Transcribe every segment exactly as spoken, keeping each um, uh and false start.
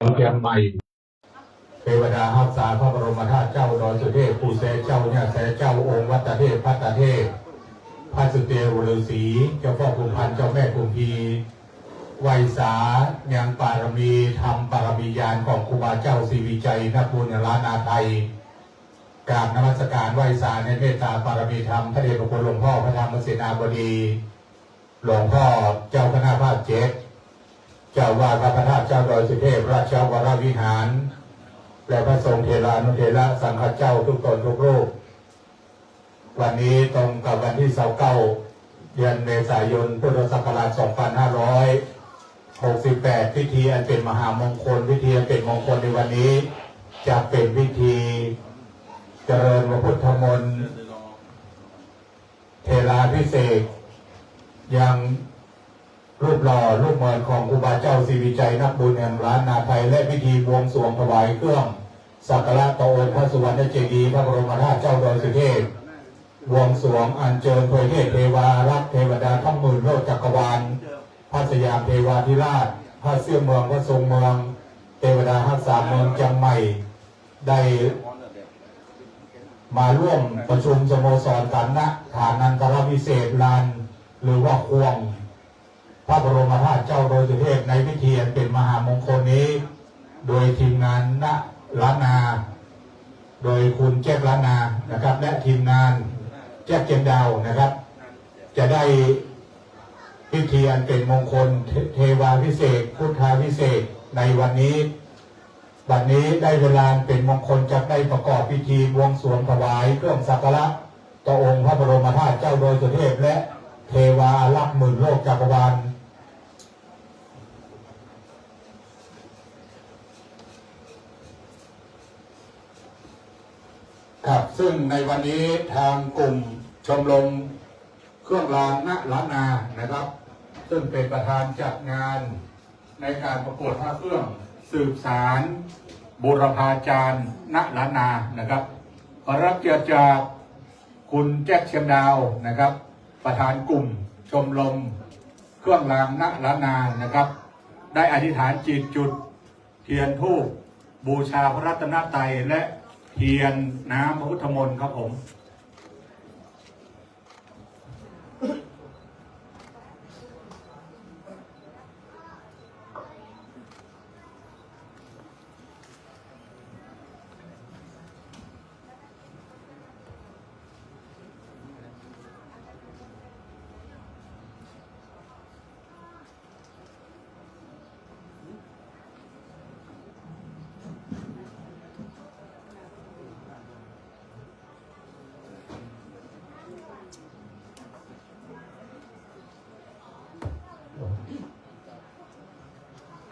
เชียงใหม่ เทวดาฮักษาพระบรมธาตุเจ้าดอยสุเทพ ปู่แสเจ้า ย่าแสเจ้า องค์วัตเทพ พัตเทพ พระสุเตียวฤาษี เจ้าพ่อภูพาน เจ้าแม่กุมพี ไหว้สายังปารมีธรรมปารมีญาณของครูบาเจ้าศรีวิชัยนักบุญล้านนาไทย กราบนมัสการไหว้สาในเมตตาปารมีธรรมพระเดชพระคุณหลวงพ่อพระธรรมเสนาบดี หลวงพ่อเจ้าคณะภาคเจ็ด เจ้าอาวาสวัดพระธาตุเจ้าดอยสุเทพราชวรวิหาร และพระสงฆ์เถรานุเถระสังฆเจ้าทุกตนทุกรูป วันนี้ตรงกับวันที่ยี่สิบเก้า เดือนเมษายน พุทธศักราช สองพันห้าร้อยหกสิบแปด พิธีอันเป็นมหามงคล พิธีอันเป็นมงคลในวันนี้ จะเป็นพิธีเจริญพระพุทธมนต์ เถราภิเษกยังรูปหล่อรูปเหมือนของครูบาเจ้าศรีวิชัยนักบุญแห่งล้านนาไทย และพิธีบวงสรวงถวายเครื่องสักการะต่อองค์พระสุวรรณเจดีย์พระบรมธาตุเจ้าดอยสุเทพ บวงสรวงอัญเชิญทวยเทพเทวารักษ์เทวดาทั้งหมื่นโลกจักรวาล พระสยามเทวาธิราช พระเสี้ยเมือง พระทรงเมือง เทวดาฮักษาเมืองเชียงใหม่ ได้มาร่วมประชุมสโมสรฐานะ ฐานันตรวิเศษลาน หรือว่าควงพระบรมธาตุเจ้าดอยสุเทพในพิธีอันเป็นมหามงคลนี้ โดยทีมงานณล้านนา โดยคุณแจ็คล้านนานะครับ และทีมงานแจ็คเชียงดาวนะครับ จะได้พิธีอันเป็นมงคลเทเทวาภิเษกพุทธาภิเษกในวันนี้ บัดนี้ได้เวลาเป็นมงคลจะได้ประกอบพิธีบวงสรวงถวายเครื่องสักการะต่อองค์พระบรมธาตุเจ้าดอยสุเทพ และเทวาอารักษ์หมื่นโลกจักรวาล ครับ ซึ่งในวันนี้ทางกลุ่มชมรมเครื่องรางณล้านนานะครับ ซึ่งเป็นประธานจัดงานในการประกวดพระเครื่องสืบสานบูรพาจารย์ณล้านนานะครับ ขอรับเกียรติจากคุณแจ็คเชียงดาวนะครับ ประธานกลุ่มชมรมเครื่องรางณล้านนานะครับ ได้อธิษฐานจิตจุดเทียนธูปบูชาพระรัตนตรัยและเทียนน้ำพระพุทธมนต์ครับผม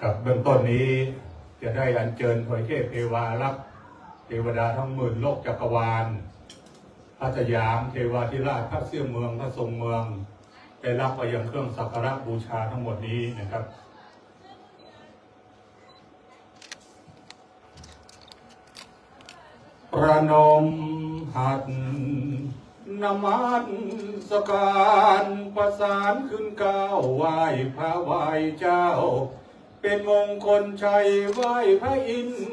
ครับ เบื้องต้นนี้จะได้อัญเชิญทวยเทพเทวารักษ์เทวดาทั้งหมื่นโลกจักรวาล พระสยามเทวาธิราช พระเสี้ยเมือง พระทรงเมือง ได้รับไปยังเครื่องสักการะบูชาทั้งหมดนี้นะครับ ประนมหัตถ์นมัสการประสานขึ้นก้าวไหว้พระไหว้เจ้า เป็นมงคลชัยไหว้พระอินทร์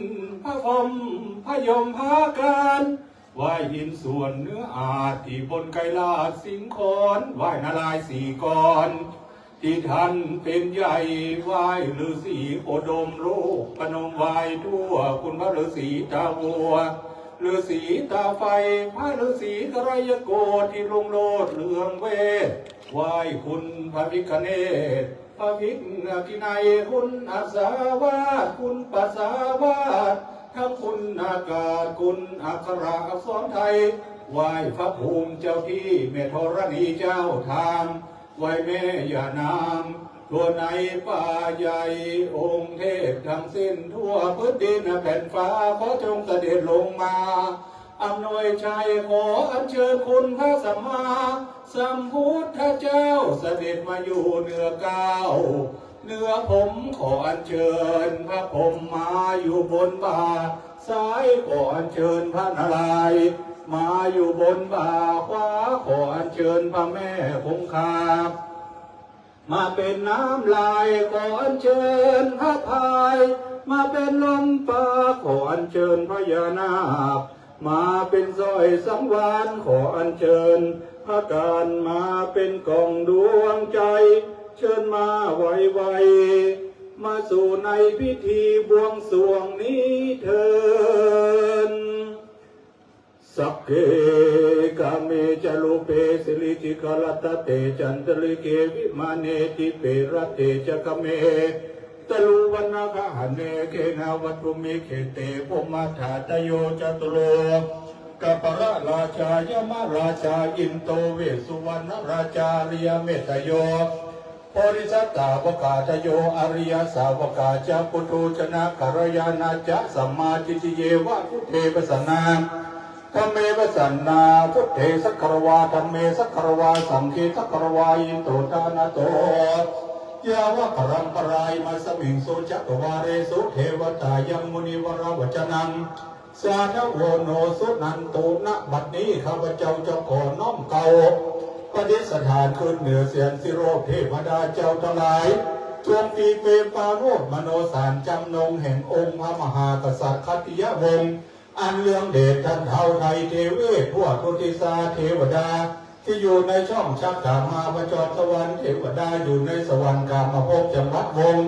พระพรหมพระยมพระการ ไหว้อินทร์ส่วนเหนืออาจที่บนไกรลาดสิงขร ไหว้นารายณ์สี่กร ที่ท่านเป็นใหญ่ ไหว้ฤๅษีโคดมลูกประนมไหว้ทั่ว คุณพระฤๅษีตาวัว ฤๅษีตาไฟ พระฤๅษีไตรยโกฏที่รุ่งโรจน์เรืองเวช ไหว้คุณพระพิฆเนศ พระพิฆกินัย คุณอาสาวาส คุณปสาวาส ทั้งคุณอากาศ คุณอักขระอักษรไทย ไหว้พระภูมิเจ้าที่แม่ธรณีเจ้าทาง ไหว้แม่ย่านางทั่วในป่าใหญ่ องค์เทพทั้งสิ้นทั่วพื้นดินแผ่นฟ้า ขอจงเสด็จลงมา อำนวยชัย ขออัญเชิญคุณพระสัมมาสัมพุทธเจ้า เสด็จมาอยู่เหนือเกล้าเหนือผม ขออัญเชิญพระพรหมมาอยู่บนบ่าซ้าย ขออัญเชิญพระนารายณ์มาอยู่บนบ่าขวา ขออัญเชิญพระแม่คงคา มาเป็นน้ำลาย ขออัญเชิญพระพาย มาเป็นลมปราบ ขออัญเชิญพญานาค มาเป็นสร้อยสังวาล ขออัญเชิญพระการ มาเป็นกล่องดวงใจ เชิญมาไวๆ มาสู่ในพิธีบวงสรวงนี้เทอญ Sagge kāme ca rūpe girisikharataṭe cantalikkhe vimāne dīpe raṭṭhe ca gāme taruvanagahane gehavatthumhi khette bhummā cādayo ca catulokapālorājā yamarājā indo vessuvaṇṇarājā ariyamettā yo bodhisattāvakādayo ariyasāvakā ca puthujjanakalyāṇā ca sammādiṭṭhiyeva buddhe pasannā dhamme pasannā buddhe sagāravā dhamme sagāravā saṅghe sagāravā ito ṭhānato yāva paraṃparā imasmiṃ su cakkavāḷesu devatā yaṃ munivaravacanaṃ sādhavo no suṇantu ณ บัดนี้ข้าพเจ้าจะขอน้อมเกล้าประดิษฐานขึ้นเหนือเศียรสิโรธเทวดาเจ้าทั้งหลาย จงมีเปรมปราโมทย์มโนสารจำนงแห่งองค์พระมหากษัตริย์ขัตติยวงศ์ อันเรืองเดชท่านท้าวไทเทเวศ ทั่วทุกทิศาเทวดา ที่อยู่ในช่องชักกามาพจรสวรรค์ เทวดาอยู่ในสวรรค์กามภพจังหวัดวงศ์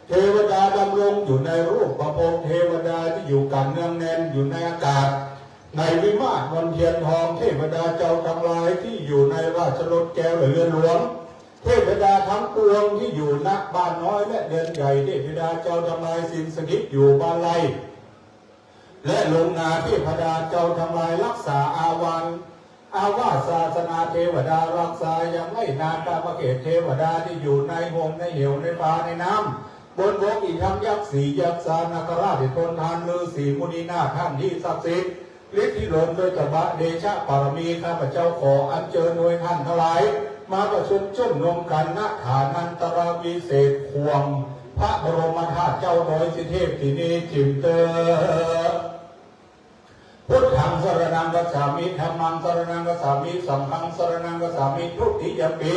เทวดาดำรงอยู่ในรูปประภพ เทวดาที่อยู่กันเนืองแน่นอยู่ในอากาศ ในวิมานมนเทียนทอง เทวดาเจ้าทั้งหลายที่อยู่ในราชรถแก้วและเรือนหลวง เทวดาทั้งปวงที่อยู่ณบ้านน้อยและเรือนใหญ่ เทวดาเจ้าทั้งหลายสิงสถิตอยู่บ้านไร่ และลงนา เทวดาเจ้าทั้งหลายรักษาอาวัน อาวาสศาสนา เทวดารักษายังไร่นา กามเขต เทวดาที่อยู่ในโฮงในเหวในป่าในน้ำ บนบกอีกทั้งยักษ์สี่ยักษ์สานาคราชที่ทนทานฤาษีมุนีนาคท่านที่ศักดิ์สิทธิ์ ฤทธิดลด้วยตบะเดชะบารมี ข้าพเจ้าขออัญเชิญโดยท่านทั้งหลาย มาประชุมชุมนุมกัน ณ ฐานันตรวิเศษ ข่วงพระบรมธาตุเจ้าดอยสุเทพที่นี้จิ่มเตอ Buddhaṃ saraṇaṃ gacchāmi. Dhammaṃ saraṇaṃ gacchāmi. Saṅghaṃ saraṇaṃ gacchāmi. Dutiyampi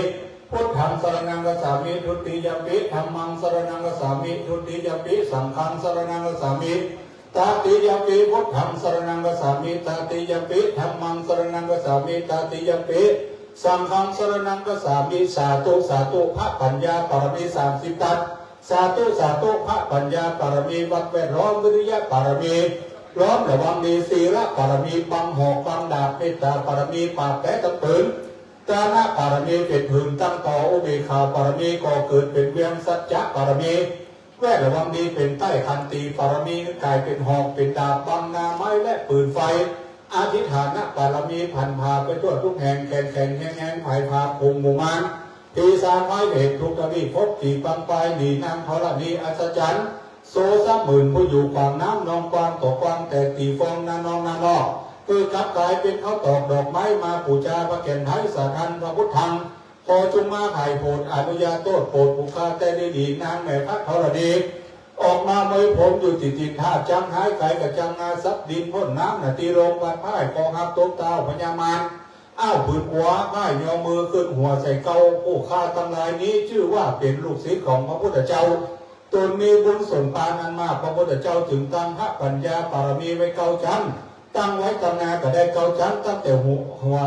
buddhaṃ saraṇaṃ gacchāmi. Dutiyampi dhammaṃ saraṇaṃ gacchāmi. Dutiyampi saṅghaṃ saraṇaṃ gacchāmi. Tatiyampi buddhaṃ saraṇaṃ gacchāmi. Tatiyampi dhammaṃ saraṇaṃ gacchāmi. Tatiyampi saṅghaṃ saraṇaṃ gacchāmi. Sādhu sādhu พระปัญญาบารมีสามสิบทัศ สาธุ สาธุ พระปัญญาบารมี วัดแวดล้อมวิริยะบารมี ล้อมระวังดี ศีลบารมี บังหอกบังดาบ เมตตาบารมี ปราบแผลทั้งผืน จานะบารมี เป็นผืนตั้งต่อ อุเบกขาบารมี ก่อเกิดเป็นเวียง สัจจะบารมี แวดระวังดี เป็นใต้ ขันติบารมี กลายเป็นหอกเป็นดาบ บังนาไม้และปืนไฟ อธิษฐานบารมี พันผ่าไปทั่วทุกแห่ง แข็งแข็งแห้งแห้ง ผายพาคงหมู่มาร ผีสางไม้เวททุกทวีป พบตีปังปาย หนีนางธรณีอัศจรรย์ โสสามหมื่นผู้อยู่ขวางน้ำนองกว้างต่อกว้าง แตกตีฟองนานองนานอก คือกับกลายเป็นข้าวตอกดอกไม้มาปูชาพระแก่นไท้สาทันพระพุทธัง ขอจงมาไถ่โผดอนุญาโทษโปรดปุคคาแต่ดีดี นางแม่พระธรณี ออกมาเมยผมอยู่ติดติดท่าจังหายไกลกระจังงาซับดินพ่นน้ำนาตีลงวัดพ่ายกองหักตกเต้าพญามาร อ้าวผืนขวาพ่ายยอมือขึ้นหัวใส่เกา ผู้ข้าทั้งหลายนี้ชื่อว่าเป็นลูกศิษย์ของพระพุทธเจ้า ตนมีบุญส่วนปานอันมาก พระพุทธเจ้าจึงตั้งพระปัญญาบารมีไว้เก้าชั้น ตั้งไว้ตั้งหน้าก็ได้เก้าชั้น ตั้งแต่หัวหัว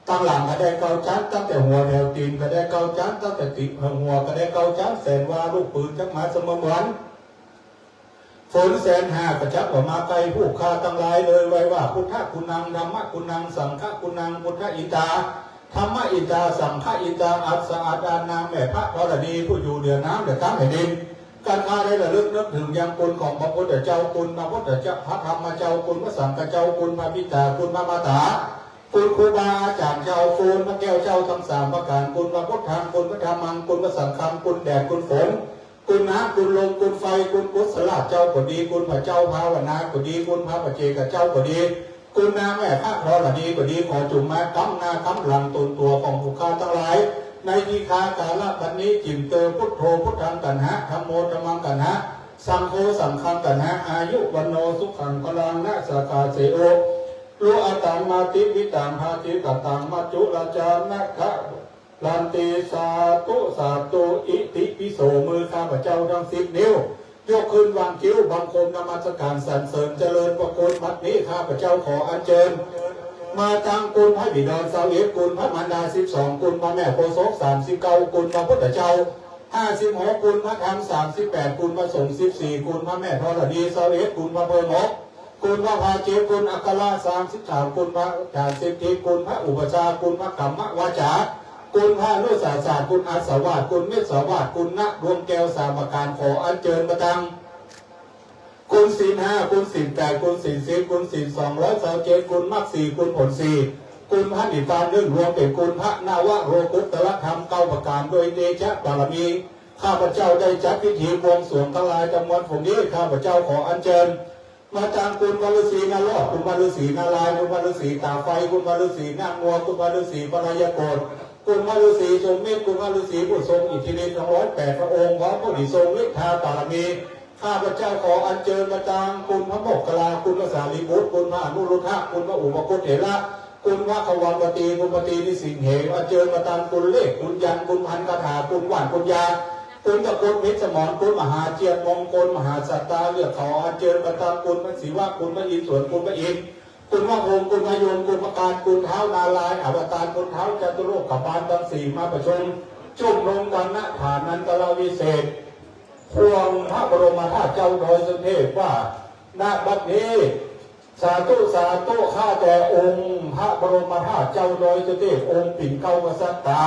ตั้งหลังก็ได้เก้าชั้น ตั้งแต่หัวแถวตีนก็ได้เก้าชั้น ตั้งแต่ตีนหัวก็ได้เก้าชั้น แสนวาลูกปืนจักหมาเสมอเหมือน ฝนแสนห้าก็จักว่ามาไกล ผู้ข้าทั้งหลายเลยไว้ว่า พุทธกุณัง ธัมมกุณัง สังฆกุณัง พุทธอินตา ธัมมอินตา สังฆอินตา อัสสะอาดานางแม่พระธรณี ผู้อยู่เหนือน้ำเหนือทั้งแผ่นดิน การข้าได้ระลึกนึกถึงยังคุณของพระพุทธเจ้า คุณพระพุทธเจ้า พระธรรมเจ้า คุณพระสังฆเจ้า คุณพระบิดา คุณพระมาตา คุณครูบาอาจารย์เจ้า คุณพระแก้วเจ้าทั้งสามประการ คุณพระพุทธัง คุณพระธรรมัง คุณพระสังฆัง คุณแดด คุณฝน คุณน้ำ คุณลม คุณไฟ คุณกุศลเจ้าก็ดี คุณพระเจ้าภาวนาก็ดี คุณพระปัจเจกเจ้าก็ดี คุณนางแม่พระธรณีก็ดี ขอจงมาค้ำหน้าค้ำหลังตนตัวของผู้ข้าทั้งหลาย ในทีฆากาละบัดนี้ จิ่มเตอ พุทโธ พุทธัง กัณหะ ธัมโม ธัมมัง กัณหะ สังโฆ สังฆัง กัณหะ อายุ วัณโณ สุขัง พลัง นะ สากา เสโอ โล อัตตัง มาติ วิตัง ภาติ กัตตัง มัจจุราชา นะ คะ ลันติ สาธุ สาธุ อิติปิโส มือข้าพเจ้าทั้งสิบนิ้ว ยกขึ้นวางคิ้วบังคมนมัสการสรรเสริญเจริญพระคุณ บัดนี้ข้าพเจ้าขออัญเชิญ มาตั้งคุณพระบิดรซาวเอ็ด คุณพระมารดาสิบสอง คุณพระแม่โพธิ์ศพสามสิบเก้า คุณพระพุทธเจ้าห้าสิบหก คุณพระธรรมสามสิบแปด คุณพระสงฆ์สิบสี่ คุณพระแม่ธรณีซาวเอ็ด คุณพระเพิงหก คุณพระพาเจ คุณอัครสามสิบสาม คุณพระอาจารย์สิทธิ คุณพระอุปัชฌาย์ คุณพระกรรมวาจา คุณพระอนุสาสน์ คุณอาสวาสน์ คุณเมสสวาสน์ คุณณดวงแก้วสามประการ ขออัญเชิญมาตั้ง คุณศีลห้า คุณศีลแปด คุณศีลสิบ คุณศีลสองร้อยซาวเจ็ด คุณมรรคสี่ คุณผลสี่ คุณพระนิพพานหนึ่ง รวมเป็นคุณพระนวโลกุตตรธรรมเก้าประการ โดยเดชะบารมี ข้าพเจ้าได้จัดพิธีบวงสรวงทั้งหลายทั้งมวล ผมนี้ข้าพเจ้าขออัญเชิญ มาตั้งคุณพระฤาษีนารอด คุณพระฤาษีนารายณ์ คุณพระฤาษีตาไฟ คุณพระฤาษีนาคงัว คุณพระฤาษีพระยาโกฏ คุณพระฤาษีชมมิตร คุณพระฤาษีผู้ทรงอิทธิฤทธิ์ทั้งร้อยแปดพระองค์ พร้อมผู้ที่ทรงฤทธาบารมี ข้าพเจ้าขออัญเชิญมาตั้งคุณพระโมคคัลลา คุณพระสารีบุตร คุณพระอนุรุทธะ คุณพระอุปคุตเถระ คุณพระขวัมปตี คุณปตีนิสิงเห อัญเชิญมาตั้งคุณเลข คุณยันต์ คุณพันคาถา คุณหว่าน คุณยา คุณตะกรุดเพชรสมร คุณมหาเจียรติมงคล มหาสัตตาเลือกขออัญเชิญมาตั้งคุณพระศิวะ คุณพระอินทร์สวน คุณพระอินทร์ คุณพระพรหม คุณพระยม คุณพระการ คุณท้าวนารายณ์อวตาร คุณท้าวจตุโลกบาลทั้งสี่มาประชุม ชุมนุมกัน ณ ฐานันตรวิเศษ ควงพระบรมธาตุเจ้าดอยสุเทพว่า ณ บัดนี้ สาธุ สาธุ ข้าแต่องค์พระบรมธาตุเจ้าดอยสุเทพ องค์ปิ่นเกล้ากษัตริย์ต๋า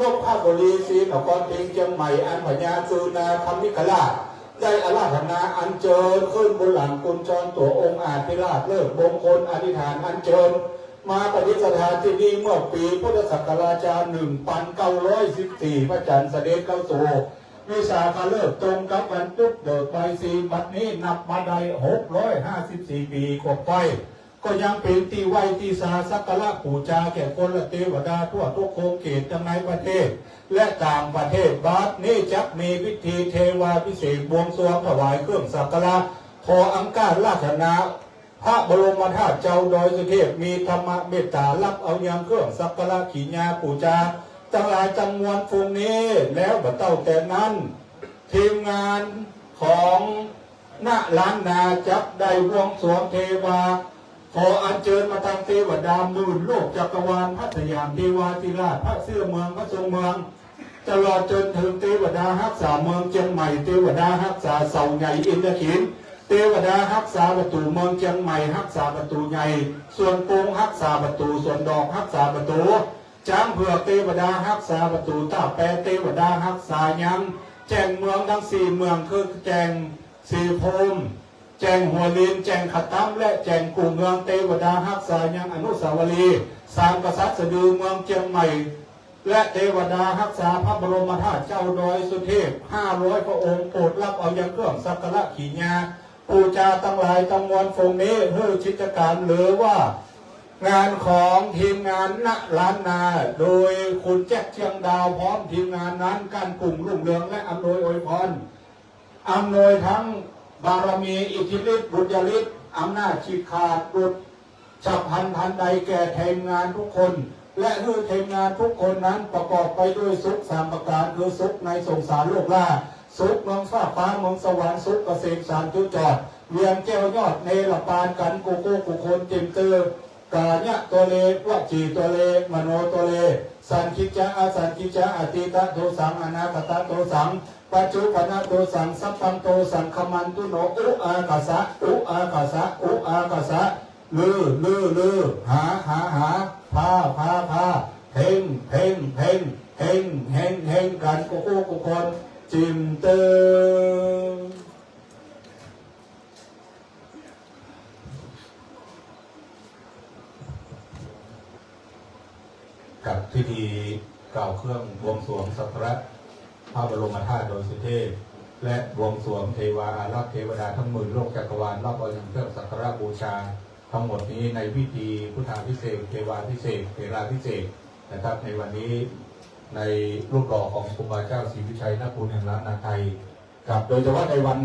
นพบุรี ศรีนครพิงค์ เชียงใหม่ อันพญาสุนาคมิกราช ได้อาราธนาอัญเชิญขึ้นบนหลังกุญชรตั๋วองค์อาจพิราชเลิกมงคลอธิษฐานอัญเชิญ มาประดิษฐานที่นี่เมื่อปีพุทธศักราชหนึ่งพันเก้าร้อยสิบสี่ พระจันทร์เสด็จเข้าสู่วิสาขฤกษ์ตรงกับวันพุธเบิกใบสี บัดนี้นับมาได้หกร้อยห้าสิบสี่ปีกว่าไป ก็ยังเป็นที่ไหว้ที่สาสักการะบูชาแก่คนและเทวดาทั่วทุกขอบเขตทั้งในประเทศ และต่างประเทศ บัดนี้จักมีพิธีเทวาภิเษกบวงสรวงถวายเครื่องสักการะ ขออังคาราธนาพระบรมธาตุเจ้าดอยสุเทพ มีธรรมเมตตารับเอายังเครื่องสักการะกิริยาบูชา ทั้งหลายทั้งมวลพรุ่งนี้ แล้วบัดเต้าแต่นั้น ทีมงานของ ณ ล้านนาจักได้บวงสรวงเทวา ขออัญเชิญมาตั้งเทวดาหมื่นโลกจักรวาล พระสยามเทวาธิราช พระเสื้อเมือง พระทรงเมือง ตลอดจนถึงเทวดาฮักษาเมืองเชียงใหม่ เทวดาฮักษาเสาใหญ่อินทขิล เทวดาฮักษาประตูเมืองเชียงใหม่ ฮักษาประตูใหญ่ สวนกรุงฮักษาประตู สวนดอกฮักษาประตู ช้างเผือก เทวดาฮักษาประตู ท่าแป เทวดาฮักษายัง แจ้งเมืองทั้งสี่เมืองคือแจ้งสีภูมิ แจ้งหัวลิน แจ้งขะตำ และแจ้งกู้เมือง เทวดาฮักษายังอนุสาวรีย์สามกษัตริย์สะดือเมืองเชียงใหม่ และเทวดาฮักษาพระบรมธาตุเจ้าดอยสุเทพห้าร้อยพระองค์ โปรดรับเอายังเครื่องสักการะกิริยาบูชาทั้งหลายทั้งมวลพรุ่งนี้ หื้อจิตการหรือว่า งานของทีมงาน ณ ล้านนา โดยคุณแจ็ค เชียงดาว พร้อมทีมงานนั้น ก้านกุ่ง รุ่งเรือง และอำนวยอวยพร อำนวยทั้งบารมี อิทธิฤทธิ์ บุญญาฤทธิ์ อำนาจฉีกขาด บุญฉับพลันทันใดแก่ทีมงานทุกคน และหื้อทีมงานทุกคนนั้นประกอบไปด้วยสุขสามประการ คือสุขในสงสารโลกล่า สุขเมืองฟากฟ้าเมืองสวรรค์ สุขเกษมสารจุดจอด เวียนแก้วยอดเนรปาน กันกู้กู้กู้คน จิ่มตื้อ กายะโตเล วจีโตเล มโนโตเล สันคิจจะ อสันคิจจะ อตีตะโตสัง อนาคตะโตสัง ปัจจุบันนะโตสัง สัพพังโตสัง ขมันตุโน อุอากาสะ อุอากาสะ อุอากาสะ ลือ ลือ ลือ หา หา หา พา พา พา เพ็ง เพ็ง เพ็ง เฮง เฮง เฮง กันกู้กู้กู้คน จิ่มตื้อ กับพิธีกล่าวเครื่องบวงสรวงสักการะพระบรมธาตุดอยสุเทพ และบวงสรวงเทวาอารักษ์เทวดาทั้งหมื่นโลกจักรวาล รับเอายังเครื่องสักการะบูชาทั้งหมดนี้ในพิธีพุทธาภิเษก เทวาภิเษก เถราภิเษกนะครับ ในวันนี้ในรูปหล่อของครูบาเจ้าศรีวิชัยนักบุญแห่งล้านนาไทยครับ โดยเฉพาะในวัน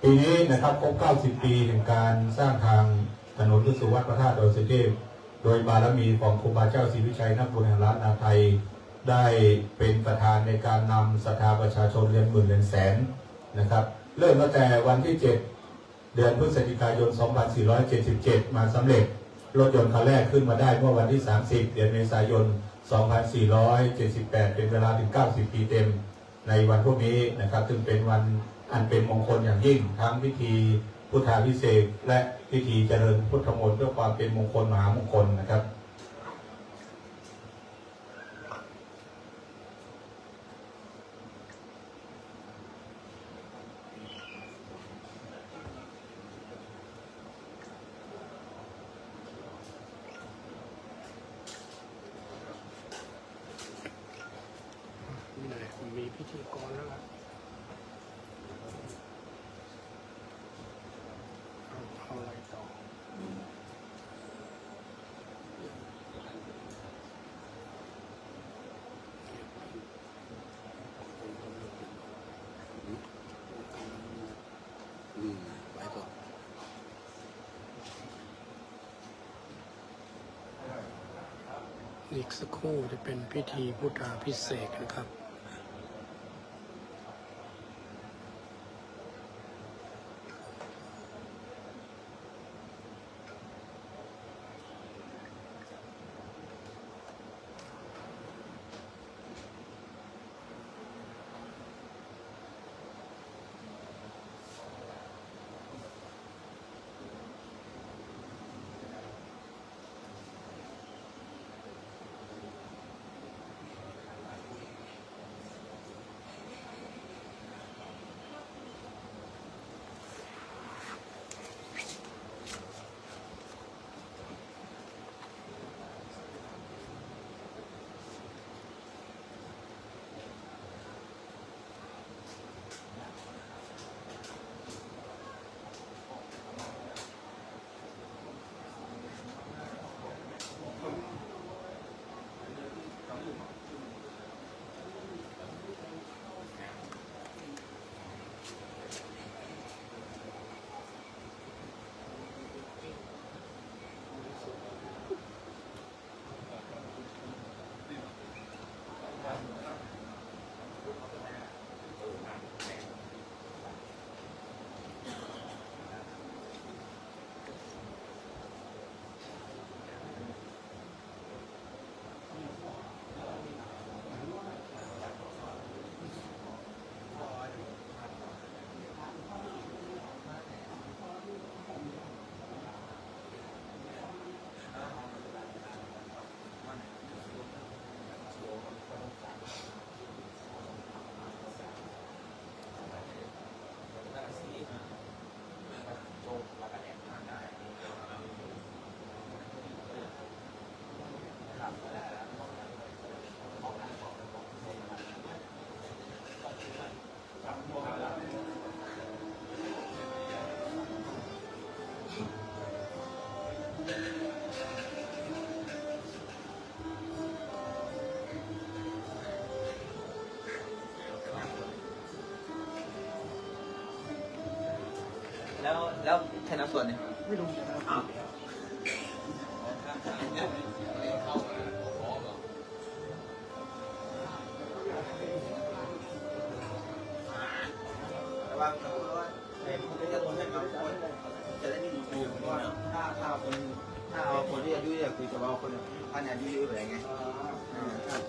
ปีนี้นะครับครบ เก้าสิบ ปีแห่งการสร้างทางถนนขึ้นสู่วัดพระธาตุดอยสุเทพ โดยบารมีของครูบาเจ้าศรีวิชัยนักบุญแห่งล้านนาไทย ได้เป็นประธานในการนำศรัทธาประชาชนเรือนหมื่นเรือนแสนนะครับ เริ่มตั้งแต่วันที่ เจ็ด เดือนพฤศจิกายน สองพันสี่ร้อยเจ็ดสิบเจ็ด มาสำเร็จ รถยนต์คันแรกขึ้นมาได้เมื่อวันที่ สามสิบ เดือนเมษายน สองพันสี่ร้อยเจ็ดสิบแปด เป็นเวลาถึง เก้าสิบ ปีเต็ม ในวันพรุ่งนี้นะครับ ซึ่งเป็นวันอันเป็นมงคลอย่างยิ่ง ทั้งพิธีพุทธาภิเษก และพิธีเจริญพุทธมนต์ เพื่อความเป็นมงคลมหามงคลนะครับ นี่เลย มีพิธีกรแล้วล่ะ เอา เอาอะไรต่อ อืม ไว้ก่อน อีกสักครู่จะเป็นพิธีพุทธาภิเษกนะครับแล้ว แล้วใครนับส่วนเนี่ย ไม่รู้ อ้าว ระวังนะ เพราะว่าเห็นมันก็จะโดนให้มาทุกคน จะได้ไม่มีคน เพราะว่าถ้า ถ้าเอาคน ถ้าเอาคนที่อายุเยอะ คือจะเอาคน ท่านอายุเยอะไปไง อ่า ครับ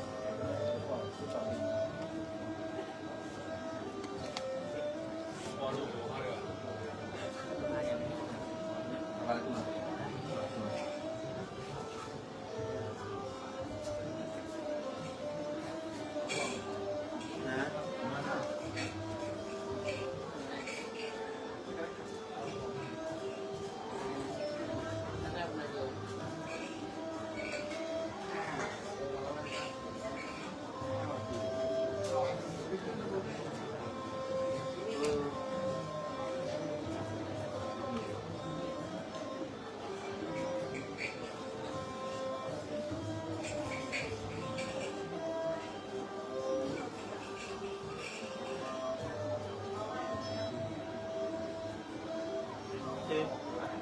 เจ๊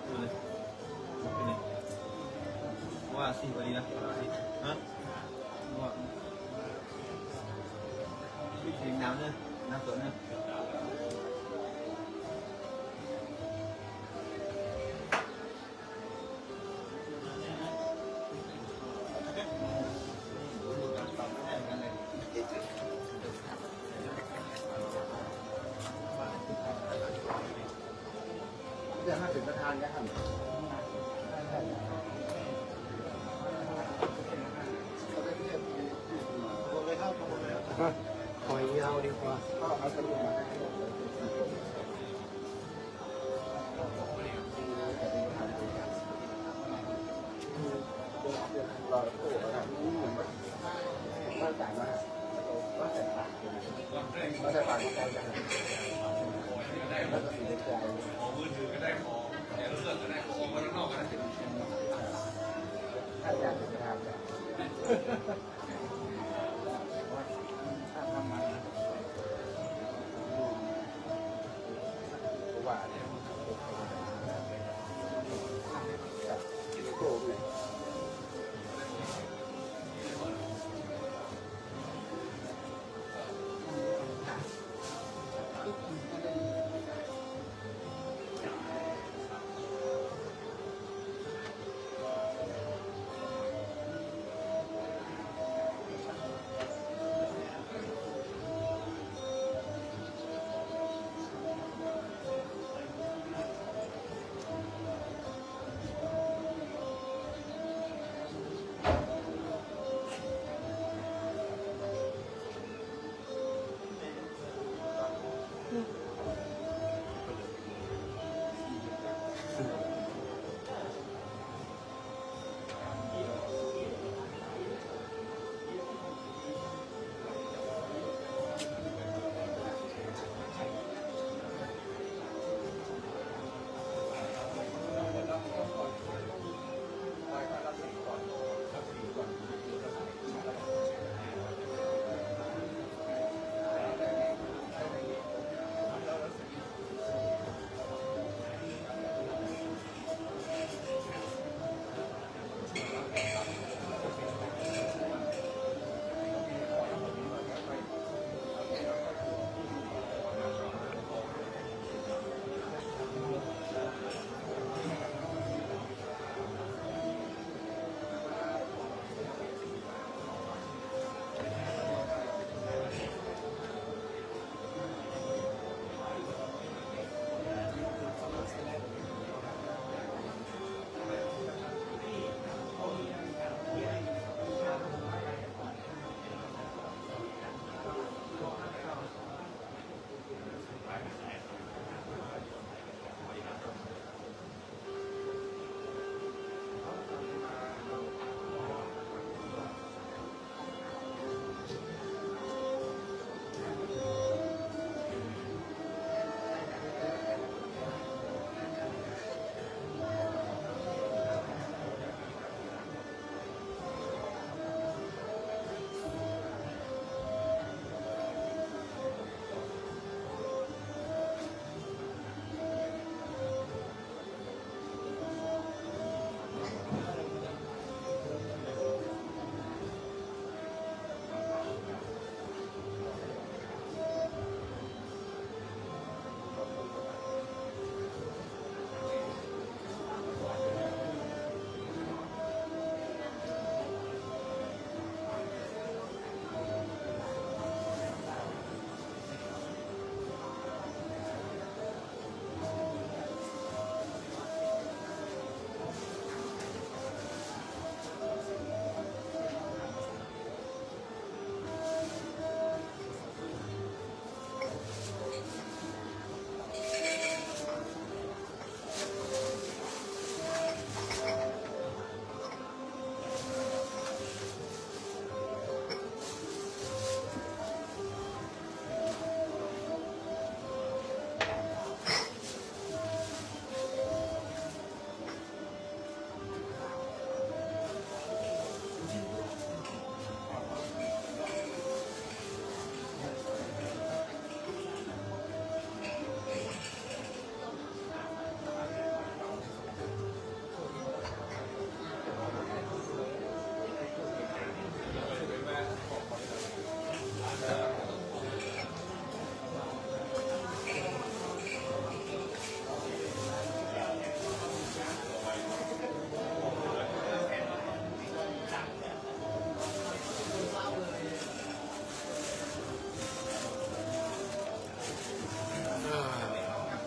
ดูเลย ดูเลย ว่าสี่วันนี้นะ ฮะ ว่า ถึงน้ำเนี่ย น้ำสดเนี่ย ถ้าเป็นประธานนะครับ อ่ะ ขอยาวดีกว่า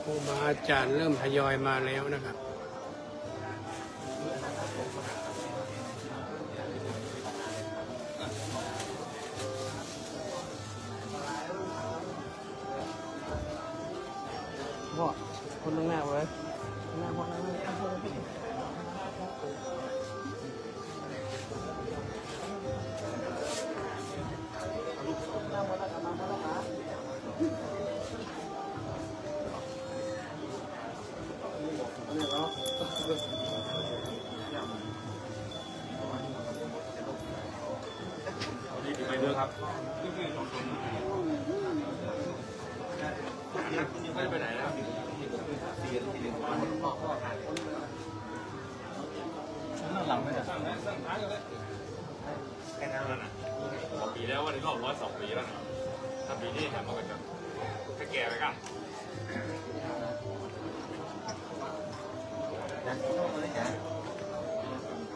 ครูบาอาจารย์เริ่มทยอยมาแล้วนะครับ พ่อ คนข้างหน้าเว้ย ข้างหน้าพ่อ ข้างหน้าพ่อ ข้างหน้าพ่อ แค่นั้นแล้วนะ สองปีแล้ว วันนี้รอบร้อยสองปีแล้วนะ ถ้าปีนี้แถมมาก็จะ ถ้าแก่ไปก็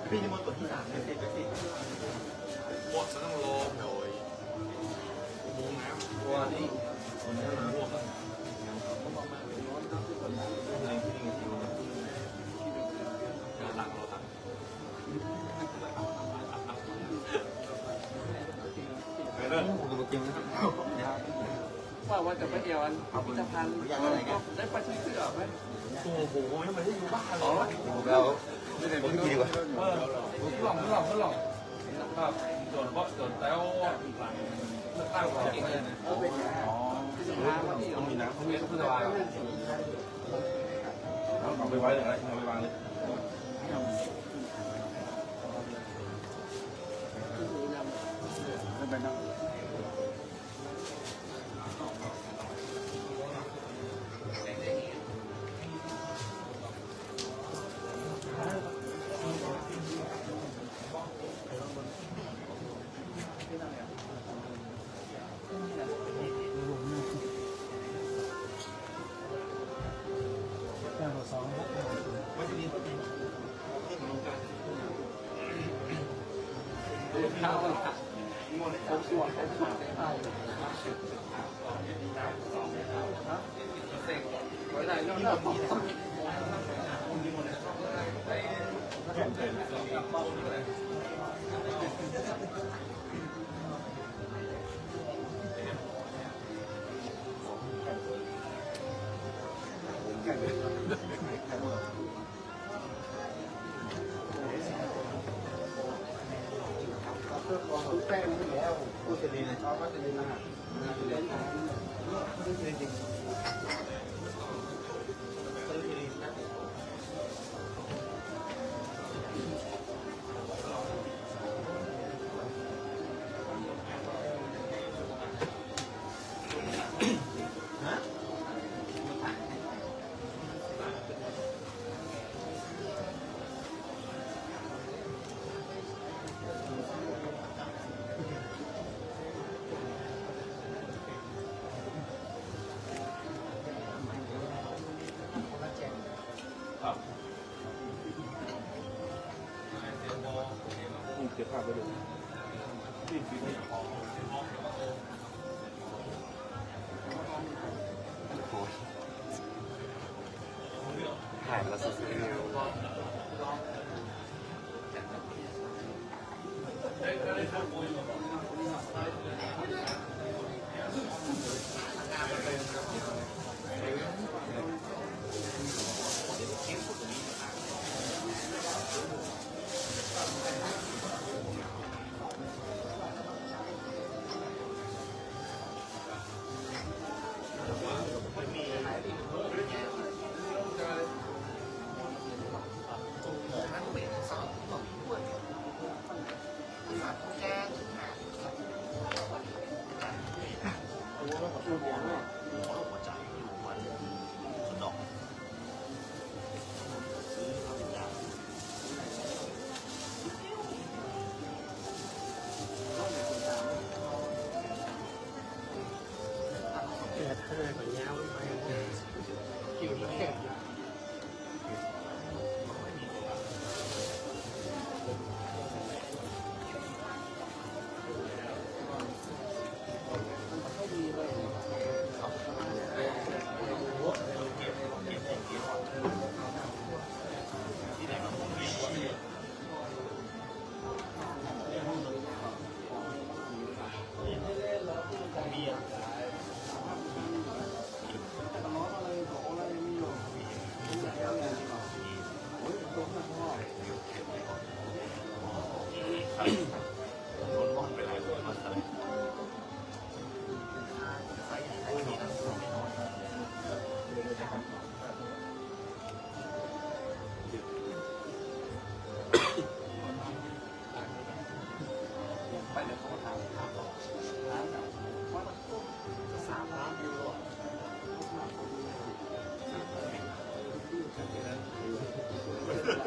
พี่นิมนต์บทที่สามเลย เสร็จไปสิ หมดซะต้องรอแถวไอ้อุโมงค์น้ำ ตัวนี้ คนนี้มาร่วมแล้ว หลังเราตัด ว่าว่าจะไปเที่ยวอันพิพิธภัณฑ์ ได้ไปซื้อเสื้อไหม โอ้โห ยังไม่ได้อยู่บ้านเลย อ๋อ ผมเอา ผมไม่กินดีกว่า เออ ลอง ลอง ลอง ครับ ส่วนเพราะส่วนแต้ว เลือกตั้งของจริงเลยนะ อ๋อ ต้องมีน้ำ ต้องมีน้ำ เอาไปไว้เลยนะ เอาไปวางเลย แป้งนี่แล้ว ผู้เจริญเขาก็เจริญอาหาร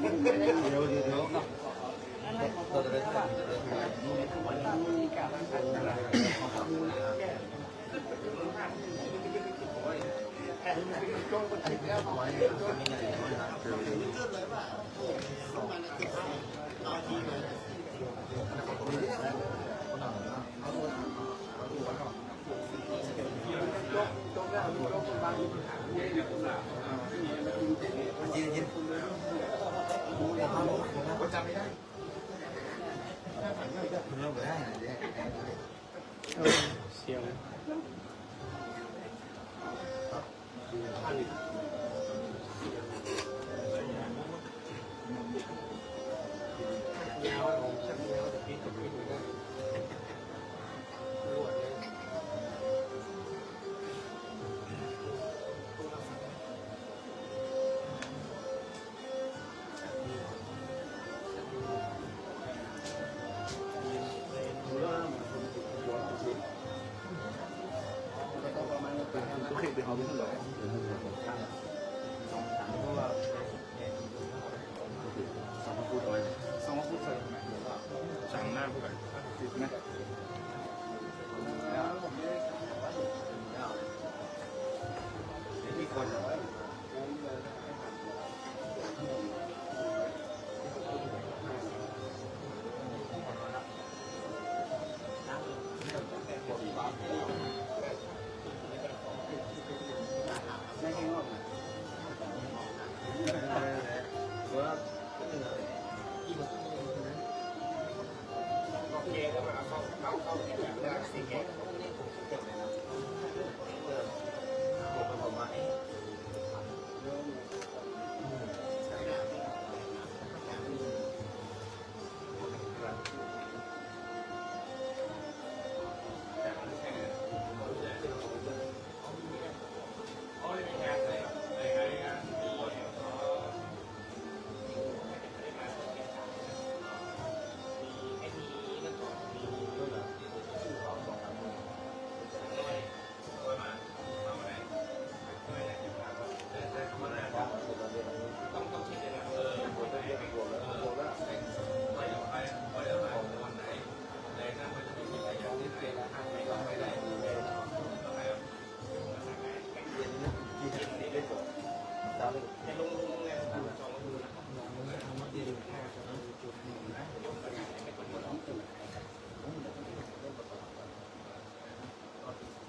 เดี๋ยวเดี๋ยวเดี๋ยว เสียง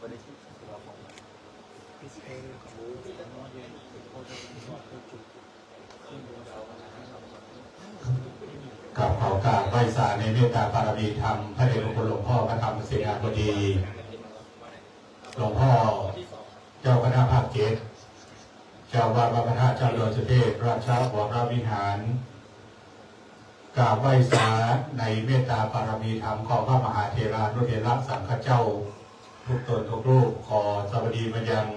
กราบขอกราบไหว้สาในเมตตาบารมีธรรม พระเดชพระคุณหลวงพ่อพระธรรมเสนาบดี หลวงพ่อเจ้าคณะภาคเจ็ด เจ้าวัดวัดพระธาตุเจ้าดอยสุเทพ ราชวรวิหาร กราบไหว้สาในเมตตาบารมีธรรมของพระมหาเถรานุเถระสังฆเจ้า ทุกตนทุกรูป ขอสวัสดีมายัง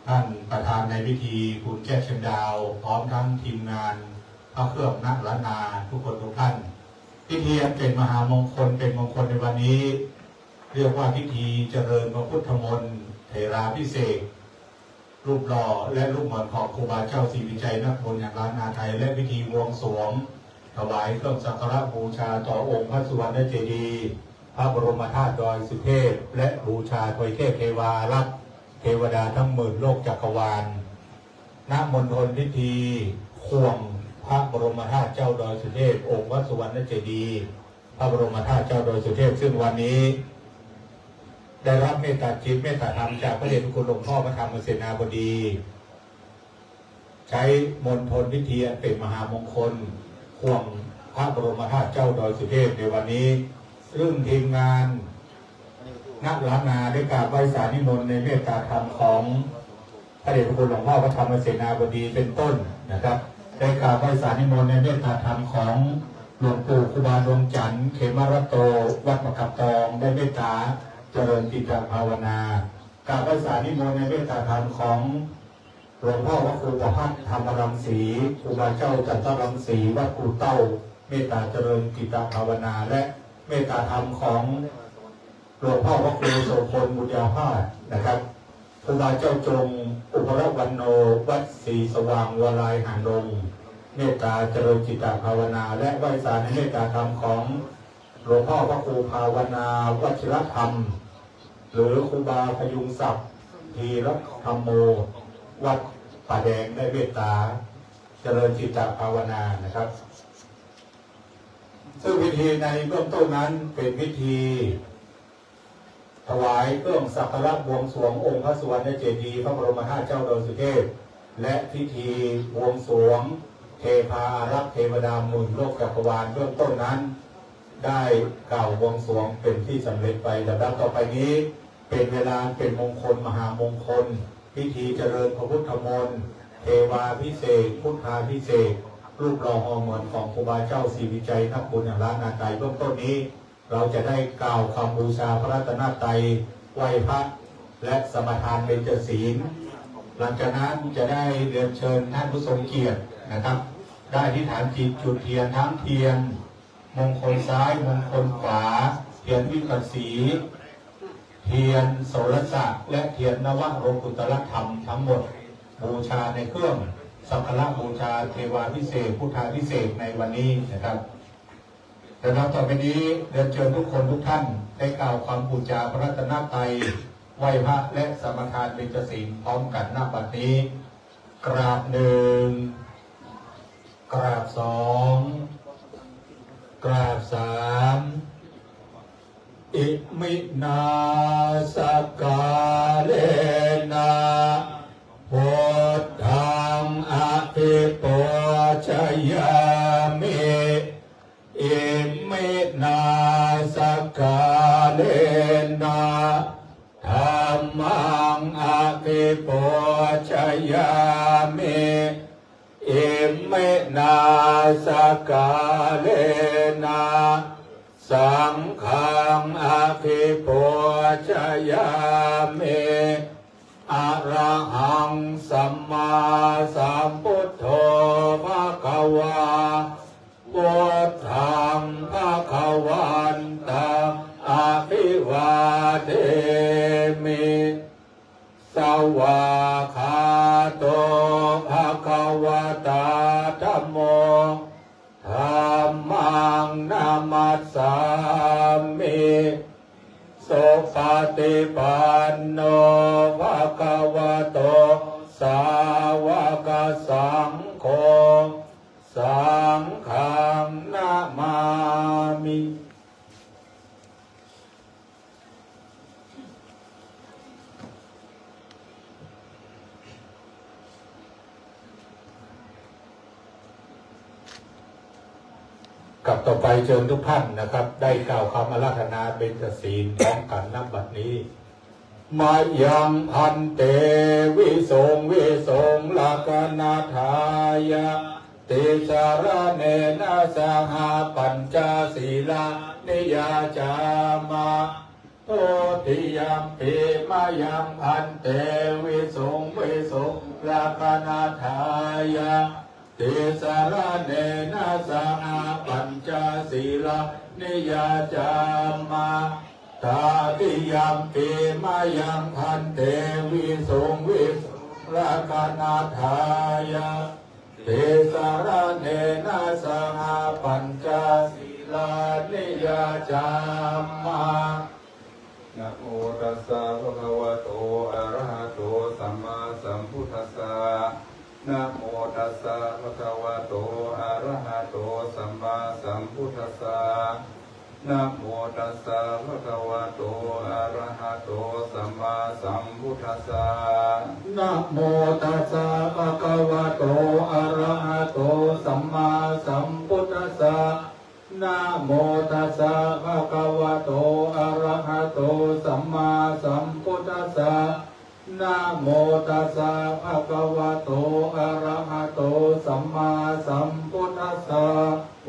ท่านประธานในพิธี คุณแจ็คเชียงดาว พร้อมทั้งทีมงานพระเครื่องณล้านนาทุกคนทุกท่าน พิธีอันเป็นมหามงคลเป็นมงคลในวันนี้ เรียกว่าพิธีเจริญพระพุทธมนต์เถราภิเษก รูปหล่อและรูปเหมือนของครูบาเจ้าศรีวิชัยนักบุญแห่งล้านนาไทย และพิธีบวงสรวง ถวายเครื่องสักการะบูชาต่อองค์พระสุวรรณเจดีย์ พระบรมธาตุดอยสุเทพ และบูชาทวยเทพเทวารักษ์ เทวดาทั้งหมื่นโลกจักรวาล ณ มณฑลพิธีข่วงพระบรมธาตุเจ้าดอยสุเทพ องค์พระสุวรรณเจดีย์ พระบรมธาตุเจ้าดอยสุเทพ ซึ่งวันนี้ ได้รับเมตตาจิตเมตตาธรรมจากพระเดชพระคุณหลวงพ่อพระธรรมเสนาบดี ใช้มณฑลพิธีอันเป็นมหามงคลข่วงพระบรมธาตุเจ้าดอยสุเทพในวันนี้ ซึ่งทีมงานณล้านนาได้กราบไหว้สานิมนต์ในเมตตาธรรมของพระเดชพระคุณหลวงพ่อพระธรรมเสนาบดีเป็นต้นนะครับ ได้กราบไหว้สานิมนต์ในเมตตาธรรมของหลวงปู่ครูบาดวงจันทร์ เขมรัตโต วัดมะกำตอง ได้เมตตาเจริญจิตตภาวนา กราบไหว้สานิมนต์ในเมตตาธรรมของหลวงพ่อพระครูประพัฒน์ธรรมรังสี ครูบาเจ้าจันทรังสี วัดภูเต้า เมตตาเจริญจิตตภาวนา และเมตตาธรรมของหลวงพ่อพระครูโสพลบุญญาภาสนะครับ ครูบาเจ้าจง อุปรวันโน วัดศรีสว่างวรายหานลง เมตตาเจริญจิตตภาวนา และไหว้สาในเมตตาธรรมของหลวงพ่อพระครูภาวนาวัชิรธรรม หรือครูบาพยุงศักดิ์ ธีรธรรมโม วัดป่าแดง ได้เมตตาเจริญจิตตภาวนานะครับ ซึ่งพิธีในเบื้องต้นนั้นเป็นพิธี ถวายเครื่องสักการะบวงสรวงองค์พระสุวรรณเจดีย์พระบรมธาตุเจ้าดอยสุเทพ และพิธีบวงสรวงเทพาอารักษ์เทวดาหมื่นโลกจักรวาลเบื้องต้นนั้น ได้กล่าวบวงสรวงเป็นที่สำเร็จไป ลำดับต่อไปนี้ เป็นเวลาเป็นมงคลมหามงคล พิธีเจริญพระพุทธมนต์ เทวาภิเษก พุทธาภิเษก รูปหล่อห่อเหมือนของครูบาเจ้าศรีวิชัยนักบุญแห่งล้านนาไทยเบื้องต้นนี้ เราจะได้กล่าวคำบูชาพระรัตนตรัย ไหว้พระ และสมาทานเบญจศีล หลังจากนั้นจะได้เรียนเชิญท่านผู้ทรงเกียรตินะครับ ได้อธิษฐานจิตจุดเทียนทั้งเทียนมงคลซ้ายมงคลขวา เทียนวิกัสสี เทียนโสรสะ และเทียนนวโลกุตตรธรรมทั้งหมด บูชาในเครื่องสักการะบูชาเทวาภิเษก พุทธาภิเษกในวันนี้นะครับ ลำดับต่อไปนี้เรียนเชิญทุกคนทุกท่านได้กล่าวคำบูชาพระรัตนตรัย ไหว้พระและสมาทานเบญจศีลพร้อมกันณบัดนี้ กราบหนึ่ง กราบสอง กราบสาม Iminā sakkārena buddhaṃ abhipūjayāmi. Iminā sakkārena dhammaṃ abhipūjayāmi. Iminā sakkārena saṅghaṃ abhipūjayāmi. Arahaṃ sammāsambuddho bhagavā, buddhaṃ bhagavantaṃ abhivādemi. Svākkhāto bhagavatā dhammo, dhammaṃ namassāmi. Supaṭipanno bhagavato sāvakasaṅgho, saṅghaṃ namāmi. ครับ ต่อไปเชิญทุกท่านนะครับ ได้กล่าวคำอาราธนาเบญจศีลพร้อมกัน ณ บัดนี้ Mayaṃ bhante visuṃ visuṃ rakkhaṇatthāya tisaraṇena saha pañca sīlāni yācāma. Dutiyampi mayaṃ bhante visuṃ visuṃ rakkhaṇatthāya tisaraṇena saha pañca sīlāni yācāma. Tatiyampi mayaṃ bhante visuṃ visuṃ rakkhaṇatthāya tisaraṇena saha pañca sīlāni yācāma. Namo tassa bhagavato arahato sammāsambuddhassa. Namo tassa bhagavato arahato sammāsambuddhassa. Namo tassa bhagavato arahato sammāsambuddhassa. Namo tassa bhagavato arahato sammāsambuddhassa. Namo tassa bhagavato arahato sammāsambuddhassa. Namo tassa bhagavato arahato sammāsambuddhassa.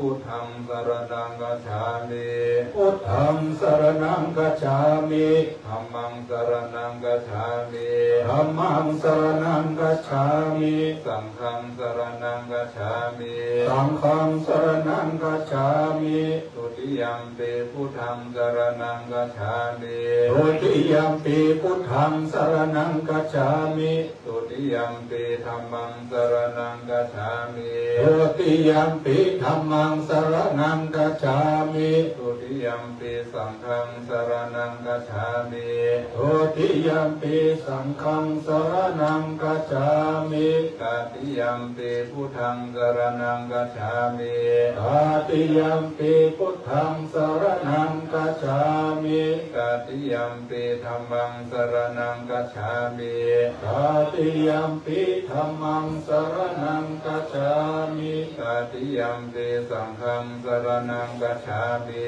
Buddhaṃ saraṇaṃ gacchāmi. Buddhaṃ saraṇaṃ gacchāmi. Dhammaṃ saraṇaṃ gacchāmi. Dhammaṃ saraṇaṃ gacchāmi. Saṅghaṃ saraṇaṃ gacchāmi. Saṅghaṃ saraṇaṃ gacchāmi. Dutiyampi buddhaṃ saraṇaṃ gacchāmi. Dutiyampi buddhaṃ saraṇaṃ gacchāmi. Dutiyampi dhammaṃ saraṇaṃ gacchāmi. Dutiyampi dhammaṃ saraṇaṃ gacchāmi. Dutiyampi saṅghaṃ saraṇaṃ gacchāmi. Dutiyampi saṅghaṃ saraṇaṃ gacchāmi. Tatiyampi buddhaṃ saraṇaṃ gacchāmi. Tatiyampi buddhaṃ saraṇaṃ gacchāmi. Tatiyampi dhammaṃ saraṇaṃ gacchāmi. Tatiyampi dhammaṃ saraṇaṃ gacchāmi. Tatiyampi saṅghaṃ saraṇaṃ gacchāmi.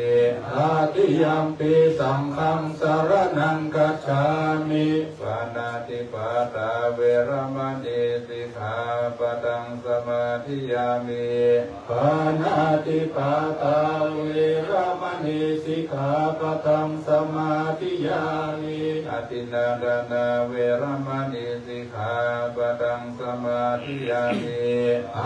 Tatiyampi saṅghaṃ saraṇaṃ gacchāmi. Pāṇātipātā veramaṇī sikkhāpadaṃ samādiyāmi. Pāṇātipātā veramaṇī sikkhāpadaṃ samādiyāmi. Adinnādānā veramaṇī sikkhāpadaṃ samādiyāmi.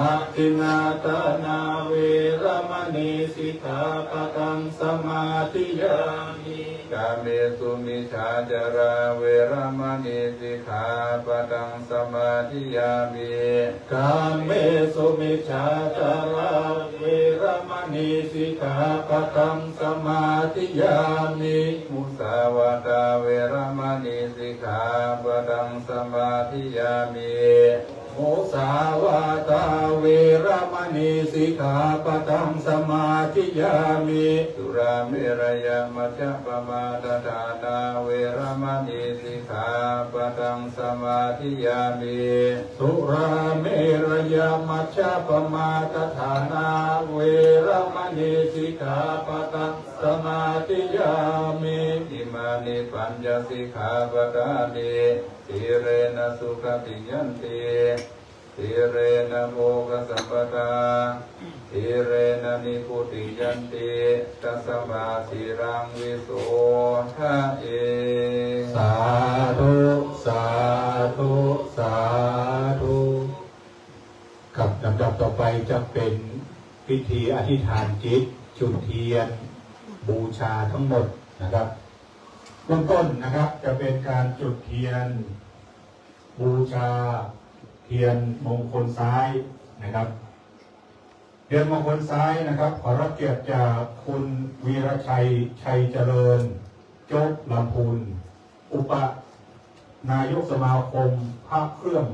Adinnādānā veramaṇī sikkhāpadaṃ samādiyāmi. Kāmesu micchācārā veramaṇī sikkhāpadaṃ samādiyāmi. Kāmesu micchācārā veramaṇī sikkhāpadaṃ samādiyāmi. Musāvādā veramaṇī sikkhāpadaṃ samādiyāmi. Musāvādā veramaṇī sikkhāpadaṃ samādiyāmi. Surāmerayamajjapamādaṭṭhānā veramaṇī sikkhāpadaṃ samādiyāmi. Surāmerayamajjapamādaṭṭhānā veramaṇī sikkhāpadaṃ samādiyāmi. Imāni pañca sikkhāpadāni. Sīlena sugatiṃ yanti, sīlena bhogasampadā, sīlena nibbutiṃ yanti, tasmā sīlaṃ visodhaye. Sādhu, sādhu, sādhu. ครับ ลำดับต่อไปจะเป็นพิธีอธิษฐานจิต จุดเทียน บูชาทั้งหมดนะครับ เบื้องต้นนะครับ จะเป็นการจุดเทียน บูชาเทียนมงคลซ้ายนะครับ เทียนมงคลซ้ายนะครับ ขอรับเกียรติจากคุณวีรชัย ชัยเจริญ โจ๊กลำพูน อุปนายกสมาคมพระเครื่อง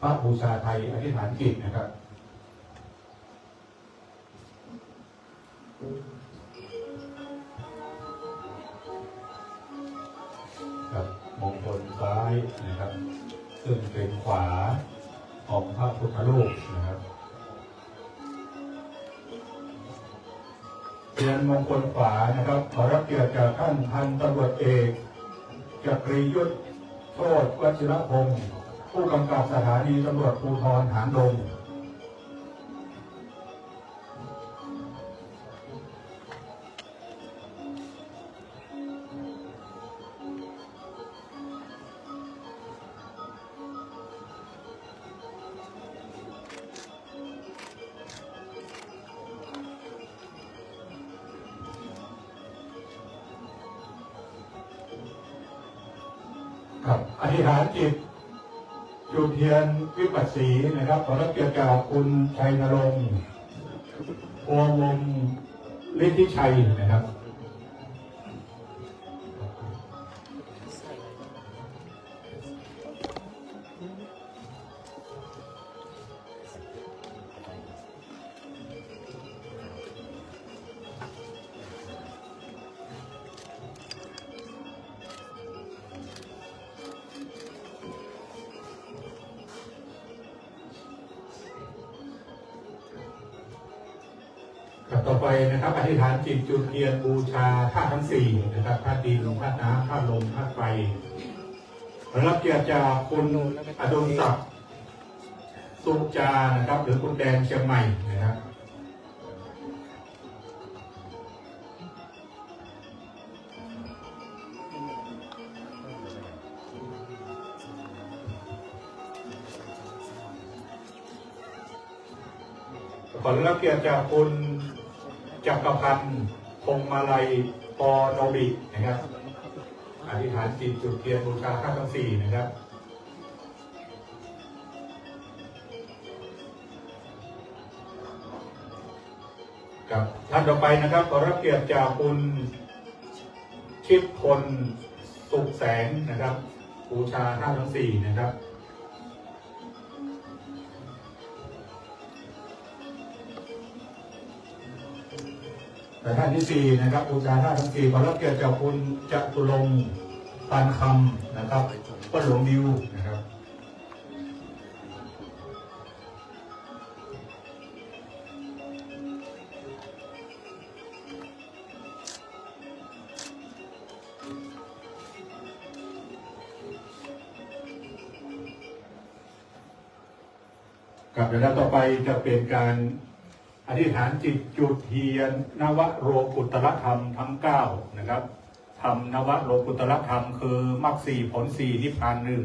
พระบูชาไทย อธิษฐานจิตนะครับ ครับ มงคลซ้ายนะครับ ซึ่งเป็นขวาของพระพุทธรูปนะครับ เรียนมงคลขวานะครับ ขอรับเกียรติจากท่านพันตำรวจเอกจักรียุทธโชติวชิรพงศ์ ผู้กำกับสถานีตำรวจภูธรหางดง ครับ อธิษฐานจิต จุดเทียนวิปัสสีนะครับ ขอรับเกียรติจากคุณชัยนรงค์ พวงวงศ์ฤทธิชัยนะครับ ครับ ต่อไปนะครับ อธิษฐานจิตจุดเทียนบูชาธาตุทั้งสี่นะครับ ธาตุดิน ธาตุน้ำ ธาตุลม ธาตุไฟ รับเกียรติจากคุณอดุลศักดิ์ สุจานะครับ หรือคุณแดนเชียงใหม่นะครับ ขอรับเกียรติจากคุณจักรพันธ์ พงษ์มาลัย ป.โนบิ นะครับ อธิษฐานจิตจุดเทียนบูชาธาตุทั้งสี่นะครับ ครับ ท่านต่อไปนะครับ ขอรับเกียรติจากคุณชิดพล สุขแสงนะครับ บูชาธาตุทั้งสี่นะครับ และท่านที่สี่นะครับ บูชาธาตุทั้งสี่ ขอรับเกียรติจากคุณจตุรงค์ ปานคำนะครับ ป้าหลวงบิวนะครับ ครับ เดี๋ยวต่อไปจะเป็นการอธิษฐานจิตจุดเทียนนวโลกุตตรธรรมทั้งเก้านะครับ ธรรมนวโลกุตตรธรรมคือมรรคสี่ผลสี่นิพพานหนึ่ง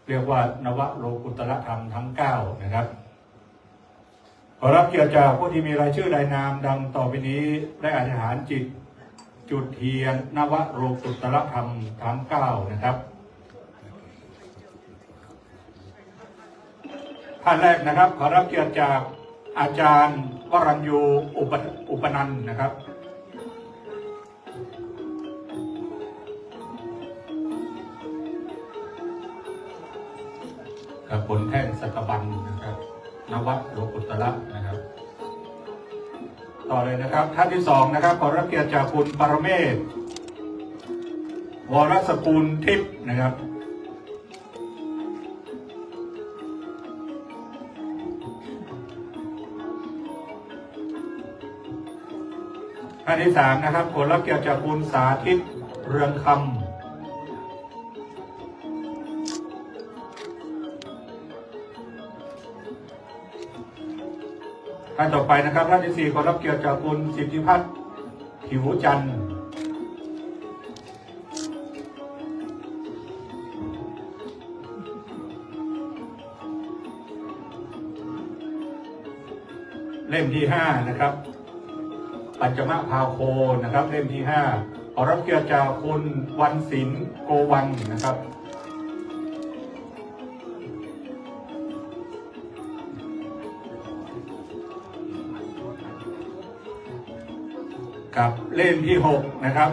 เรียกว่านวโลกุตตรธรรมทั้งเก้านะครับ ขอรับเกียรติจากผู้ที่มีรายชื่อรายนามดังต่อไปนี้ ได้อธิษฐานจิตจุดเทียนนวโลกุตตรธรรมทั้งเก้านะครับ ท่านแรกนะครับ ขอรับเกียรติจากอาจารย์วรัญยู อุป อุปนันท์นะครับ ครับ บนแท่นสักบันนะครับ นวโลกุตตรนะครับ ต่อเลยนะครับ ท่านที่สองนะครับ ขอรับเกียรติจากคุณปรเมศวรสกุลทิพย์นะครับ ท่านที่สามนะครับ ขอรับเกียรติจากคุณสาธิต เรืองคำ ท่านต่อไปนะครับ ท่านที่สี่ ขอรับเกียรติจากคุณสิทธิพัฒน์ ผิวจันทร์ เล่มที่ห้านะครับ ปัญจมภาโคนะครับ เล่มที่ห้า ขอรับเกียรติจากคุณวันศิลป์ โกวัลย์นะครับ ครับ เล่มที่หกนะครับ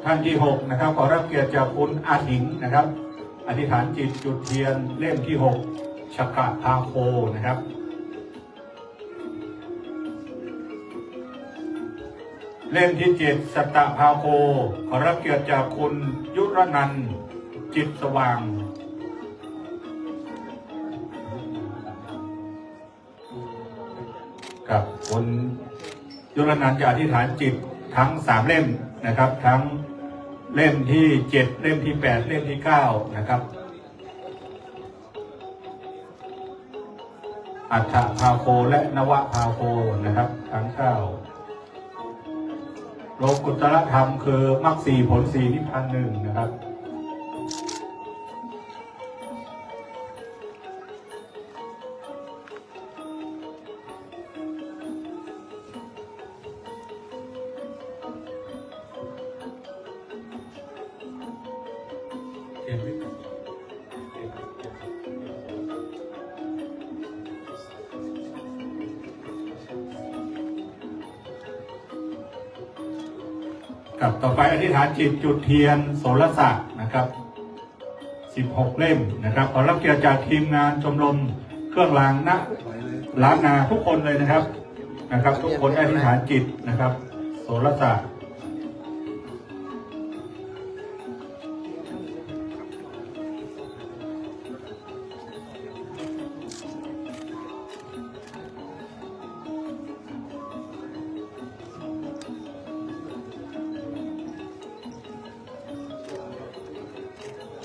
ท่านที่หกนะครับ ขอรับเกียรติจากคุณอาถิงนะครับ อธิษฐานจิตจุดเทียนเล่มที่หก ชกะภาโคนะครับ เล่มที่เจ็ด สัตตภาโค ขอรับเกียรติจากคุณยุรนันท์ จิตสว่าง ครับ คุณ ยลนันท์จะอธิษฐานจิตทั้งสามเล่มนะครับ ทั้งเล่มที่เจ็ด เล่มที่แปด เล่มที่เก้านะครับ อัฏฐภาโคและนวภาโคนะครับ ทั้งเก้า โลกุตตรธรรมคือมรรคสี่ผลสี่นิพพานหนึ่งนะครับ ครับ ต่อไปอธิษฐานจิตจุดเทียนโสรสะนะครับ สิบหก เล่มนะครับ ขอรับเกียรติจากทีมงานชมรมเครื่องรางณล้านนาทุกคนเลยนะครับ นะครับ ทุกคนได้อธิษฐานจิตนะครับ โสรสะ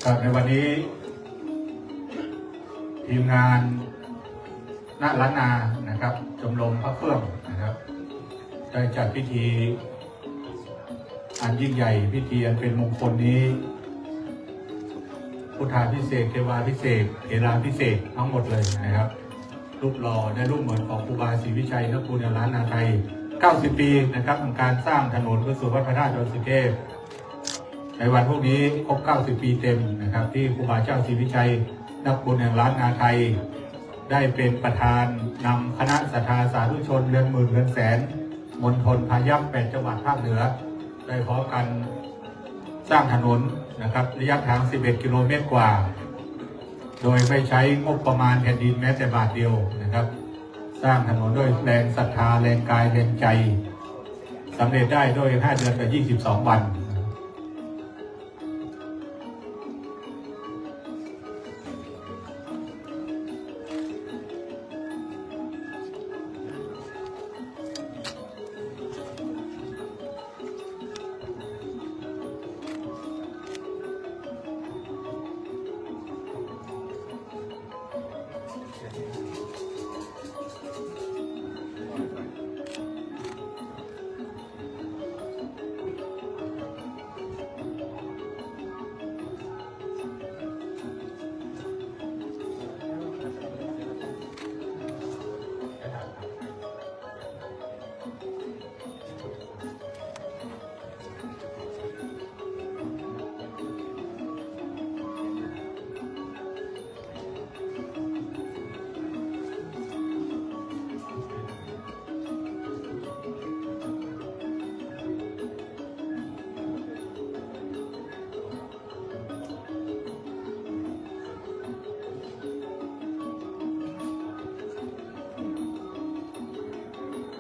ครับ ในวันนี้ ทีมงานณล้านนานะครับ ชมรมพระเครื่องนะครับ ได้จัดพิธีอันยิ่งใหญ่ พิธีอันเป็นมงคลนี้ พุทธาภิเษก เทวาภิเษก เถราภิเษก ทั้งหมดเลยนะครับ รูปหล่อและรูปเหมือนของครูบาศรีวิชัย นกุลแห่งล้านนาไทย เก้าสิบ ปีนะครับ ของการสร้างถนนไปสู่วัดพระธาตุดอยสุเทพ ในวันพรุ่งนี้ครบ เก้าสิบ ปีเต็มนะครับ ที่ครูบาเจ้าศรีวิชัย นกุลแห่งล้านนาไทย ได้เป็นประธานนำคณะศรัทธาสาธุชนเรือนหมื่นเรือนแสน มณฑลพายัพ แปด จังหวัดภาคเหนือ ได้พร้อมกันสร้างถนนนะครับ ระยะทาง สิบเอ็ด กิโลเมตรกว่า โดยไม่ใช้งบประมาณแผ่นดินแม้แต่บาทเดียวนะครับ สร้างถนนด้วยแรงศรัทธา แรงกาย แรงใจ สำเร็จได้ด้วย ห้า เดือนกับ ยี่สิบสอง วัน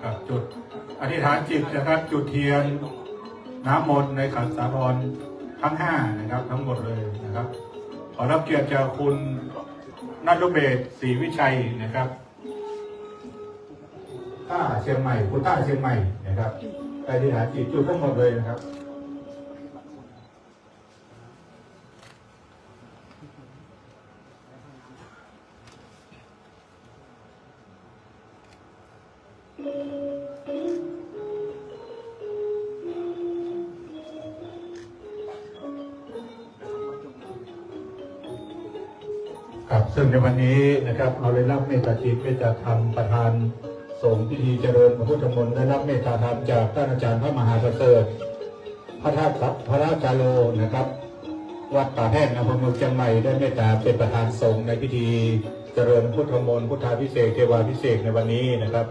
ครับ จุดอธิษฐานจิตนะครับ จุดเทียนน้ำมนต์ในขันสาครทั้งห้านะครับ ทั้งหมดเลยนะครับ ขอรับเกียรติจากคุณณัฐเบศร ศรีวิชัยนะครับ ต้าเชียงใหม่ คุณต้าเชียงใหม่นะครับ ได้อธิษฐานจิตจุดทั้งหมดเลยนะครับ ครับ ซึ่งในวันนี้นะครับ เราได้รับเมตตาจิต เมตตาธรรม ประธานสงฆ์พิธีเจริญพระพุทธมนต์ ได้รับเมตตาธรรมจากท่านอาจารย์พระมหาประเสริฐ พระธาตุ พระธาตุจาโรนะครับ วัดป่าแพทย์ อำเภอเมืองเชียงใหม่ ได้เมตตาเป็นประธานสงฆ์ในพิธีเจริญพุทธมนต์ พุทธาภิเษก เทวาภิเษกในวันนี้นะครับ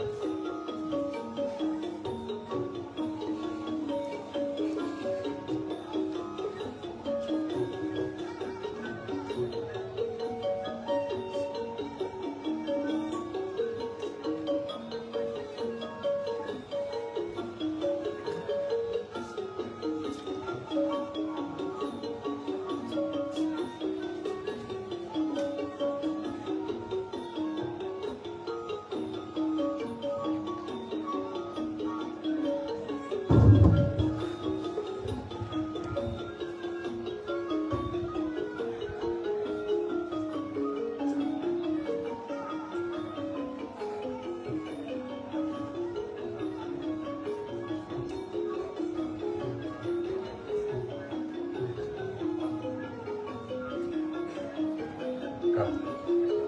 ครับ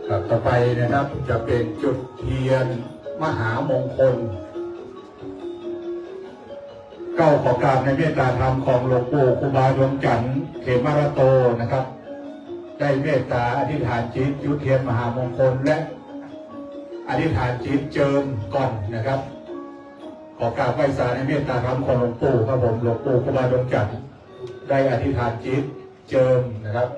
ครับ ต่อไปนะครับ จะเป็นจุดเทียนมหามงคล ก็ขอกราบในเมตตาธรรมของหลวงปู่ครูบาดวงจันทร์เขมรัตโตนะครับ ได้เมตตาอธิษฐานจิตจุดเทียนมหามงคล และอธิษฐานจิตเจิมก่อนนะครับ ขอกราบไหว้สาในเมตตาธรรมของหลวงปู่ครับผม หลวงปู่ครูบาดวงจันทร์ได้อธิษฐานจิตเจิมนะครับ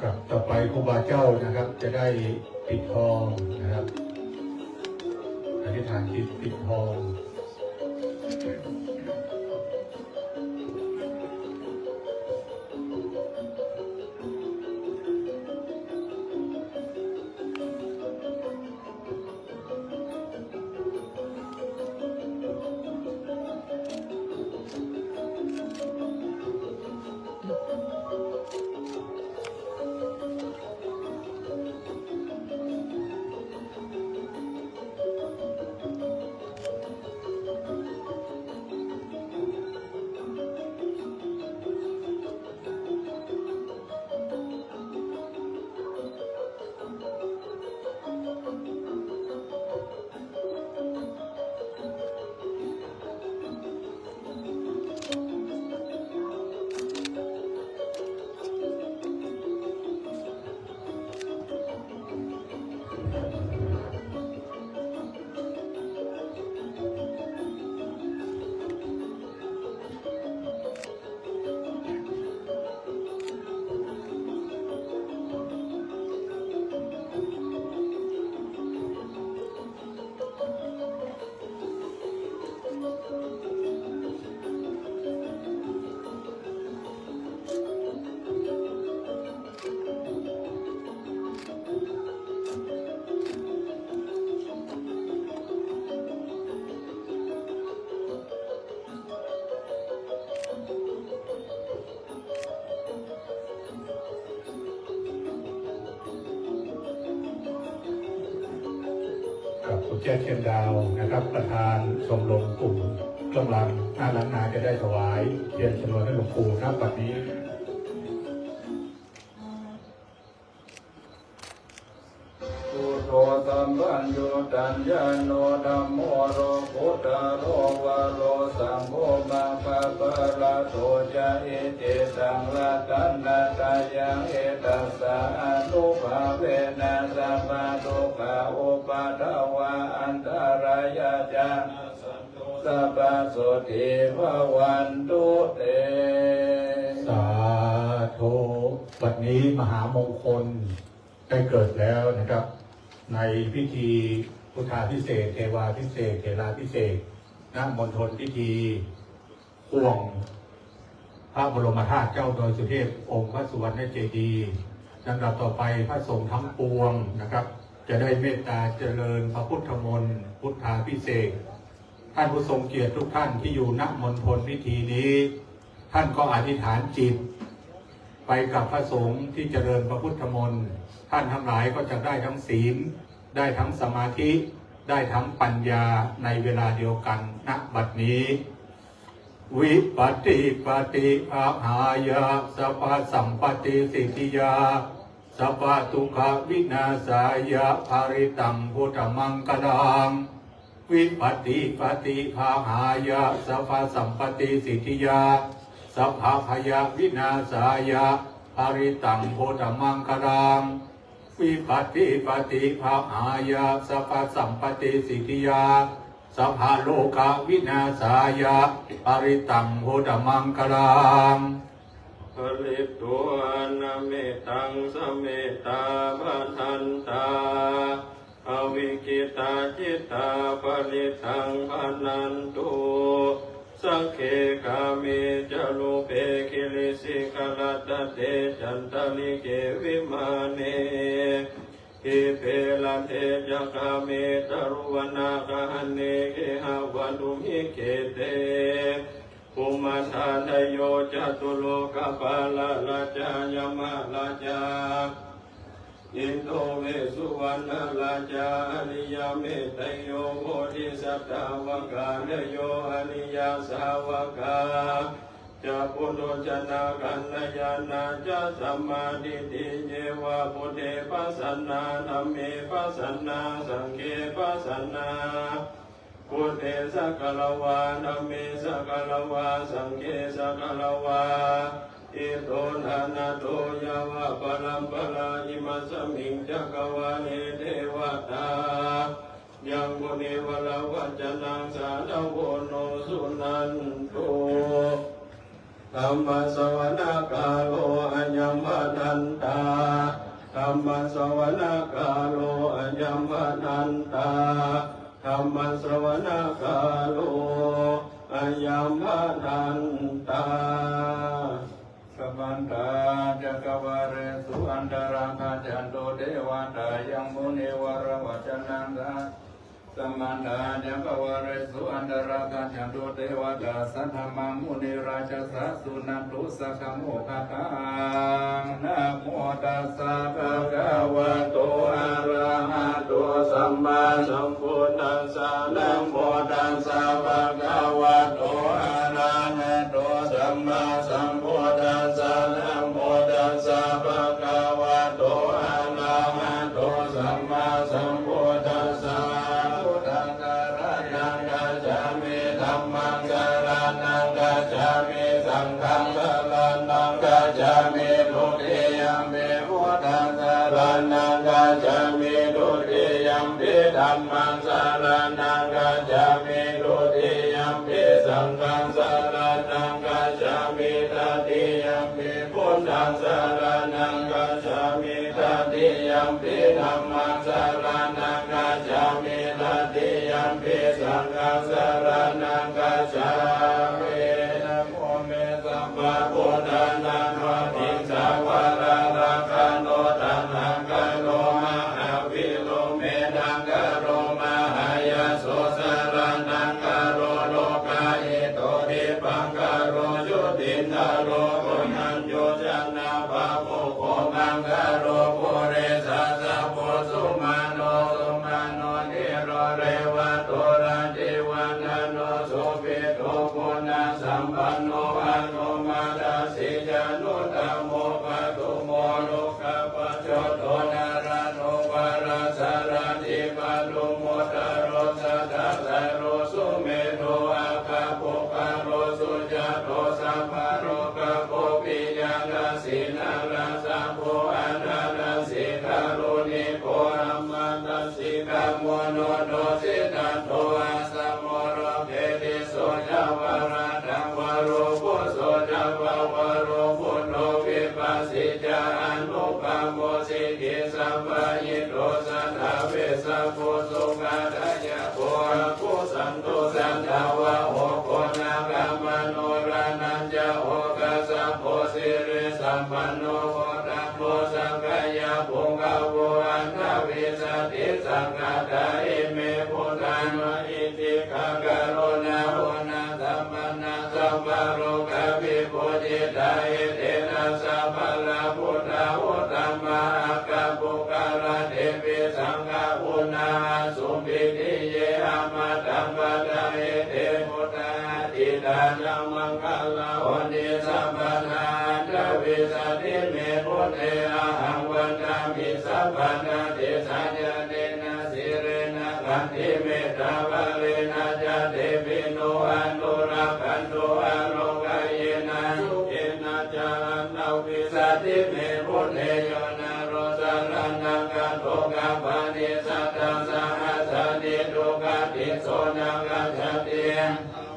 ครับ ต่อไปครูบาเจ้านะครับ จะได้ปิดทองนะครับ อธิษฐานจิตปิดทอง ครับ คุณแจ้งเชียงดาวนะครับ ประธานชมรมกลุ่มเครื่องรางหน้าล้านนา จะได้ถวายเทียนชนวนให้หลวงปู่ณบัดนี้ Buddho sabbaññutañāṇo, dhammo lokuttaro varo, saṅgho maggaphalaṭṭho ca, iti taṃ ratanattayaṃ, etassa ānubhāvena, sabbadukkhā upaddavā, antarāyā ca nassantu, sabbasotthī bhavantu te. สาธุ วันนี้มหามงคลได้เกิดแล้วนะครับ ในพิธีพุทธาภิเษก เทวาภิเษก เถราภิเษก ณ มณฑลพิธี ห่วงพระบรมธาตุเจ้าดอยสุเทพ องค์พระสุวรรณเจดีย์ ลำดับต่อไปพระสงฆ์ทั้งปวงนะครับ จะได้เมตตาเจริญพระพุทธมนต์ พุทธาภิเษก ท่านผู้ทรงเกียรติทุกท่านที่อยู่ณมณฑลพิธีนี้ ท่านก็อธิษฐานจิต ไปกับพระสงฆ์ที่เจริญพระพุทธมนต์ ท่านทั้งหลายก็จะได้ทั้งศีล ได้ทั้งสมาธิ ได้ทั้งปัญญาในเวลาเดียวกัน ณ บัดนี้ Vipattipaṭibāhāya sabbasampattisiddhiyā sabbadukkhavināsāya parittaṃ brūtha maṅgalaṃ. Vipattipaṭibāhāya sabbasampattisiddhiyā sabbabhayavināsāya parittaṃ brūtha maṅgalaṃ. Vipattipaṭibāhāya sabbasampattisiddhiyā sabbarogavināsāya parittaṃ brūtha maṅgalaṃ. Pharitvāna mettaṃ samettā bhadantā avikkhittacittā parittaṃ bhaṇantu. Sagge kāme ca rūpe girisikharataṭe cantalikkhe vimāne dīpe raṭṭhe ca gāme taruvanagahane gehavatthumhi khette bhummaṭṭhādayo catulokapālā rājā yamarājā indo vessuvaṇṇarājā ariyametteyyo bodhisattāva gāṇayo ariyasāvakā ca puthujjanakalyāṇā ca sammādiṭṭhi ye ca buddhe pasannā dhamme pasannā saṅghe pasannā buddhe sagāravā dhamme sagāravā saṅghe sagāravā ito ṭhānato yāvaparaṃparā imasmiṃ cakkavāḷe devatā yaṃ munivaravacanaṃ sādhavo no suṇantu. Dhammassavanakālo ayambhadantā. Dhammassavanakālo ayambhadantā. Dhammassavanakālo ayambhadantā. Samantā cakkavāḷesu atrāgacchantu devatā yaṃ munivaravacanaṃ sā Samantā cakkavāḷesu atrāgacchantu devatā saddhammaṃ munirājassa suṇantu saggamokkhadaṃ. Namo tassa bhagavato arahato sammāsambuddhassa. Namo tassa bhagavato arahato sammāsambuddhassa. Namo tassa bhagavato arahato sammāsambuddhassa. Buddhaṃ saraṇaṃ gacchāmi. Dhammaṃ saraṇaṃ gacchāmi. Saṅghaṃ saraṇaṃ gacchāmi. Dutiyampi buddhaṃ saraṇaṃ gacchāmi. Dutiyampi dhammaṃ saraṇaṃ gacchāmi. Dutiyampi saṅghaṃ saraṇaṃ gacchāmi. Tatiyampi buddhaṃ saraṇaṃ gacchāmi. Tatiyampi dhammaṃ saraṇaṃ gacchāmi. Tatiyampi saṅghaṃ saraṇaṃ gacchāmi. Namo me sabbabuddhānaṃ paṭisavālāgaṇo taṇhaṅkaro mahāvīro medhaṅkaro mahāyaso saraṇaṅkaro lokahito dīpaṅkaro jotindharo koṇḍañño janapāmokkho maṅgalo purisadammassu sumano sumano dhīro revato rativaḍḍhano sobhito guṇasampanno anomadassī januttamo padumo lokapajjoto nārāno varasārathī padumussarosa dātaro sumedho aggapuggalo sujāto sabbalokaggo piyadassī narāsabho atthadassī kāruṇiko ammadassī karuṇiko siddhattho athamo loke tisso ca varattha varo phusso ca pavaro buddho vipassī ca anupamo sikhī sabbahito satthavessabhū sukhadāyako akkusandho satthavāho koṇāgamano raṇañca okāsa bho sirisampanno gotamo sakyapuṅgavo aṭṭhavīsati saṅkhātā ime buddhā mahiddhikā karuṇāguṇasampanā sabbalokavibhūsitā etena sabbalā buddhā uttamā aggapuggalā tepi saṅghaguṇā asubbidhi ye amataṃ paṭṭhāhi te buddhā atītā ca maṅgalā honti sabbadā aṭṭhavīsati me buddhe ahaṃ vandā Paṇḍitassaññāṇena sīlena khantimettābalena ca tepi no anurakkhantu ārogayena sukhena ca. Aṭṭhavīsati me bhūte yo naro saraṇaṃ gato gabbhāni sattasahassāni duggatiṃ so na gacchati.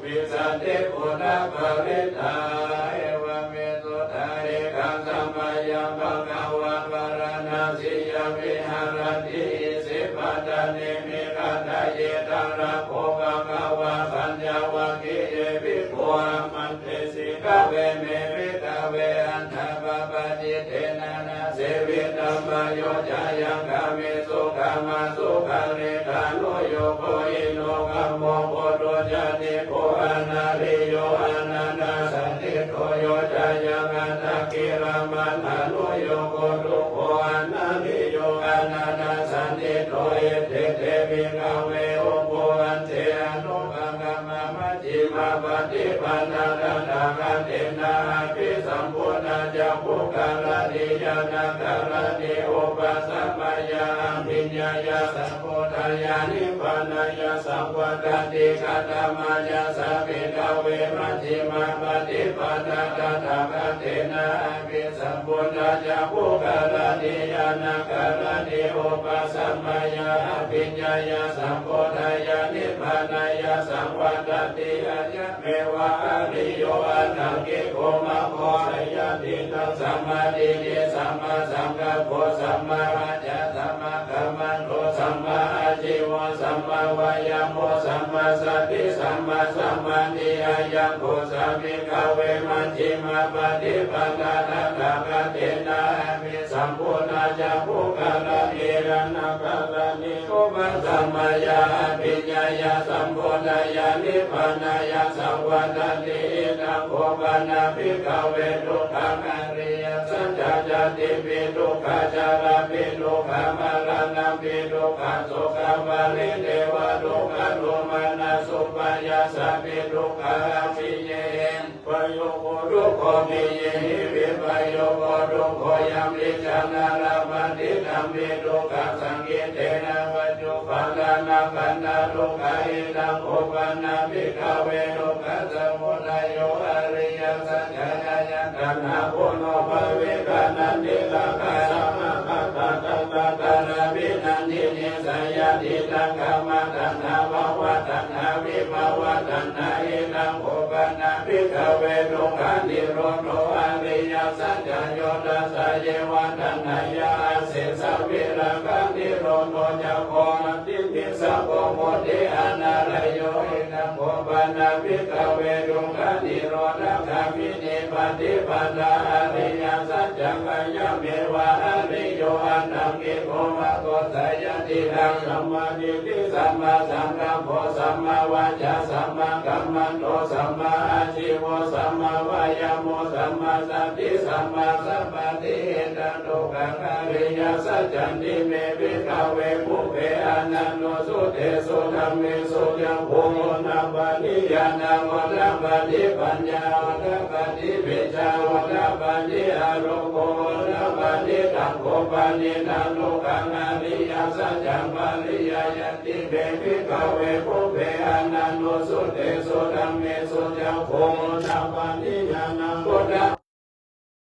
Vīsati buddhaparittaṃ. Evaṃ me sutā. Ekaṃ samayaṃ bhagavā bārāṇasiyaṃ viharati isipatane migadāye. Tatra kho bhagavā pañcavaggiye bhikkhū āmantesi: Kave me bhikkhave antā pabbājetthena na sevitabbā. Yo cāyaṃ kāmesu kāmasukhallikānuyogo hīno gammo pothujjaniko anariyo anatthasañhito, yo cāyaṃ attakilamathānuyogo dukkho anariyo anatthasañhito. Ete te bhikkhave ubho ante anupagamma majjhimā paṭipadā tathāgatena abhisambuddhā ca puggalāni ñāṇakālāni upasamāya abhiññāya sambodhāya nibbānāya saṃvattati. Katamāya sa bhikkhave majjhimā paṭipadā tathāgatena abhisambuddhā ca puggalāni ñāṇakālāni upasamāya abhiññāya sambodhāya nibbānāya saṃvattati? Ayameva ariyo aṭṭhaṅgiko maggo. Seyyathīdaṃ: sammādiṭṭhi sammāsaṅkappo sammāvācā sammākammanto sammāājīvo sammāvāyāmo sammāsati sammāsamādhi. Ayaṃ kho sā bhikkhave majjhimā paṭipadā tathāgatena abhisambuddhā ca puggalāni ñāṇakālāni upasamāya abhiññāya sambodhāya nibbānāya saṃvattati. Idaṃ kho pana bhikkhave dukkhaṃ ariyasaccañca. Jātipi dukkhā jarāpi dukkhā maraṇampi dukkhaṃ sokaparidevadukkhadomanassupāyāsāpi dukkhā appiyehi uppayogo dukkho piyehi vippayogo dukkho. Yampicchaṃ na labhati tampi dukkhaṃ saṅkhittena paccuppannānaṃ khandhā dukkhā. Idaṃ kho pana bhikkhave dukkhasamudayo ariyasaccañāṇayaṃ. Taṇhā ponobbhavikā nandirāgā sahagatā tatra tatrābhinandinī seyyathīdaṃ: kāmataṇhā bhavataṇhā vibhavataṇhā. Idaṃ kho pana bhikkhave dukkhanirodho ariyasaccaṃ. Yo tassāyeva taṇhāya asesavirāganirodho cāgo paṭinissaggo mutti anālayo. Idaṃ kho pana bhikkhave dukkhanirodhagāminī paṭipadā ariyasaccaṃ. Ayameva ariyo aṭṭhaṅgiko maggo. Seyyathīdaṃ: sammādiṭṭhi sammāsaṅkappo sammāvācā sammākammanto sammāājīvo sammāvāyāmo sammāsati sammāsamādhi. Idaṃ dukkhaṃ ariyasaccanti me bhikkhave pubbe ananussutesu dhammesu cakkhuṃ udapādi ñāṇaṃ udapādi paññā udapādi vijjā udapādi āloko udapādi. Taṃ kho panidaṃ dukkhaṃ ariyasaccaṃ pariyāyanti me bhikkhave pubbe ananussutesu dhammesu cakkhuṃ udapādi ñāṇaṃ udapādi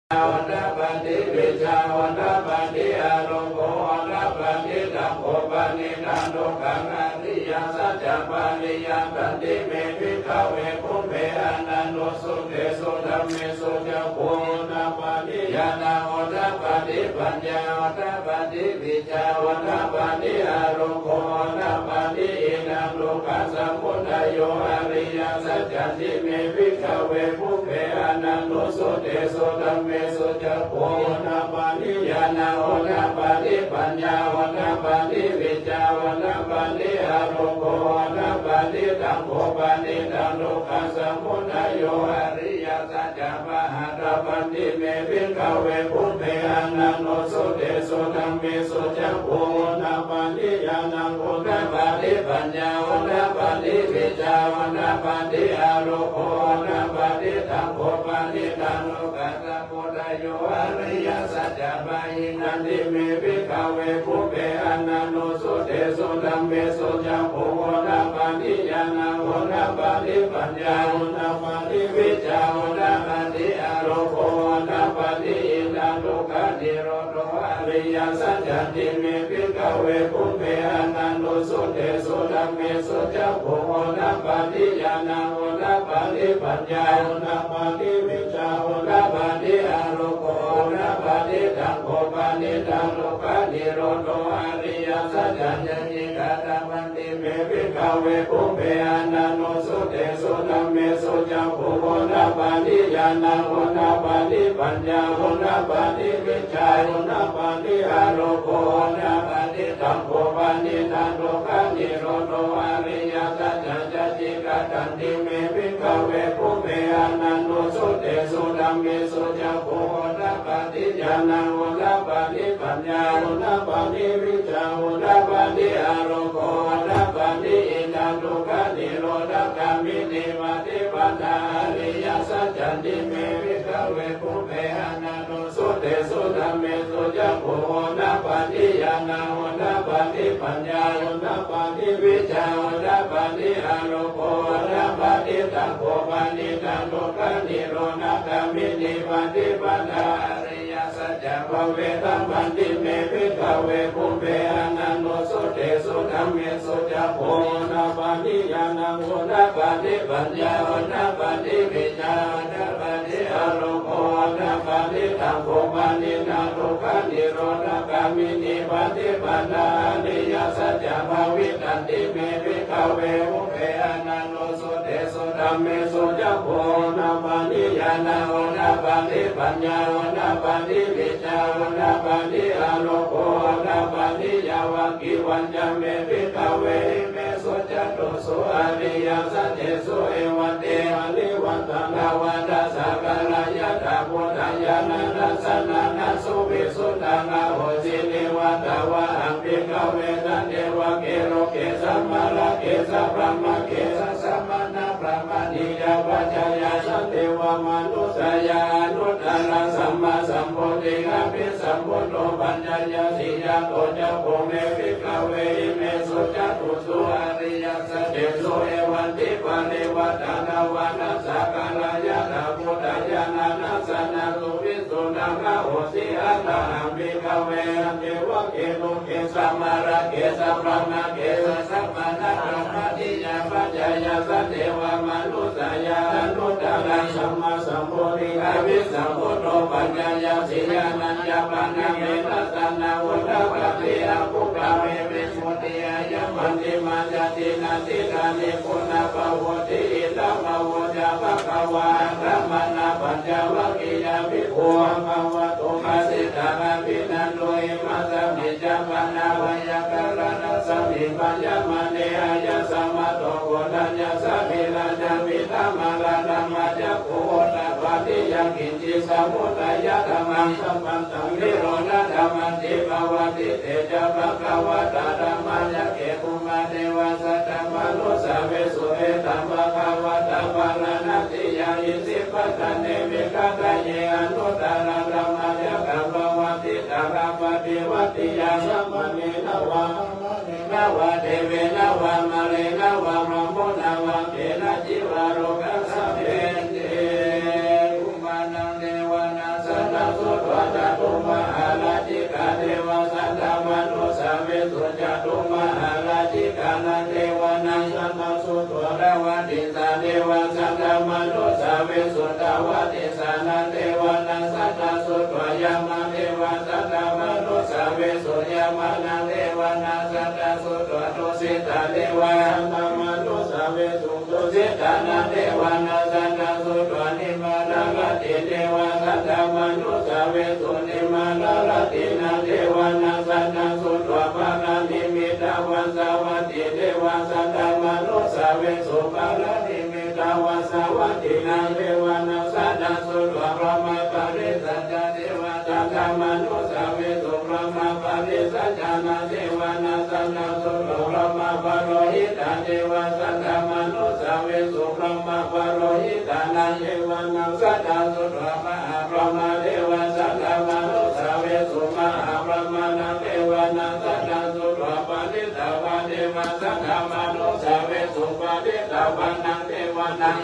udapādi vijjā udapādi āloko udapādi. Taṃ kho panidaṃ dukkhaṃ ariyasaccaṃ pariyatanti me bhikkhave pubbe ananussutesu dhammesu cakkhuṃ udapādi ñāṇaṃ udapādi paññā udapādi vijjā udapādi āloko udapādi. Idaṃ dukkhasamudayo ariyasaccanti me bhikkhave pubbe ananussutesu dhammesu cakkhuṃ udapādi ñāṇaṃ udapādi paññā udapādi vijjā udapādi āloko udapādi. Taṃ kho panidaṃ dukkhasamudayo ariyasaccaṃ pahātabbanti me bhikkhave pubbe ananussutesu dhammesu cakkhuṃ udapādi ñāṇaṃ udapādi paññā udapādi vijjā udapādi āloko udapādi. Taṃ kho panidaṃ lokassāpūttayo ariyasaccaṃ pahīnanti me bhikkhave pubbe ananussutesu dhammesu cakkhuṃ udapādi ñāṇaṃ udapādi paññā udapādi vijjā udapādi āloko udapādi. Idaṃ dukkhanirodho ariyasaccanti me bhikkhave pubbe ananussutesu dhammesu cakkhuṃ udapādi ñāṇaṃ udapādi paññā udapādi vijjā udapādi āloko udapādi. Taṃ kho panidaṃ dukkhanirodho ariyasaccanti me bhikkhave pubbe ananussutesu dhammesu cakkhuṃ udapādi ñāṇaṃ udapādi paññā udapādi vijjā udapādi āloko udapādi. Taṃ kho panidaṃ dukkhanirodho ariyasaccanti me bhikkhave pubbe ananussutesu dhammesu cakkhuṃ udapādi ñāṇaṃ udapādi paññā udapādi vijjā udapādi āloko udapādi. Idaṃ dukkhanirodhagāminī paṭipadā ariyasaccanti me bhikkhave pubbe ananussutesu dhammesu cakkhuṃ udapādi ñāṇaṃ udapādi paññā udapādi vijjā udapādi āloko udapādi. Taṃ kho panidaṃ dukkhanirodhagāminī paṭipadā ariyasaccaṃ bhāvetabbanti me bhikkhave pubbe ananussutesu dhammesu cakkhuṃ udapādi ñāṇaṃ udapādi paññā udapādi vijjā udapādi āloko udapādi. Taṃ kho panidaṃ dukkhanirodhagāminī paṭipadā ariyasaccaṃ bhāvitanti me bhikkhave pubbe ananussutesu dhammesu cakkhuṃ udapādi ñāṇaṃ udapādi paññā udapādi vijjā udapādi āloko udapādi. Yāvakīvañca me bhikkhave imesu catūsu ariyasaccesu evantiparivaṭṭaṃ dvādasākāraṃ yathābhūtaṃ ñāṇadassanaṃ na suvisuddhaṃ ahosi. Neva tāvāhaṃ bhikkhave sadevake loke samārake sabrahmake sassamaṇabrāhmaṇiyā pajāya sadevamanussāya anuttaraṃ sammāsambodhiṃ abhisambuddho paññāya siyato ca bhūme bhikkhave imesu catūsu ariyasaccesu evantiparivaṭṭaṃ dvādasākāraṃ yathābhūtaṃ ñāṇadassanaṃ suvisuddhaṃ ahosi. Athāhaṃ bhikkhave sadevake loke samārake sabrahmake sassamaṇabrāhmaṇiyā pajāya sadevamanussāya anuttaraṃ sammāsambodhiṃ abhisambuddho paññāya siyānañca pana me dassanaṃ udapādi akuppā me vimutti. Ayamantimā jāti natthidāni punabbhavoti. Idamavoca bhagavā. Attamanā pañcavaggiyā bhikkhū bhagavato bhāsitaṃ abhinanduṃ. Imasmiñca pana veyyākaraṇasmiṃ bhaññamāne āyasmato koṇḍaññassa thīrassa vītamalaṃ dhammacakkhuṃ udapādi yaṅkiñci samudayadhammaṃ sabbantaṃ nirodhadhammanti. Pavattite ca bhagavatā dhammacakke bhummā devā saddamanussāvesuṃ. Etaṃ bhagavatā bārāṇasiyaṃ isipatane migadāye anuttaraṃ dhammacakkaṃ pavattitaṃ appaṭivattiyaṃ samaṇena vā brāhmaṇena vā devena vā mārena vā brahmunā vā kenaci vā lokasminti. Bhummānaṃ devānaṃ saddaṃ sutvā cātummahārājikā devā saddamanussāvesuṃ. Cātummahārājikānaṃ devānaṃ saddaṃ sutvā tāvatiṃsā devā saddamanussāvesuṃ. Tāvatiṃsānaṃ devānaṃ saddaṃ sutvā yāmā devā saddamanussāvesuṃ. Yāmānaṃ devānaṃ saddaṃ sutvā tusitā devā saddamanussāvesuṃ. Tusitānaṃ devānaṃ saddaṃ sutvā nimmānaratī devā saddamanussāvesuṃ. Nimmānaratīnaṃ devānaṃ saddaṃ sutvā paranimmitavasavattī devā saddamanussāvesuṃ. Paranimmitavasavattīnaṃ devānaṃ saddaṃ sutvā brahmapārisajjā devā sadda Saddamanussāvesuṃ. Brahmapārisajjānā devānaṃ saddaṃ sutvā, brahmā purohitā devā saddamanussāvesuṃ. Brahmā purohitānaṃ devānaṃ saddaṃ sutvā, mahābrahmā devā saddamanussāvesuṃ. Mahābrahmānaṃ devānaṃ saddaṃ sutvā, paritvā devā saddamanussāvesuṃ. Paritvānaṃ devānaṃ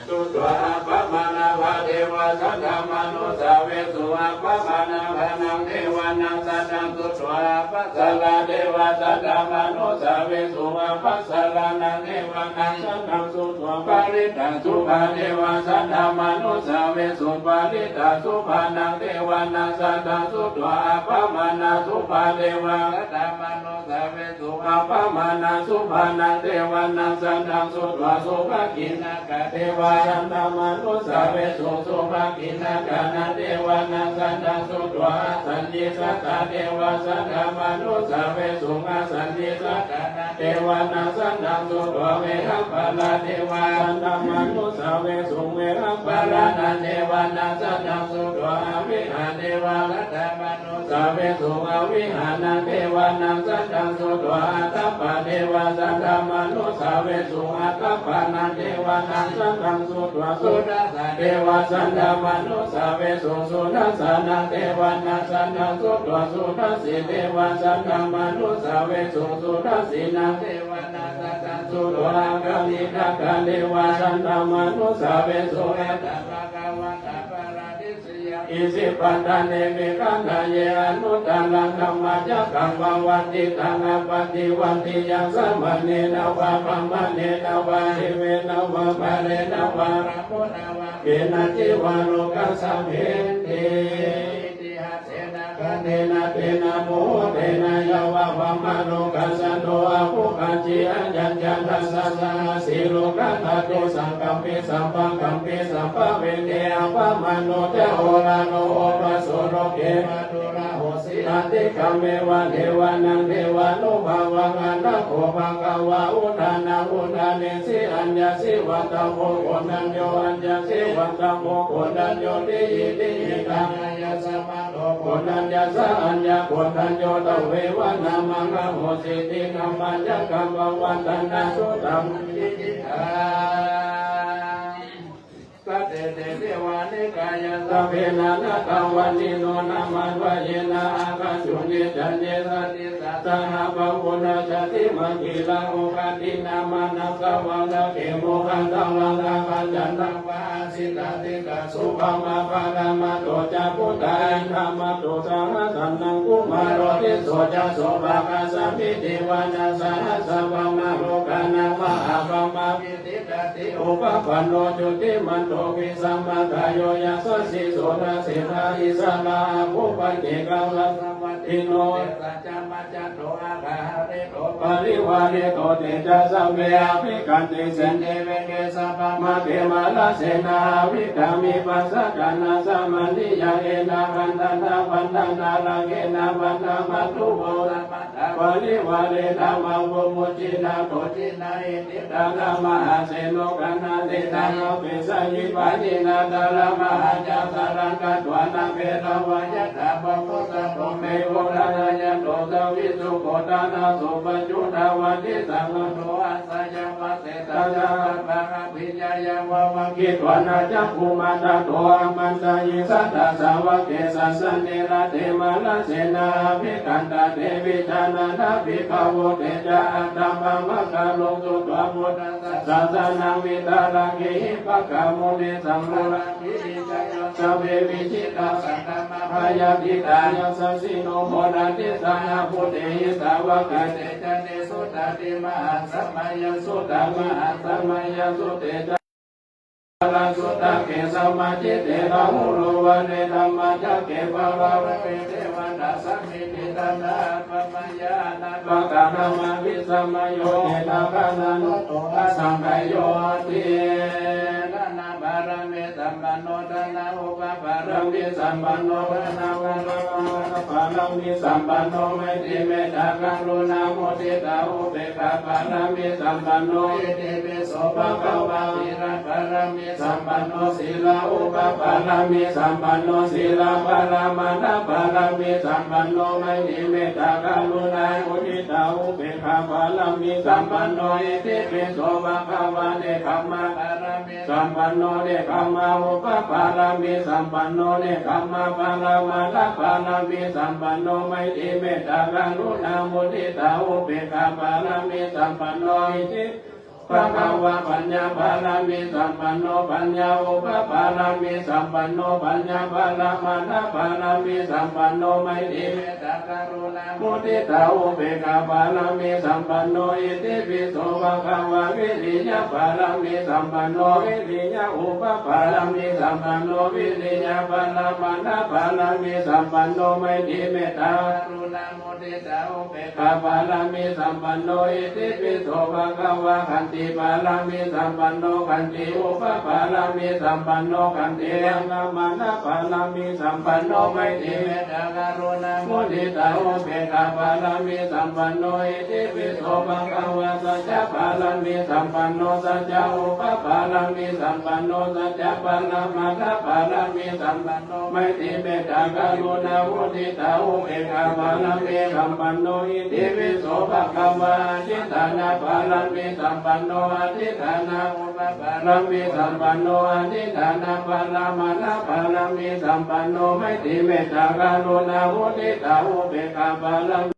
sutvā, appamāṇā devā saddamanussāvesuṃ. Appamāṇānaṃ devānaṃ saddaṃ sutvā, ābhassarā devā saddamanussāvesuṃ. Ābhassarānaṃ devānaṃ saddaṃ sutvā, parittasubhā devā saddamanussāvesuṃ. Parittasubhānaṃ devānaṃ saddaṃ sutvā, appamāṇasubhā devā saddamanu sāvesuṃ. Appamāṇasubhānaṃ devānaṃ saddaṃ sutvā, subhakiṇhakā devā saddamanussāvesuṃ. Subhakiṇhakānaṃ devānaṃ saddaṃ sutvā, asaññissakā devā saddamanussāvesuṃ. Asaññissakānaṃ devānaṃ saddaṃ sutvā, vehapphalā devā saddamanussāvesuṃ. Vehapphalānaṃ devānaṃ saddaṃ sutvā, avihā devā saddamanu sāvesuṃ. Avihānaṃ devānaṃ saddaṃ sutvā, atappā devā saddamanussāvesuṃ. Atappānaṃ devānaṃ saddaṃ sutvā, sudassā devā saddamanussāvesuṃ. Sudassānaṃ devānaṃ saddaṃ sutvā, sudassī devā saddamanussāvesuṃ. Sudassīnaṃ devānaṃ saddaṃ sutvā, akaniṭṭhakā devā saddamanussāvesuṃ. Etaṃ bhagavatā bārāṇasiyaṃ isipatane migadāye anuttaraṃ dhammacakkaṃ pavattitaṃ appaṭivattiyaṃ samaṇena vā brāhmaṇena vā devena vā mārena vā brahmunā vā kenaci vā lokasminti. Itihāsena khaṇena tena muhuttena yāva brahmalokā saddo abbhuggacchi. Ayañca dasasahassī lokadhātu saṅkampi sampakampi sampavedhi. Appamāṇo ca oḷāro obhāso loke pāturahosi, atikkammeva devānaṃ devānubhāvaṃ. Atha kho bhagavā udānaṃ udānesi: Aññāsi vata bho koṇḍañño, aññāsi vata bho koṇḍaññoti. Iti hitvāna yasmā to koṇḍaññassa aññākoṇḍañño tveva nāmaṃ ahosīti dhammacakkaṃ pavattana suttamāni. Saṭṭhete devanikāyā sabbe nānattavaṇṇino, nāmanvayena āgañchuṃ ye caññe sadisā saha. Bahūna jātimakhīlā oghatiṇṇamanāsavā, dakkhemoghataraṃ āgañchantaṃ pahāsitatthe. Subrahmā paramatto ca puttā indamatto saha, sanaṅkumāro tisso ca sopāga sāmīci, vāna sahassabrahmalokānaṃ mahābrahmābhitiṭṭhati. Upapanno jutimanto visamakāyo yasassi so, dasettha issarā āgū paccekavasavattino. Tesa ca majjhato āga hārito parivārito, te ca sabbe abhikkante sinde veghe sabrahmake. Mārasenā avikkāmi passa kaṇhassa maṇiyā, endagantā bandhatā rāgena bandhamatthu vo, samatā parivāretā mā vo muñcittha koci nahi. Ṭhitā ca mahāseno kaṇhasenaṃ apesayi pāṇinā talamāhacca, saraṃ katvāna bheravā yathā pāvussako megho. Thanayanto savijjuko ṭhānaso paccudāvatti, saṅkuddho asayaṃvase. Tañca sabbaṃ abhiññāya vavakkhitvāna cakkhumā, tato āmantayi satthā sāvake sāsane rate. Mārasenā abhikkantā te vijānātha bhikkhavo, te ca ātappamakaruṃ sutvā buddhassa sāsanaṃ. Vītarāgehi pakkāmuṃ nesaṃ lomampi iñjayuṃ. Sabbe vijitasaṅgāmā bhayātītā yasassino, modanti saha bhūtehi sāvakā te janesutāti. Mahāsamayassutā mahāsamayasutte ca, parasuttake samācite, rāhulā vane dhammacakke pavārave devatā samitiṃ. Taṇhaṅ pakkanāma visamayo, tena gaṇhantu asaṅkhayo ti. Dānapāramī sampanno, dānaupapāramī sampanno, dānaupapāramī pāramī sampanno, maitrī mettā karuṇā muditā upekkhā pāramī sampanno, itipi so bhagavā. Sīla pāramī sampanno, sīla upapāramī sampanno, sīla paramatthapāramī sampanno, maitrī mettā karuṇā muditā upekkhā pāramī sampanno, itipi so bhagavā. Nekkhamma pāramī sampanno, nekkhamma upapāramī sampanno, nekkhamma paramatthapāramī sampanno, maitrī mettā karuṇā muditā upekkhā pāramī sampanno, iti bhagavā. Paññā pāramī sampanno, paññā upapāramī sampanno, paññā paramatthapāramī sampanno, maitrī mettā karuṇā muditā upekkhā pāramī sampanno, itipi so bhagavā. Viriya pāramī sampanno, viriya upapāramī sampanno, viriya paramatthapāramī sampanno, maitrī mettā karuṇā muditā upekkhā pāramī sampanno, itipi so bhagavā. Khanti pāramī sampanno, khanti upapāramī sampanno, khanti paramatthapāramī sampanno, maitrī mettā karuṇā muditā upekkhā pāramī sampanno, itipi so bhagavā. Sacca pāramī sampanno, sacca upapāramī sampanno, sacca paramatthapāramī sampanno, maitrī mettā karuṇā muditā upekkhā pāramī sampanno, itipi so bhagavā. Adhiṭṭhāna pāramī sampanno, adhiṭṭhāna upapāramī sampanno, adhiṭṭhāna paramatthapāramī sampanno, maitrī mettā karuṇā muditā upekkhā pāramī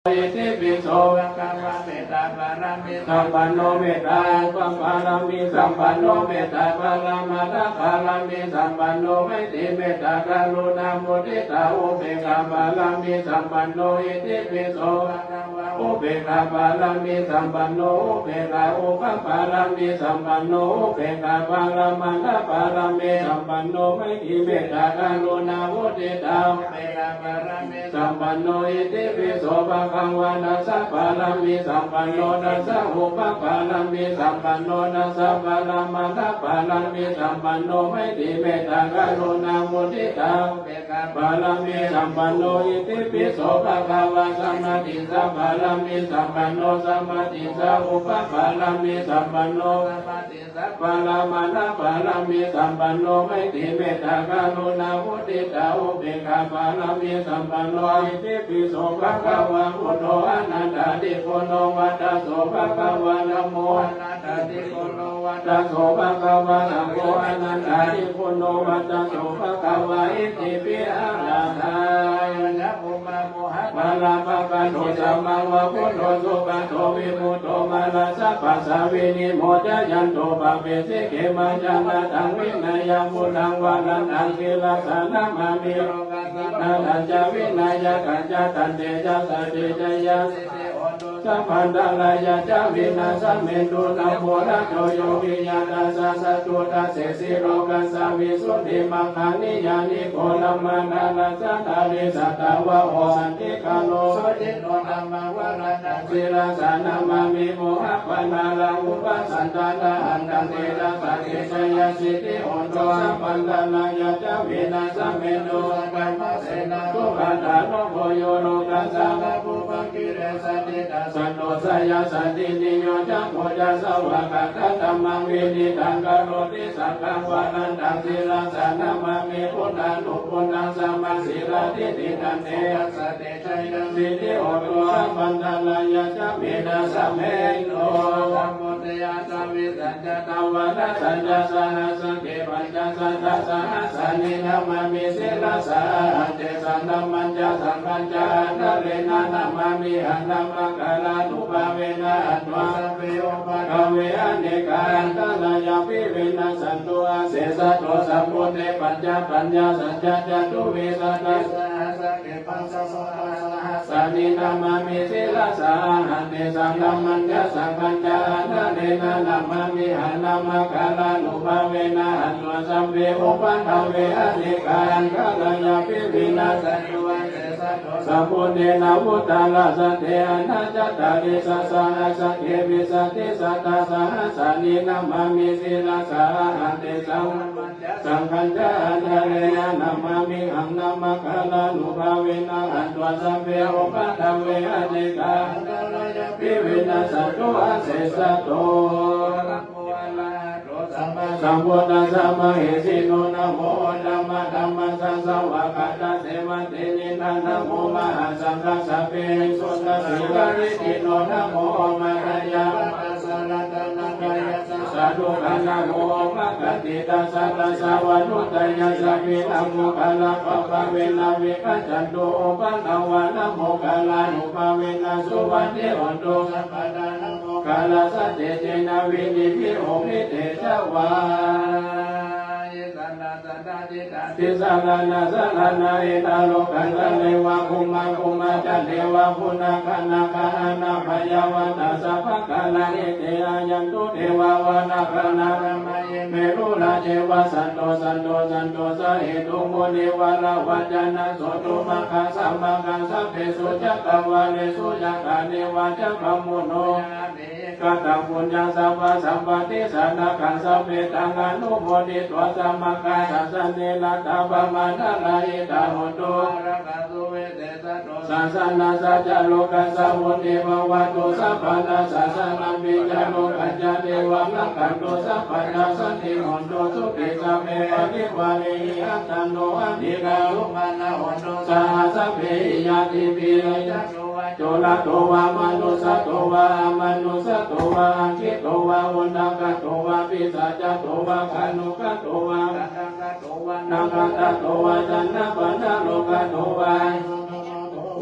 itipi so bhagavā. Mettā pāramī sampanno, mettā upapāramī sampanno, mettā paramatthapāramī sampanno, maitrī mettā karuṇā muditā upekkhā pāramī sampanno, itipi so bhagavā. Upekkhā pāramī sampanno, upekkhā upapāramī sampanno, upekkhā paramatthapāramī sampanno, maitrī mettā karuṇā muditā upekkhā pāramī sampanno, itipi so bhagavā. Dasa pāramī sampanno, dasa upapāramī sampanno, dasa paramatthapāramī sampanno, maitrī mettā karuṇā muditā upekkhā pāramī sampanno, itipi so bhagavā. Samādiṭṭhisa pāramī sampanno, samādiṭṭhisa upapāramī sampanno, samādiṭṭhisa paramatthapāramī sampanno, maitrī mettā karuṇā muditā upekkhā pāramī sampanno, itipi so bhagavā. Buddho anantādiguṇo vata so bhagavā. Dhammo anantādiguṇo vata so bhagavā. Saṅgho anantādiguṇo vata so bhagavā. Itipi āraṇāya. Mārappakkhandho sammāva buddho sugato vimutto mārassa pāsā vinimocayanto pāpesi khemaṃ janataṃ vinayaṃ buddhaṃ varantaṃ sirasā namāmi. Lokassa vanañca vinayaṃ ca tantejasā te jayasiddhi hotu sabbantarāyā ca vināsamentu. Namo rajo yo viya tassa satthu dassesi lokassa visuddhimaggaṃ niyyāniko brahmā dharassa dhārī sattāvaho santikaro suciṇṇo dhammaṃ varantaṃ sirasā namāmi. Mohappadālaṃ upasantadāhaṃ tantejasā te jayasiddhi hotu sabbantarāyā ca vināsamentu. Supaṭipanno bhagavato dhammo yo lokassa pāpūpakilesajetā santussāya santindriyo ca buddhasāvakā. Dhammaṃ vinitaṃ karoti saṅghaṃ varantaṃ sirasā namāmi. Buddhānubuddhaṃ samasīladi tiṭṭhanti. Tassa te jayasiddhi hotu sabbantarāyā ca vināsamentu. Samuddayaṭṭhavīsañca dvādasañca sahassaṃ te pañcasatasahassāni namāmi sirasā ahaṃ. Tesaṃ dhammañca saṅghañca ādarena namāmihaṃ. Nāmakkhānubhāvena hantvā sabbe upaddave anekā antarāyāpi vinassantu asesato. Sambuddhe pañcapaññāsañca catuvīsati sahassāni namāmi sirasā ahaṃ. Tesaṃ dhammañca saṅghañca ādarena namāmihaṃ. Nāmakkhānubhāvena hantvā sabbe upaddave anekā antarāyāpi vinassantu asesā Sambuddhe navuttarasate aṭṭhacattāḷīsasahassake vīsatisatasahassāni namāmi sirasā ahaṃ. Tesaṃ saṅghañca ādarena namāmihaṃ. Namakārānubhāvena hantvā sabbe upaddave anekā antarāyāpi vinassantu asesato. Sambuddhassa mahesino. Namo uttamadhammassa svākkhātasseva tenidha. Namo mahāsaṅghassāpi visuddhasīladiṭṭhino. Namo omātyāraddhassa ratanattayassa sādhukaṃ. Namo omakātītassa tassa vatthuttayassapi. Namokārappabhāvena vigacchantu upaddavā. Namokārānubhāvena suvatthi hotu sabbadā. Namokārassa tejena vidhimhi homi tejavā. Tisaraṇaṃ saraṇaṃ etaṃ lokaṃ. Kāle va bhummā bhummā ca devā bhunnā gaṇā gaṇanā byāvā tassa bhakkānaṃ ete āyantu devā vanakkhaṇā. Brahmā ye me rūḷā ceva saṇṭho saṇṭho saṇṭho sahetuṃ munivaravacanaṃ sotthum ākaṅkhamākaṅkhamānā sabbesu cakkavāḷesu yaṃ kāle va ca brahmuṇo kataṃ puññaṃ sabbasampattisiddhikaṃ sabbe taṃ anumoditvā samaggā sāsane rattabhammānarahitā hontu sāsanassa ca lokassa vuḍḍhī bhavatu sabbadā. Sāsanampi ca lokañca devā rakkhantu sabbadā. Saṅgho hotu sukhī sabbehi parivārehi attano anīghā sumanā hontu saha sabbehi ñātibhi. Corato va manussato va amanussato va aggito va udakato va pisācato va khāṇukato va nakkhattato va janapadarogato va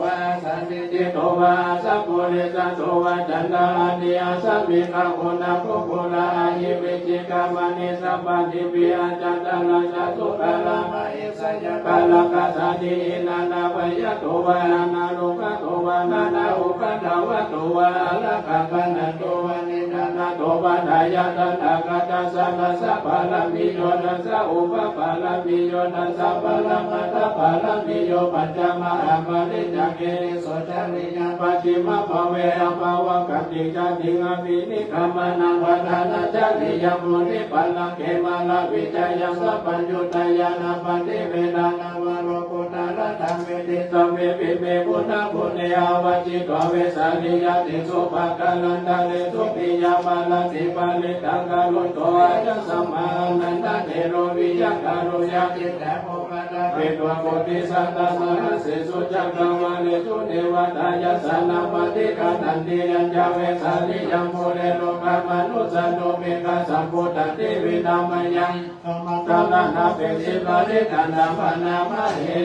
asandiṭṭhito va asappurisato va caṇḍahatthiassamigagoṇakukkuraahivicchikamaṇisappadīpi acchataracchasūkaramahiṃsayakkharakkhasādīhi nānābhayato va nānārogato va nānāupaddavato va ārakkhaṃ gaṇhantu va niṭṭhānato va dāyādā tathāgatassa dasa pāramiyo dasa upapāramiyo dasa paramatthapāramiyo pañca mahāpariccāge tisso cariyā pacchimabhave abhavaggadin jātin abhinikkhamanaṃ padhānacariyaṃ bodhipallaṅke māravijayaṃ sabbaññutañāṇappaṭivedhaṃ navalokuttaradhamme ti sabbepime buddhaguṇe āvajjitvā vesāliyā tīsu pākārantaresu tiyāmarattiṃ parittaṃ karonto āyasmā ānandatthero viya kāroññacittaṃ upaṭṭhapetvā koṭisatasahassesu cakkavāḷesu devatā yassāṇaṃ paṭiggaṇhanti yañca vesāliyaṃ pure rogāmanussadubbhikkhasambhūtantividhamayaṃ samattā labhati parittaṃ taṃ bhaṇāma he.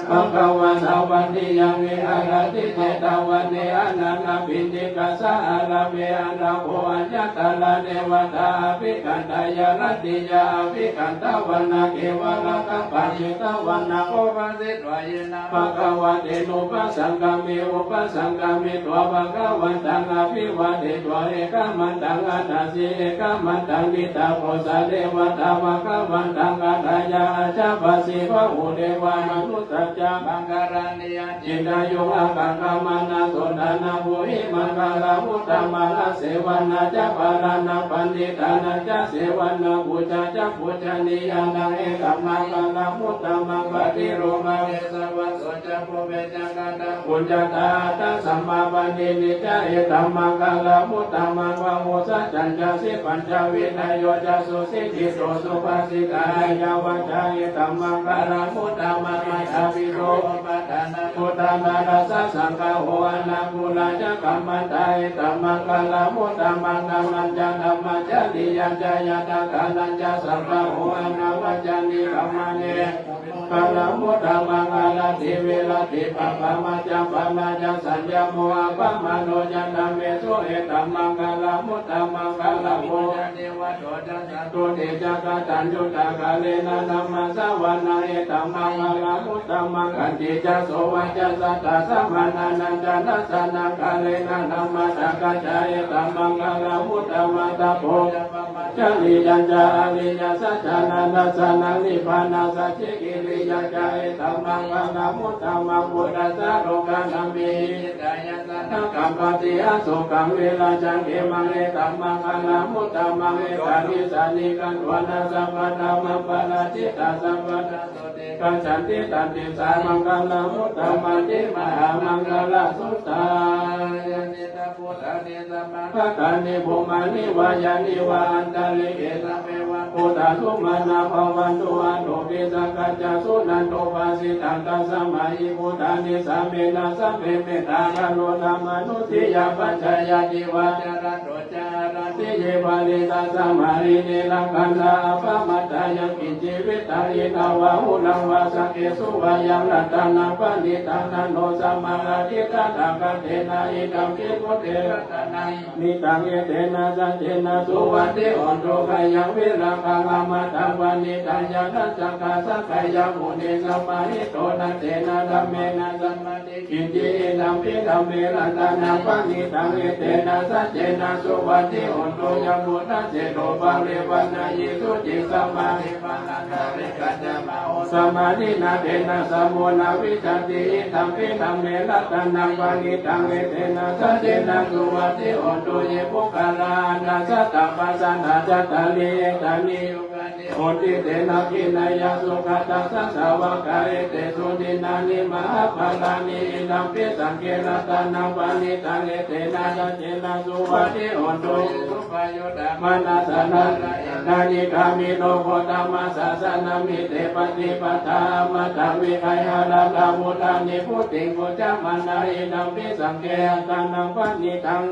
Bhagavā sāvatthiyaṃ viharati jetavane anāthapiṇḍikassa ārāme. Atha kho aññatra devatā abhikkantā ca ratiyā abhikkantavāna kevalakappaccetāvāna obhāsetvā yena bhagavā tenupasaṅkami. Upasaṅkamitvā bhagavantaṃ abhivādetvā ekamantaṃ aṭṭhāsi. Ekamantaṃ ṭhitā kho sā devatā bhagavantaṃ aṭṭhāya ācikkhasi. Bahū devā manussā ca maṅgalāni acintayuṃ ākaṅkhamānā sotthānaṃ brūhi maṅgalamuttamaṃ. Asevanā ca bālānaṃ paṇḍitānañca sevanā pūjā ca pūjanīyānaṃ etammaṅgalamuttamaṃ. Paṭirūpadesavāso ca pubbe ca katapuññatā attasammāpaṇidhi ca etammaṅgalamuttamaṃ. Bāhusaccañca sippañca vinayo ca susikkhito subhāsitā ca yā vācā etammaṅgalamuttamaṃ. Mātāpituupaṭṭhānaṃ puttadārassa saṅgaho anākulā ca kammantā etammaṅgalamuttamaṃ. Dānañca dhammacariyā ca ñātakānañca saṅgaho anavajjāni kammāni etammaṅgalamuttamaṃ. Sati virati pāpā majjapānā ca saññamo appamādo ca dhammesu etammaṅgalamuttamaṅgalaṃ. Nivāto ca santuṭṭhī ca kataññutā kālena dhammassavanaṃ etammaṅgalamuttamaṃ. Khantī ca sovacassatā samaṇānañca dassanaṃ kālena dhammasākacchā etammaṅgalamuttamaṃ. Tapo ca brahmacariyañca ariyasaccāna dassanaṃ nibbānasacchikiriyā ca etammaṅgalamuttamaṃ. Phuṭṭhassa lokadhammehi hitāyassa na kampati asokaṃ virajaṃ khemaṃ etammaṅgalamuttamaṃ. Etādisāni katvāna sabbatthamaparājitā sabbattha sotthiṃ gacchanti tanti etammaṅgalamuttamanti. Mahāmaṅgalasuttaṃ. Yasanīdha bhūtāni samāgatāni bhummāni vā yāni va antalikkhe sabbeva bhūtā sumanā bhavantu athopi sakkacca suṇantu bhāsitaṃ. Tasmā hi bhūtā nisāmetha sabbe mettā karotha mānusiyā pajāya divā ca ratto ca haranti ye baliṃ tasmā hi ne rakkhatha appamattā. Yaṅkiñci vittaṃ idha vā huraṃ vā saggesu vā yaṃ ratanaṃ paṇītaṃ na no samaṃ atthi tathāgatena idampi buddhe ratanaṃ paṇītaṃ etena saccena suvatthi hotu. Khayaṃ virāgaṃ amataṃ paṇītaṃ yadajjhagā sakyamunī samāhito na tena dhammena samatthi kiñci idampi dhamme ratanaṃ paṇītaṃ etena saccena suvatthi hotu. Yambuddhaseṭṭho parivaṇṇayī suciṃ samādhimānantarikaññamāhu samādhinā tena samo na vijjati idampi dhamme ratanaṃ paṇītaṃ etena saccena suvatthi hotu. Ye puggalā aṭṭha sataṃ pasatthā cattāri etāni yugāni honti te dakkhiṇeyyā sugatassa sāvakā etesu dinnāni mahapphalāni idampi saṅghe ratanaṃ paṇītaṃ etena saccena suvatthi hotu. Ye suppayuttā manasā daḷhena nikkāmino gotamasāsanamhi te pattipattā amataṃ vigayha laddhā mudhā nibbutiṃ bhuñjamānā idampi saṅghe ratanaṃ paṇītaṃ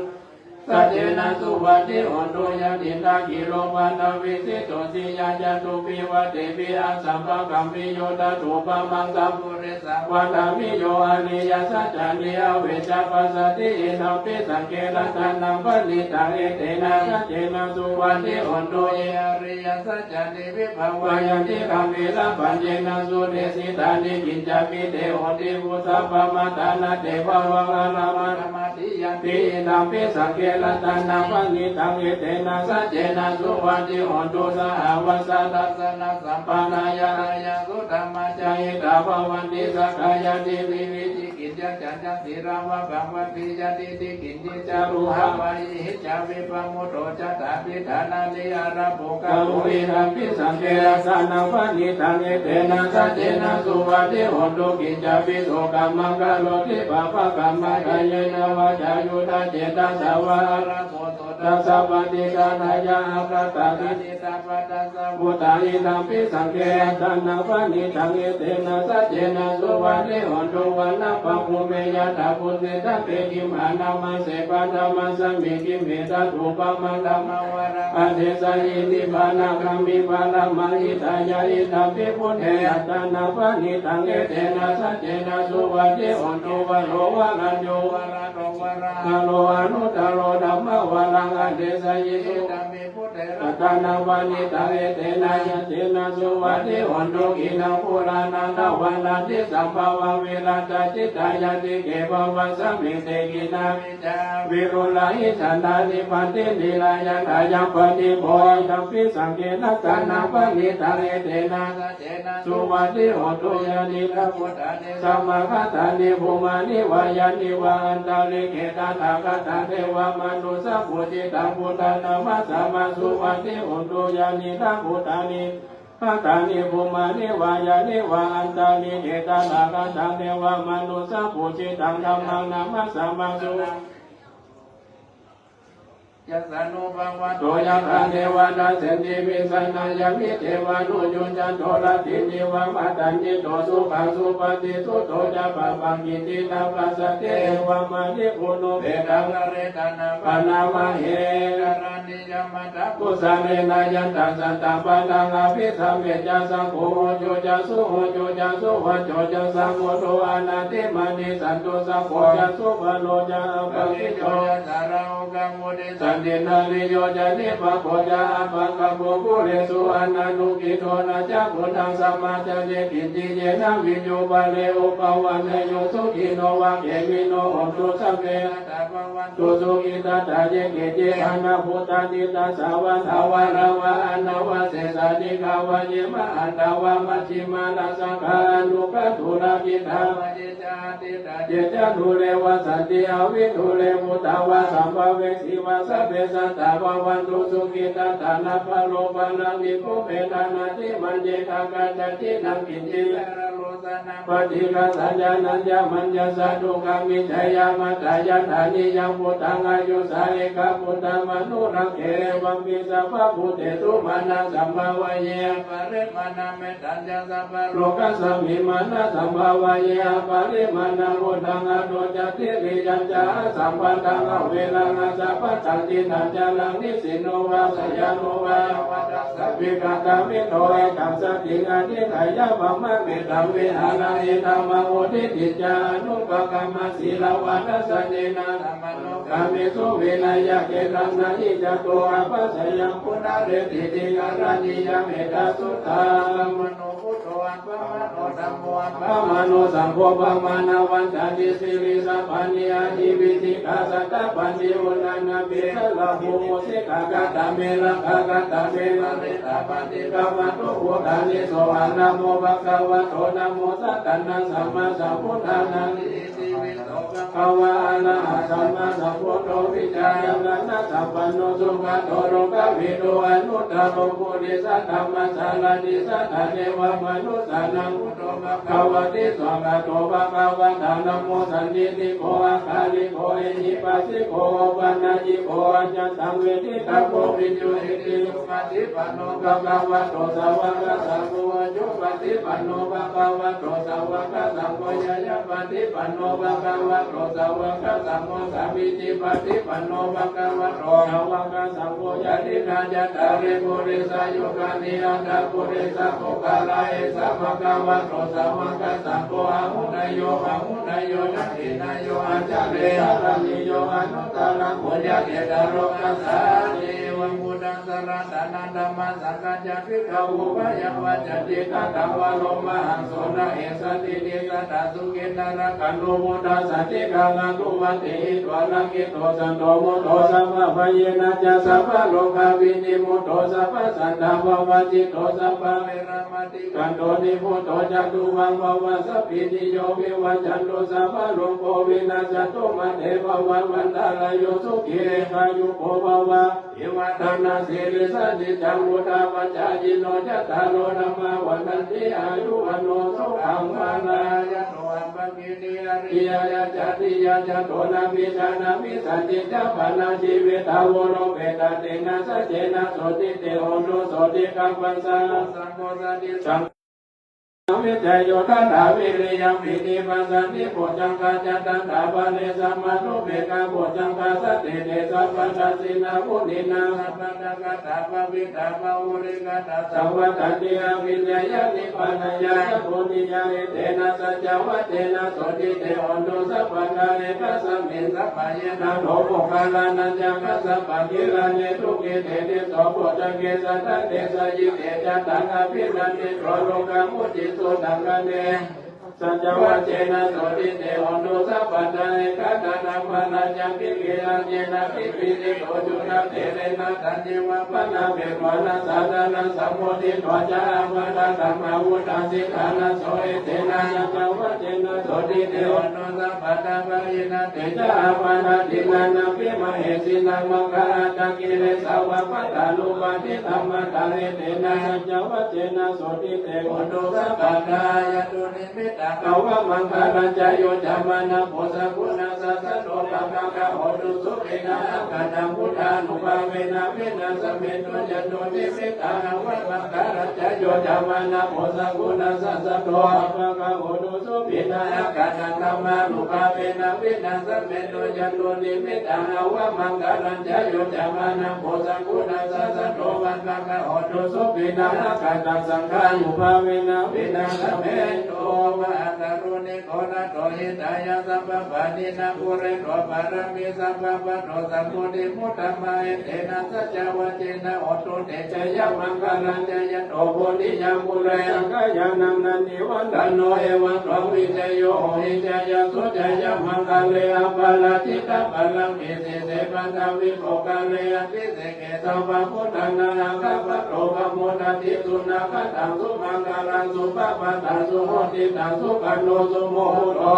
saccena suvatthi hotu. Yathindakhīlo paṭhaviṃ sito siyā catubbhi vātebhi asampakampiyo tathūpamaṃ sappurisavādābhiyo ariyasaccāni avecca passati idampi saṅghe ratanaṃ paṇītaṃ etena saccena suvatthi hotu. Ye ariyasaccāni vibhāvayanti gambhīrapaññena sudesitāni kiñcāpi te honti bhusappamattā na te bhavaṃ aṭṭhamā samatthi yanti idampi saṅghe ratanaṃ paṇītaṃ etena saccena suvatthi hotu. Sahāvassa dassanasampanā ñāṇayaṃ sudhammā ca hitvā bhavanti sakkāyadiṭṭhi vicikicchā ca ñāṇasīlamappamādiyatīti kiñci ca ruḷhāvahīhi ca vippamutto ca thāpiṭhānāni ārāpukaṃ idampi saṅghe ratanaṃ paṇītaṃ etena saccena suvatthi hotu. Kiñcāpi so kammaṃ karoti pāpakaṃ mayā yena vā jāyuda cetasā vā ārāpo so tassa paṭighātāya appaṭivattitabbaṃ tassa vuttā idampi saṅghe ratanaṃ paṇītaṃ etena saccena suvatthi hotu. Vanappagumbe yathā phussitagge gimhānamāse paṭhamasmiṃ gimhe tathūpamaṃ dhammavaraṃ adesayi nibbānagāmiṃ paramaṃ hitāya idampi buddhe ratanaṃ paṇītaṃ etena saccena suvatthi hotu. Varo varaññū varā karo anuttaro dhammavaraṃ adesayi suvatthi ratanaṃ paṇītaṃ etena saccena suvatthi hotu. Khīṇaṃ purāṇaṃ navaṃ natthi sambhavaṃ virattacittāyatike bhavasmiṃ te khīṇabījā avirūḷhā hi jaṭā nibbanti nirayaṃ ayanti paṭibbo idampi saṅghe ratanaṃ paṇītaṃ etena saccena suvatthi hotu. Yānīdha bhūtāni samāgatāni bhummāni vā yāni va antalikkhe tathāgata devamanussapūjitaṃ buddhaṃ namassāma suvatthi hotu. Yānīdha bhūtāni samāgatāni bhummāni vā yāni va antalikkhe tathāgata devamanussapūjitaṃ dhammaṃ namassāma suvatthi Yassānubhāvato yathā devatā santi vijānāya, viddhā manussā ca rattiṃ iva matandito. Sukhā supati, sutto ca pāpaṃ kiñci na passati, evamādiguṇūpetāṃ parittaṃ na bhaṇāma he. Karaṇīyam atthakusalena, yaṃ taṃ santaṃ padaṃ abhisamecca, sakko ujū ca suhujū ca, suvaco cassa mudu anatimānī. Santussako ca subharo ca, appakicco ca sallahukavutti, santindriyo ca nipako ca, appagabbho kulesu ananugiddho. Na ca khuddaṃ samācare kiñci, yena viññū pare upavadeyyuṃ. Sukhino vā khemino hontu, sabbe sattā bhavantu sukhitattā. Ye keci pāṇabhūtatthi, tasā vā thāvarā vā anavasesā, dīghā vā ye mahantā vā, majjhimā rassakā aṇukathūlā. Khiḍḍā vā ye ca aṭṭhitā, ye ca dūre vasanti avidūre, bhūtā vā sambhavesī vā, sabbe sattā bhavantu sukhitattā. Na paro paraṃ nikubbetha, nātimaññetha katthaci naṃ kiñci, paralokanāpaṭighasañca. Nañca maññassa dukkhamiccheyya, matthāya thaṇhiyā bhūtaṃ, āyusā ekaputtamanurakkhe. Evampi sabbabhūtesu, mānasaṃ bhāvaye aparimāṇaṃ. Mettañca sabbalokasmiṃ, mānasaṃ bhāvaye aparimāṇaṃ. Uddhaṃ adho ca tiriyañca, asambādhaṃ averaṃ asapattaṃ. Tiṭṭhañcaraṃ nisinno vā, sayāno vā yāvatassa vigatamiddho, etaṃ satiṃ adhiṭṭheyya, brahmametaṃ vihāraṃ idhamāhu. Diṭṭhiñca anupagamma sīlavā, dassanena samāno kāmesu vineyya gedhaṃ. Na hi jātu gabbhaseyyaṃ punaretīti, karaṇīyā mettasuttā. Appamāṇo buddho, appamāṇo dhammo, appamāṇo saṅgho, pamāṇavantāni siriṃsapāni, ahi vicchikā satapadī uṇṇānābhī sarabū mūsikā. Katā me rakkhā, katā me parittā, paṭikkamantu bhūtāni. Sohaṃ namo bhagavato, namo sattannaṃ sammāsambuddhānaṃ. Itipi so bhagavā arahaṃ sammāsambuddho vijjācaraṇasampanno sugato lokavidū anuttaro purisadammasārathi satthā devamanussānaṃ buddho bhagavāti. Svākkhāto bhagavatā dhammo sandiṭṭhiko akāliko ehipassiko opanayiko accattaṃ veditabbo viññūhīti. Supaṭipanno bhagavato sāvakasaṅgho, ujupaṭipanno bhagavato sāvakasaṅgho, ñāyapaṭipanno bhagavato sāvakasaṅgho, sāmīcipaṭipanno bhagavato sāvakasaṅgho, yadidaṃ cattāri purisayugāni aṭṭha purisapuggalā, esa bhagavato sāvakasaṅgho, āhuneyyo pāhuneyyo dakkhiṇeyyo añjalikaraṇīyo anuttaraṃ puññakkhettaṃ lokassāti. Evaṃ buddhaṃ sarantānaṃ dhammaṃ saṅghañca bhikkhavo bhayā vajjanti kataṃ vā lomahaṃso na hessatīti. Sadā sukhī narakkhandho buddhasacchikaṃ anuvadehitvā rakkhito santo mudo sabbabhayena ca sabbarogavinimutto sabbasantāpavajjito sabbaveramatikkanto nibbuto ca tuvaṃ bhava. Sabbītiyo vivajjantu sabbarogo vinassatu mā te bhavatvantarāyo sukhī dīghāyuko bhava. Abhivādanasīlissa niccaṃ vuḍḍhāpacāyino cattāro dhammā vaḍḍhanti āyu vaṇṇo sukhaṃ balaṃ. Yato appakirti ariyā ca tiyā ca to na pijānāmi sañcicca pana jīvitā voropetā tena saccena sotthi te hotu sotthi gabbhassa. Saṅgho satisaṅgho viccayuttadā viriyaṃ pīti passaddhi bojjhaṅgā ca tathāpare samādhupekkhabojjhaṅgā satiṭṭhe sabbadassinā muninā sabbattha gatā pāpitā bahulīkatā saṃvattanti abhiññāya nibbānāya ca bodhiyā. Etena saccavajjena sotthi te hotu sabbadā. Ekasmiṃ samaye nātho puggalānañca kassapaṃ gilāne dukkhite tisso bojjhaṅge satta desayi. Te ca taṃ abhinanditvā rogā mucciṃsu taṅkhaṇe. Saccavajjena sotthi te hotu sabbadā. Ekadā dhammarājāpi gelaññenābhipīḷito cūḷaṃ therena taññeva bhaṇāpetvāna sādaraṃ sammoditvā ca ābādhā tamhā vuṭṭhāsi ṭhānaso. Etena saccavajjena sotthi te hotu sabbadā. Pahīnā te ca ābādhā tiṇṇannampi mahesinaṃ maggāhatakilesāva pattānuppattidhammataṃ. Etena saccavajjena sotthi te hotu sabbadā. Yadu Avamaṅgalañca yo cāmanāpo sakuṇassa saddo pāpaggaho dussupinaṃ akantaṃ buddhānubhāvena vināsamentu. Yandunnimittaṃ avamaṅgalañca yo cāmanāpo sakuṇassa saddo pāpaggaho dussupinaṃ akantaṃ dhammānubhāvena vināsamentu. Yandunnimittaṃ avamaṅgalañca yo cāmanāpo sakuṇassa saddo pāpaggaho dussupinaṃ akantaṃ saṅghānubhāvena vināsamentu. Mahākāruṇiko nātho hitāya sabbapāṇinaṃ pūretvā pāramī sabbā patto sambodhimuttamaṃ. Etena saccavajjena hotu te jayamaṅgalañca. Yato bodhiyā mūle sakyānaṃ nandivaḍḍhano evaṃ tvaṃ vijayo hohi jayassu jayamaṅgale. Aparājitapallaṅke sīse paṭhavipokkhare abhiseke sabbabuddhānaṃ aggappatto pamodati. Sunakkhattaṃ sumaṅgalaṃ supabhātaṃ suhuṭṭhitaṃ sukhaṇo sumuhutto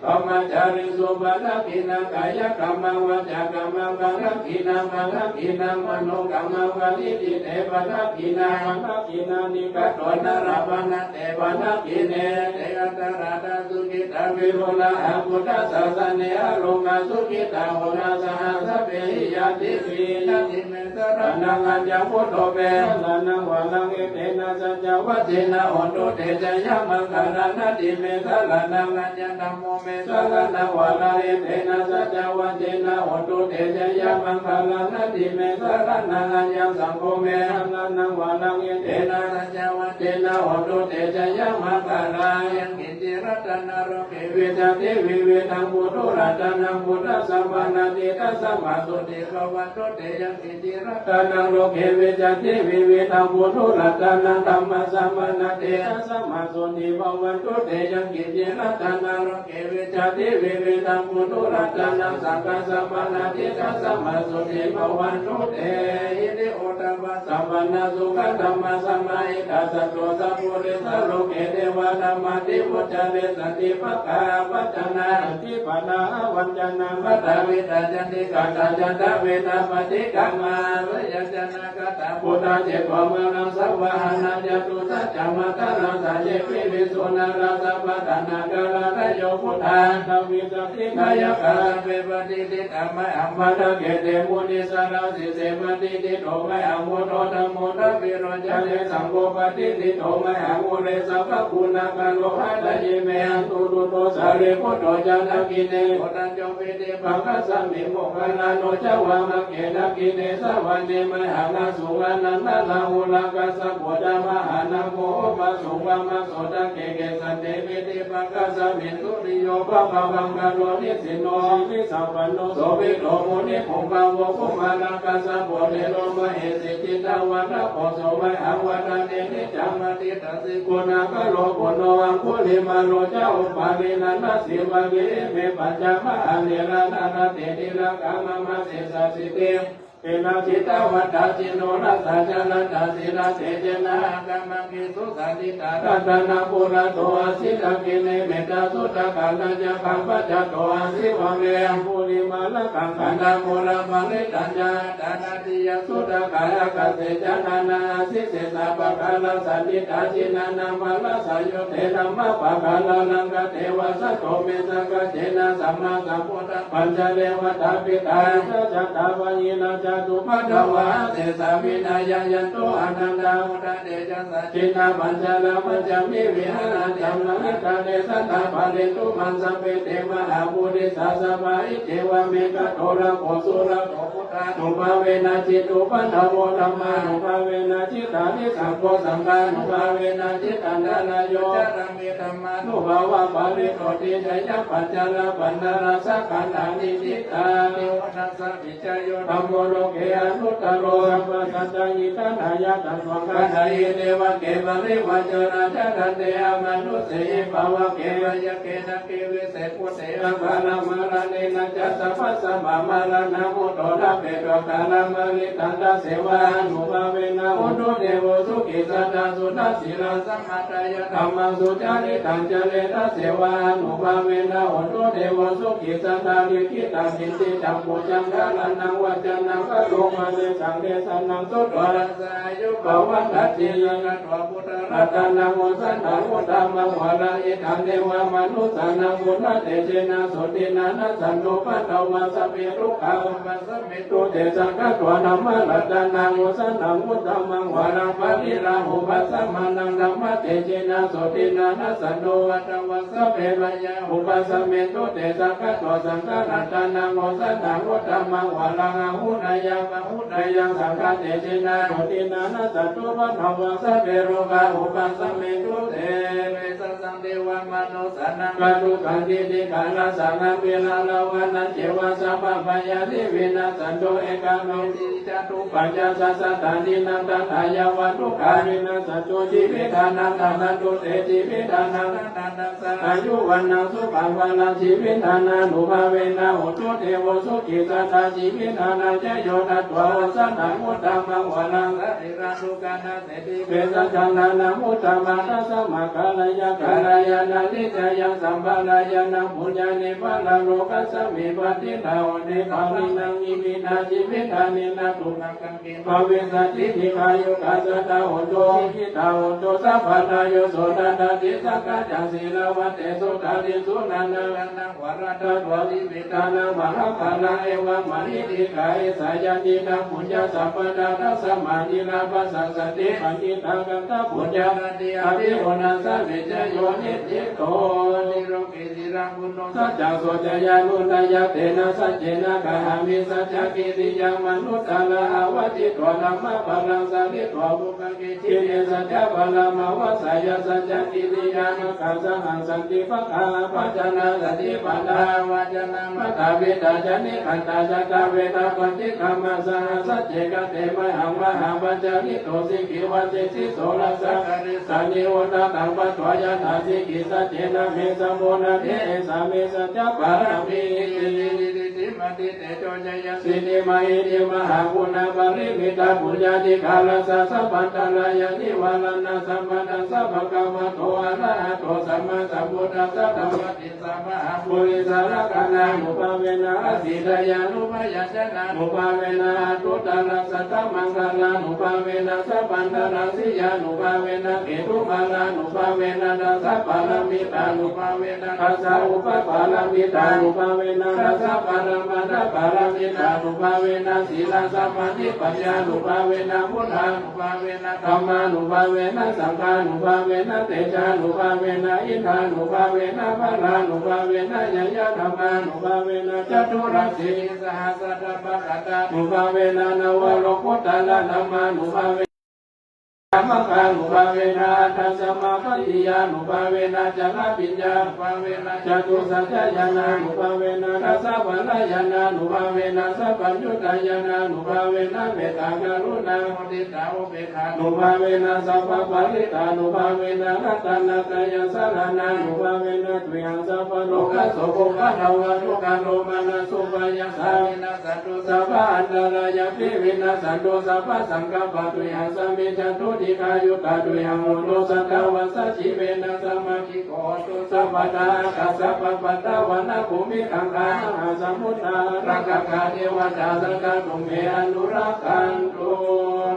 brahmacārisu padakkhiṇaṃ kāyakammaṃ vācākammaṃ padakkhiṇaṃ padakkhiṇaṃ manokammaṃ paṇidhī te padakkhiṇā padakkhiṇāni katvāna labhantatthe padakkhiṇe. Te atthaladdhā sukhitā viruḷhā buddhasāsane arogā sukhitā hotha saha sabbehi ñātibhi. Natthi me saraṇaṃ aññaṃ buddho me saraṇaṃ varaṃ etena saccavajjena hotu te jayamaṅgalaṃ. Natthi me saraṇaṃ aññaṃ dhammo me saraṇaṃ varaṃ etena saccavajjena hotu te jayamaṅgalaṃ. Natthi me saraṇaṃ aññaṃ saṅgho me saraṇaṃ varaṃ etena saccavajjena hotu te jayamaṅgalaṃ. Yaṅkiñci ratanaṃ loke vijjati vividhaṃ puthu ratanaṃ buddhassaṃ paṇati tasmā sotthī bhavantu te. Yaṅkiñci ratanaṃ loke vijjati vividhaṃ puthu ratanaṃ dhammassaṃ paṇati tasmā sotthī bhavantu te. Yaṅkiñci ratanaṃ loke vijjati vividhaṃ puthu ratanaṃ saṅghassaṃ paṇati tasmā sotthī bhavantu te. Iti uddhamassaṃ pana sukhaṃ dhammasamahitāya saddo sappuriso loke devadhammāti vuccare. Santi pakkhā avañcanā santi pana avañcanā mātā pitāyantikā ca ñātā vedā paṭikkama. Seyyathā nāgattā bhūtā citto maraṃ savāhanaṃ catusaccāmataraṃ saññepiviṃsu narāsabhā. Taṇhaṅkarādayo buddhā aṭṭhavīsati nāyakā sabbe patiṭṭhitā mayhaṃ matthake te munissarā. Sīse patiṭṭhito mayhaṃ buddho dhammo dvilocane saṅgho patiṭṭhito mayhaṃ ure sabbaguṇākaro. Hadaye me anuruddho sārīputto ca dakkhiṇe koṇḍañño piṭṭhibhāgasmiṃ moggallāno ca vāmake. Dakkhiṇe savane mayhaṃ āsuṃ ānandarāhulā kassapo ca mahānāmo ubhāsuṃ vāmasotake. Kesante piṭṭhibhāgasmiṃ suriyo pabhaṅkaro nisinno sirisampanno sobhito munipuṅgavo. Kumārakassapo thero mahesī cittavādako so mayhaṃ vadane niccaṃ patiṭṭhāsi guṇākaro. Puṇṇo aṅgulimālo ca upālī nandasīvalī ime pañca mahātherā nāḷhā te tilakā mama. Sesāsīti therā jitavanto jinorasā ca laddhā jinaṃ tejena aṅgamaṅgesu saṇṭhitā. Ratanaṃ purato āsi dakkhiṇe mettasuttakaṃ dhajaggaṃ pacchato āsi vāme aṅgulimālakaṃ. Khandhamoraparittañca āṭānāṭiyasuttakaṃ ākāse chadanaṃ āsi sesā pākārasaṇṭhitā. Jinā nānāvarasaṃyuttā nānāpākāralaṅkatā vasato me sakkacce nāma sammasambuddhaṃ pañcarevatāpitā. Disā sattā bahirajjhattupaddavā asesā vinayaṃ yantu anantaṃ buddhateja- -sā. Jinapañjaramajjhamhi viharantaṃ mahītale sadā pālentu maṃ sabbe te mahāpurisāsabhā. Iccevamanto lokato surakkho buddhānubhāvena jitupaddavo dhammānubhāvena jitārisaṅgho saṅghānubhāvena jitantarāyo pañcarami dhammānubhāvapālito. Tejena pañca pañcapaññāni ṭhitā. Dhammo loke anuttaro sabbasattahitatthāya taṃ swaṃ gaṇhāhi devake parivajjatā. Yadatte amanussehi pāvake bhayake nānāvippakkhisu bhūtesu averā maraṇena ca sabbasmā maraṇaṃ mutto lāphetvā akālamariṇaṃ tathevānubhāvena hotu devo sukhī sadā suddhasīlā samādāya dhammaṃ sucaritaṃ careti tathevānubhāvena hotu devo sukhī sadā. Likkhitaṃ cintitaṃ pūjaṃ dhāraṇaṃ vācanaṃ Lomaseṭṭhaṃ desanaṃ sutvā, sāyuṃ pavantatthe. Sakkatvā buddharatanaṃ osathaṃ uttamaṃ varaṃ, hitaṃ devamanussānaṃ buddhatejena sotthinā, nassantupaddavā sabbe dukkhā vūpasamentu te. Sakkatvā dhammaratanaṃ osathaṃ uttamaṃ varaṃ, pariḷāhūpasamanaṃ dhammatejena sotthinā, nassantupaddavā sabbe bhayā vūpasamentu te. Sakkatvā saṅgharatanaṃ osathaṃ uttamaṃ varaṃ, āhuneyyaṃ pāhuneyyaṃ saṅghatejena sotthinā, nassantupaddavā sabbe rogā vūpasamentu te. Vijjānaṃ devamanussānaṃ dukkhaṃ titikkhanaṃ, saṅghamhi rāhubhānañceva sabbabhayāni vinassantu, ekametī catuppaññāsasatāni naṃ, tathāyeva dukkhā vinassantu jīvitānaṃ, ṭhānatthu te jīvitā naṃ ṭhānattassa āyu vaṇṇaṃ sukhaṃ balaṃ. Jīvitdānānubhāvena hotu devo sukhī sadā, jīvitdānaṃ ca yo datvā osathaṃ uttamaṃ varaṃ, sarīraṃ dukkhā naseti, vesajānānamuttamaṃ. Tasmā kālāya kalyāṇaṃ niccāya sampādāya, naṃ puññāni paralokasmiṃ patiṭṭhā honti. Pahīnaṃ iminā jīvitdānena dukkhaṃ kampiṃ bhavissatīti. Dīghāyukā sadā hontu, sukhitā hontu sabbadā. Yo so dadanti saṅghañca sīlavantesu, dādiṃsu ñāṇānaṃ varaṃ datvā, jīvitdānaṃ mahapphalaṃ. Evammahiddhikā esa yadidaṃ puññaṃ sabbadā, tasmā nirāpassassati. Paṇḍitāgatapuññatā, abhipuṇṇassa vijayo niṭṭhito. Nirogī dhīraṃ guṇū saccaṃ soceyyanuddayā, tena saccena kāhāmi saccakiriyamanuttaraṃ. Avecco dhammabalaṃ sārīputto, puggalī jine saccabalamavassāya, saccakiriyamāgāsahaṃ santi pakkhā apaccanā. Saccabalamavassāya mātā pitā ca nikkhantā, jātaveda paṭikkama. Saha sacce kate mayhaṃ mahāpajjalito, sikhī vajjesi soḷasa karīsāni, odātaṃ patvā yathā sikhī, saccena me samonati. Esā me saccapāramī. Iddhībhī sīlībhī samaḍḍhibhī, tejomeyyābhī sirimahiddhibhī, mahāguṇāparimitapuññādhikārassa sabbantarāyanivāraṇā, samaṇassa bhagavato arahato sammāsambuddhassa, dhammasseva mahāpurisalakkhaṇānubhāvena, āsītyānubyañjanānubhāvena, aṭṭhuttarasatamaṅgalānubhāvena, sabbantarāsiyānubhāvena, ketumālānubhāvena, dasapāramitānubhāvena, dasaupapāramitānubhāvena, dasaparamatthapāramitānubhāvena, sīlasamādhipaññānubhāvena, buddhānubhāvena, dhammānubhāvena, saṅghānubhāvena, tejānubhāvena, iddhānubhāvena, balānubhāvena, ñeyyadhammānubhāvena, caturāsītisahassadhammakkhandhānubhāvena, navalokuttaradhammānubhāvena, maggānubhāvena, aṭṭhasamāpattiyānubhāvena, chaḷabhiññānubhāvena, catusaccañāṇānubhāvena, dasabalañāṇānubhāvena, sabbaññutañāṇānubhāvena, mettākaruṇāmuditāupekkhānubhāvena, sabbaparittānubhāvena, ratanattayasaraṇānubhāvena, tuyhaṃ sabbarogasokupaddavadukkhadomanassupāyāsā vinassantu, sabbaantarāyāpi vinassantu, sabbasaṅkappā tuyhaṃ samijjhantu, dīghāyutā tuyhaṃ hotu, satavassajīvena sammādhiko hotu sabbadā. Ākāsapabbatavanabhūmigaṅgāmahāsamuddā, rakkhakārī ca sadā tumhe anurakkhantu.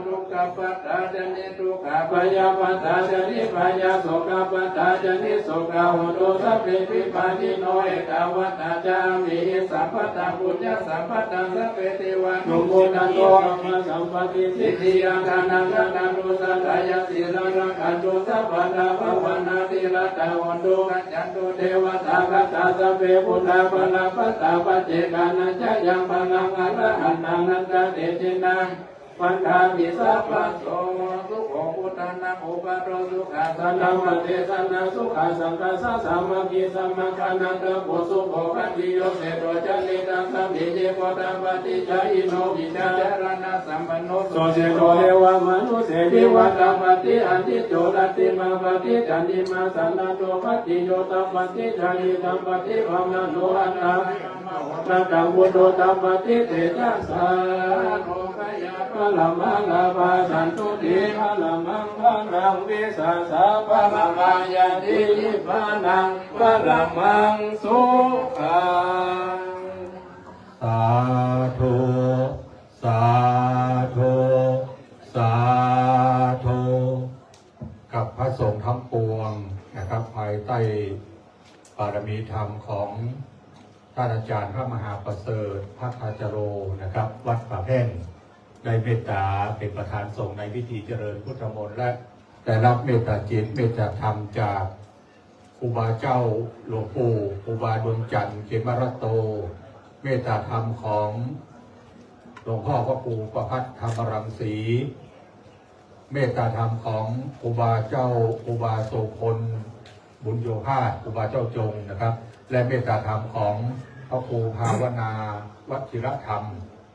Dukkhappattā ca niddukkhā, bhayappattā ca nibbhayā, sokappattā ca nissokā, hontu sabbepi pāṇino. Ettāvatā ca amhehi sambhataṃ puññasampadaṃ, sabbe devānumodantu sabbasampattisiddhiyā. Dānaṃ dadantu saddhāya, sīlaṃ rakkhantu sabbadā, bhāvanābhiratā hontu, gacchantu devatāgatā. Sabbe buddhā balappattā, paccekānañca yaṃ balaṃ, arahantānañca tejena, vandāmi sabbaso. Sukho buddhānaṃ uppādo, sukhā saddhammadesanā, sukhā saṅghassa sāmaggī, samaggānaṃ tapo sukho. Khattiyo seṭṭho ca, diṭṭhaṃ samiñjiko, tappati ca hīno vijjā, caraṇasampanno suseṭṭho, devamanusseshiva, tappati anicco, rattimāpati candimā, sannaddho khattiyo, tappati ca gītappati, brāhmaṇo atthāya mahotā, buddho tappati tejasā. Paramā lābhā, santuṭṭhī paramaṃ balaṃ, vissāsā paramā ñāti, nibbānaṃ paramaṃ sukhaṃ. Sādhu, sādhu. สงฆ์ทั้งปวงนะครับ ภายใต้บารมีธรรมของท่านอาจารย์พระมหาประเสริฐ ภัททจโร นะครับ วัดป่าแพ่ง ได้เมตตาเป็นประธานสงฆ์ในพิธีเจริญพุทธมนต์ และได้รับเมตตาจิตเมตตาธรรมจากครูบาเจ้าหลวงปู่ ครูบาดวงจันทร์ เขมรัตโต เมตตาธรรมของหลวงพ่อพระครูประภัทรธรรมรังสี เมตตาธรรมของครูบาเจ้า ครูบาโสพล บุญโยภาส ครูบาเจ้าจงนะครับ และเมตตาธรรมของพระครูภาวนาวัชิรธรรม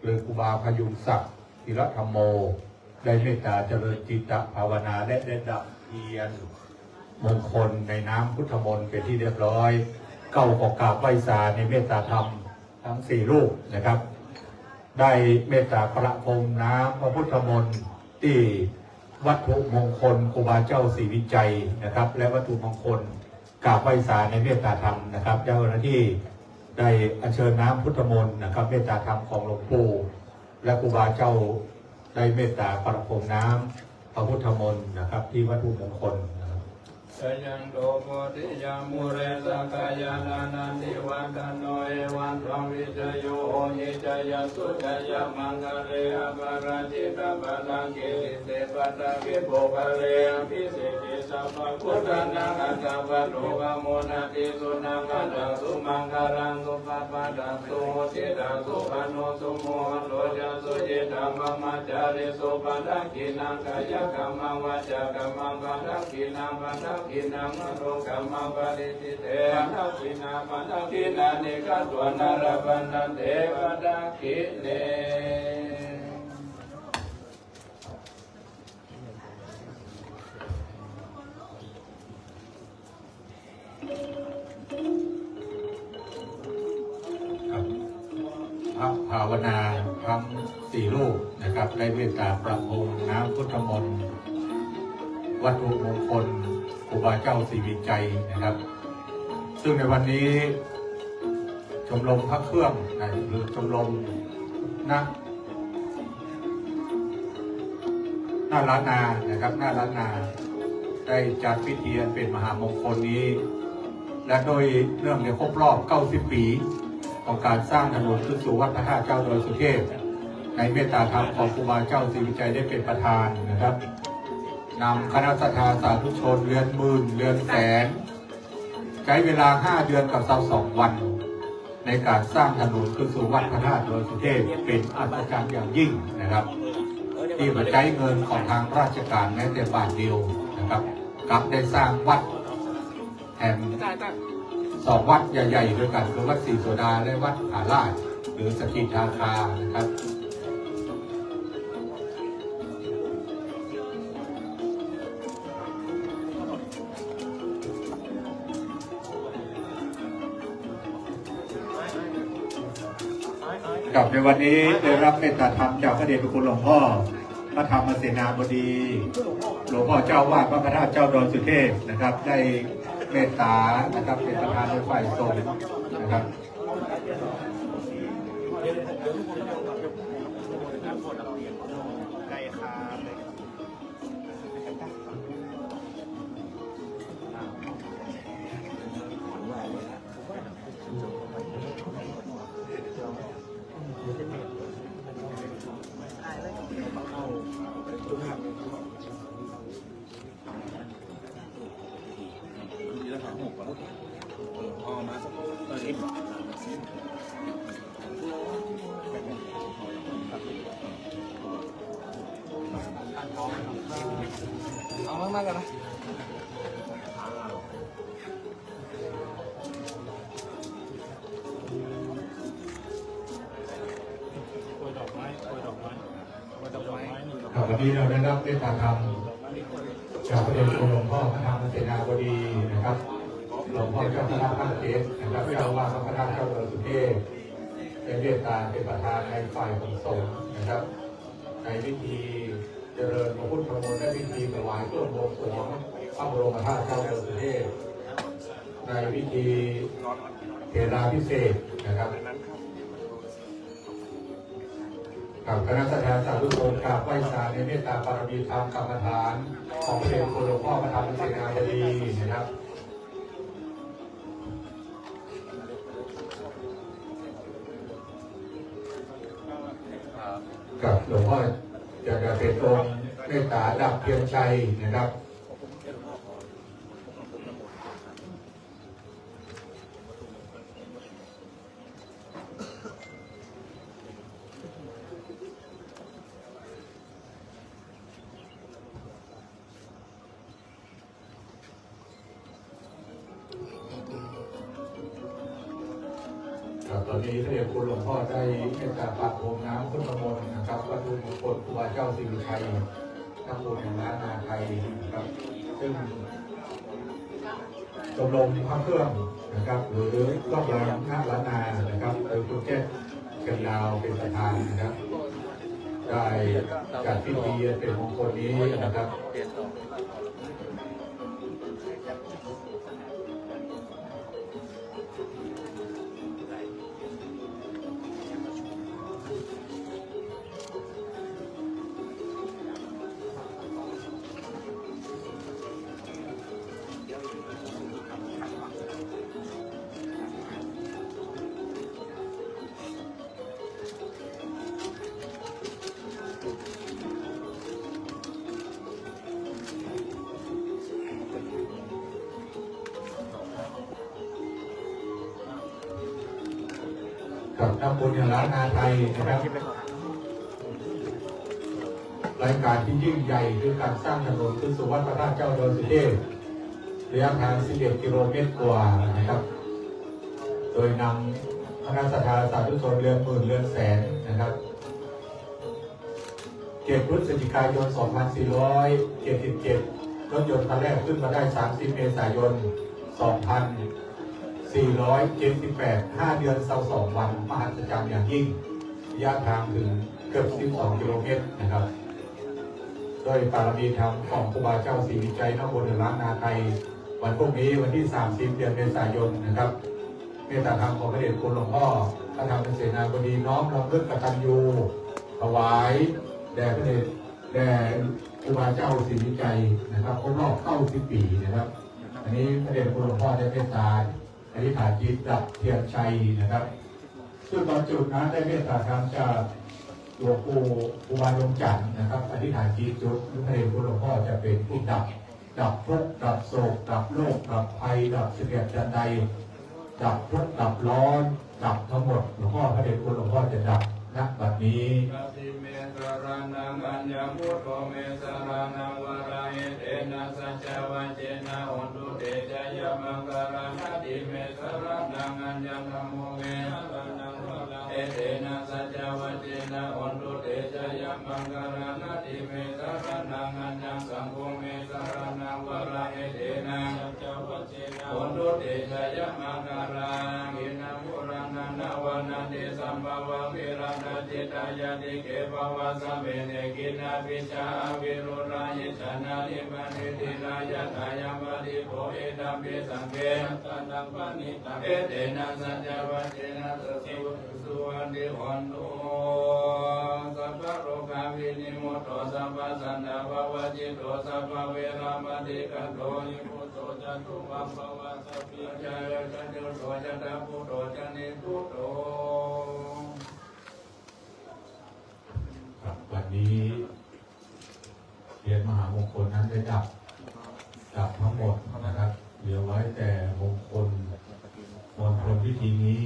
หรือครูบาพยุงศักดิ์ ธีรธรรมโม ได้เมตตาเจริญจิตตภาวนา และได้ดับเทียนมงคลในน้ำพุทธมนต์เป็นที่เรียบร้อย เก้าก็กราบไหว้สาในเมตตาธรรมทั้งสี่รูปนะครับ ได้เมตตาประพรมน้ำพระพุทธมนต์ที่วัตถุมงคลครูบาเจ้าศรีวิชัยนะครับ และวัตถุมงคลกราบไหว้สาในเมตตาธรรมนะครับ เจ้าหน้าที่ได้อัญเชิญน้ำพุทธมนต์นะครับ เมตตาธรรมของหลวงปู่ และครูบาเจ้าได้เมตตาประพรมน้ำพระพุทธมนต์นะครับ ที่วัตถุมงคลนะครับ Jayanto bodhiyā mūle sakyānaṃ nandivaḍḍhano, evaṃ tvaṃ vijayo hohi jayassu jayamaṅgale, aparājitapallaṅke sīse paṭhavipokkhare, abhiseke sabbabuddhānaṃ aggappatto pamodati. Sunakkhattaṃ sumaṅgalaṃ supabhātaṃ suhuṭṭhitaṃ, sukhaṇo sumuhutto ca suyiṭṭhaṃ brahmacārisu, padakkhiṇaṃ kāyakammaṃ vācākammaṃ padakkhiṇaṃ, padakkhiṇaṃ manokammaṃ paṇidhī te padakkhiṇā, padakkhiṇāni katvāna labhantatthe padakkhiṇe. ครับ พระภาวนาทั้งสี่รูปนะครับ ได้เมตตาประพรมน้ำพุทธมนต์ วัตถุมงคลครูบาเจ้าศรีวิชัยนะครับ ซึ่งในวันนี้ชมรมพระเครื่องนะ หรือชมรมนะ หน้าล้านนานะครับ หน้าล้านนา ได้จัดพิธีอันเป็นมหามงคลนี้ และโดยเนื่องในครบรอบ เก้าสิบ ปี ของการสร้างถนนขึ้นสู่วัดพระธาตุเจ้าดอยสุเทพ ในเมตตาธรรมของครูบาเจ้าศรีวิชัยได้เป็นประธานนะครับ นำคณะศรัทธาสาธุชนเรือนหมื่น เรือนแสน ใช้เวลา ห้า เดือนกับ สิบสอง วัน ในการสร้างถนนขึ้นสู่วัดพระธาตุดอยสุเทพ เป็นอัศจรรย์อย่างยิ่งนะครับ ที่บ่ใช้เงินของทางราชการแม้แต่บาทเดียวนะครับ กลับได้สร้างวัดแถมสองวัดใหญ่ๆ ด้วยกัน คือวัดศรีโสดาและวัดมหาราช หรือสกิทาคานะครับ ครับ ในวันนี้ได้รับเมตตาธรรมจากพระเดชพระคุณหลวงพ่อพระธรรมเสนาบดี หลวงพ่อเจ้าวาดวัดพระธาตุเจ้าดอยสุเทพนะครับ ได้เมตตานะครับ เป็นประธานในฝ่ายสงฆ์นะครับ เอามากๆกันนะ ครับ วันนี้เราได้รับเมตตาธรรมจากพระเดชพระคุณหลวงพ่อพระธรรมเสนาบดีนะครับ หลวงพ่อเจ้าคณะภาคเจ็ดนะครับ เจ้าอาวาสวัดพระธาตุเจ้าดอยสุเทพ ได้เมตตาเป็นประธานในฝ่ายของสงฆ์นะครับ ในพิธีเจริญพระพุทธมนต์ และพิธีถวายเครื่องบวงสรวงพระบรมธาตุเจ้าดอยสุเทพ ในพิธีเถราภิเษกนะครับ คณะศรัทธาสาธุชนกราบไหว้สาในเมตตาบารมีธรรมกรรมฐานของพระเดชคุณหลวงพ่อพระธรรมเสนาบดีนะครับ กับหลวงพ่อจะเป็นองค์เมตตาดับเทียนชัยนะครับ ครับ ตอนนี้พระเดชคุณหลวงพ่อได้เมตตาประพรมน้ำพุทธมนต์นะครับ วัตถุมงคลครูบาเจ้าศรีวิชัย พระครูแห่งล้านนาไทยนะครับ ซึ่ง ชมรมพระเครื่องนะครับ หรือครอบครัวนาคล้านนานะครับ โดยคุณแก้วเชียงดาวเป็นประธานนะครับ ได้จัดพิธีอันเป็นมงคลนี้นะครับ กับทำบุญอย่างล้านนาไทยนะครับ รายการที่ยิ่งใหญ่คือการสร้างถนนขึ้นสู่วัดพระธาตุเจ้าดอยสุเทพ ระยะทาง สิบเอ็ด กิโลเมตรกว่านะครับ โดยนำคณะศรัทธาสาธุชนเรือนหมื่นเรือนแสนนะครับ เจ็ด พฤศจิกายน สองพันสี่ร้อยเจ็ดสิบเจ็ด รถยนต์คันแรกขึ้นมาได้ สามสิบ เมษายน สองพันสี่ร้อยเจ็ดสิบแปด ห้าเดือน ซาวสอง วัน มหัศจรรย์อย่างยิ่ง ระยะทางถึงเกือบ สิบสอง กิโลเมตรนะครับ ด้วยบารมีธรรมของครูบาเจ้าศรีวิชัยนบุญล้านนาไทย วันพรุ่งนี้วันที่ สามสิบ เดือนเมษายนนะครับ เมตตาธรรมของพระเดชคุณหลวงพ่อพระธรรมเสนาบดีน้อมรำลึกกตัญญูถวายแด่พระเดช แด่ครูบาเจ้าศรีวิชัยนะครับ ครบรอบ เก้าสิบ ปีนะครับ อันนี้พระเดชคุณหลวงพ่อได้เมตตาอธิษฐานจิตดับเทียนชัยนะครับ ซึ่งตอนจุดนั้นได้เมตตาธรรมจากหลวงปู่ครูบาดวงจันทร์นะครับ อธิษฐานจิตจุด พระเดชคุณหลวงพ่อจะเป็นผู้ดับ ดับทุกข์ดับโศกดับโรคดับภัยดับเสนียดจัญไร ดับทุกข์ดับร้อนดับทั้งหมด หลวงพ่อพระเดชคุณหลวงพ่อจะดับ ณ บัดนี้ Natthi me saraṇaṃ aññaṃ, buddho me saraṇaṃ varaṃ, etena saccavajjena hotu te jayamaṅgalaṃ. Natthi me saraṇaṃ aññaṃ, dhammo me saraṇaṃ varaṃ, etena saccavajjena hotu te jayamaṅgalaṃ. Natthi me saraṇaṃ aññaṃ, saṅgho me saraṇaṃ varaṃ, etena saccavajjena hotu te jayamaṅgalaṃ. Khīṇabhūriṃ nānaṃ vananti sabbavā, virattacittāyatike bhavasmiṃ, te khīṇabījā avirūḷhā, hīnā nānādi mandiyyā, yathāyampadīpo idampi saṅghe, ratanaṃ paṇītaṃ, etena saccavajjena suvatthi hotu. Sabbarogavinimutto, sabbasantāpavajjito, sabbaveramatikkanto, nibbuto ca tuvaṃ bhava. Sabbītiyo vivajjantu, sabbarogo vinassatu, mā te bhavatvantarāyo, sukhī dīghāyuko bhava. ครับ วันนี้เทียนมหามงคลนั้นได้ดับ ดับทั้งหมดนะครับ เหลือไว้แต่มงคล มงคลพิธีนี้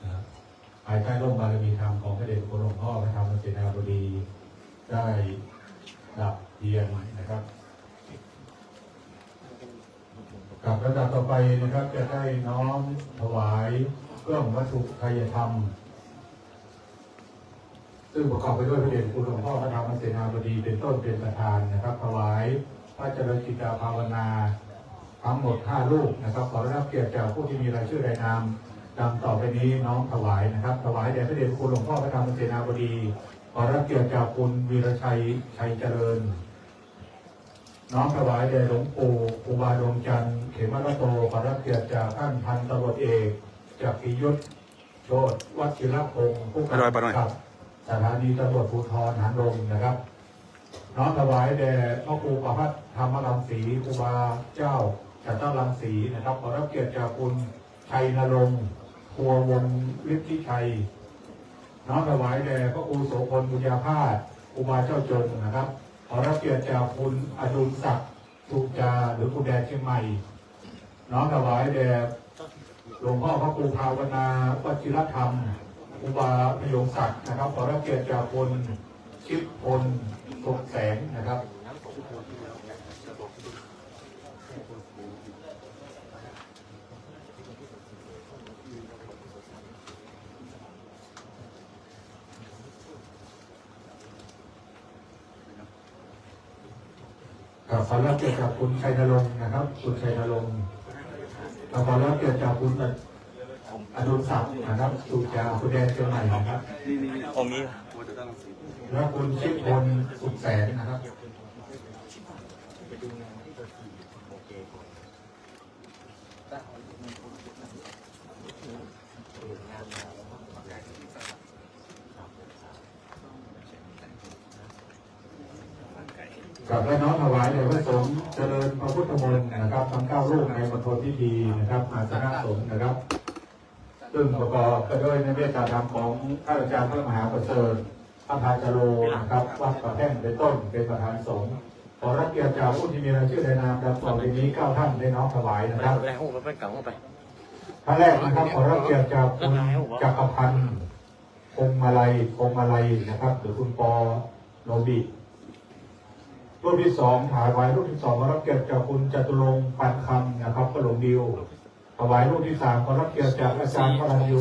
นะ ภายใต้ร่มบารมีธรรมของพระเดชคุณหลวงพ่อพระธรรมเสนาบดี ได้ดับเทียนนะครับ ครับ ลำดับต่อไปนะครับ จะได้น้อมถวายเครื่องวัตถุไทยธรรม ซึ่งประกอบไปด้วยพระเดชคุณหลวงพ่อพระธรรมเสนาบดีเป็นต้นเป็นประธานนะครับ ถวายพระเจริญจิตตภาวนาทั้งหมดห้ารูปนะครับ ขอรับเกียรติจากผู้ที่มีรายชื่อรายนามดังต่อไปนี้น้อมถวายนะครับ ถวายแด่พระเดชคุณหลวงพ่อพระธรรมเสนาบดี ขอรับเกียรติจากคุณวีรชัย ชัยเจริญ น้อมถวายแด่หลวงปู่ครูบาดวงจันทร์ เขมรัตโต ขอรับเกียรติจากท่านพันตำรวจเอก จักขิยุทธ โชติวัชิรพงศ์ ผู้กำกับ สถานีตำรวจภูธรหางดงนะครับ น้อมถวายแด่พระครูประภัทรธรรมรังสี ครูบาเจ้าจันทรังสีนะครับ ขอรับเกียรติจากคุณชัยนรงค์ ภัววงศ์ฤทธิชัย น้อมถวายแด่พระครูโสพลบุญญาภาส ครูบาเจ้าจงนะครับ ขอรับเกียรติจากคุณอดุลศักดิ์ สุจา หรือคุณแดนเชียงใหม่ น้อมถวายแด่หลวงพ่อพระครูภาวนา วชิรธรรม ครูบาพยงศักดิ์นะครับ ขอรับเกียรติจากคุณชิดพล สุขแสงนะครับ ครับ ขอรับเกียรติจากคุณชัยนรงค์นะครับ คุณชัยนรงค์ แล้วขอรับเกียรติจากคุณอดุลศักดิ์นะครับ สุจา คุณแดนเชียงใหม่นะครับ นี่นี่นี่องค์นี้ แล้วคุณชิดพล สุขแสงนะครับ กับและน้อมถวายแด่พระสงฆ์เจริญพระพุทธมนต์นะครับ ทั้งเก้ารูปในมณฑลพิธีนะครับ อาสนะสงฆ์นะครับ ซึ่งประกอบไปด้วยในเมตตาธรรมของท่านอาจารย์พระมหาประเสริฐ พระพาจาโรนะครับ วัดป่าแพ่งเป็นต้น เป็นประธานสงฆ์ ขอรับเกียรติจากผู้ที่มีรายชื่อในนามดังต่อไปนี้เก้าท่านได้น้อมถวายนะครับ ไปไปไปไปกลับเข้าไป ท่านแรกนะครับ ขอรับเกียรติจากคุณจักรพันธ์ พงมาลัย พงมาลัยนะครับ หรือคุณปอโนบิ รูปที่สอง ถวายรูปที่สอง ขอรับเกียรติจากคุณจตุรงค์ ปานคำนะครับ พ่อหลวงดิว ถวายรูปที่สาม ขอรับเกียรติจากอาจารย์วรัญยู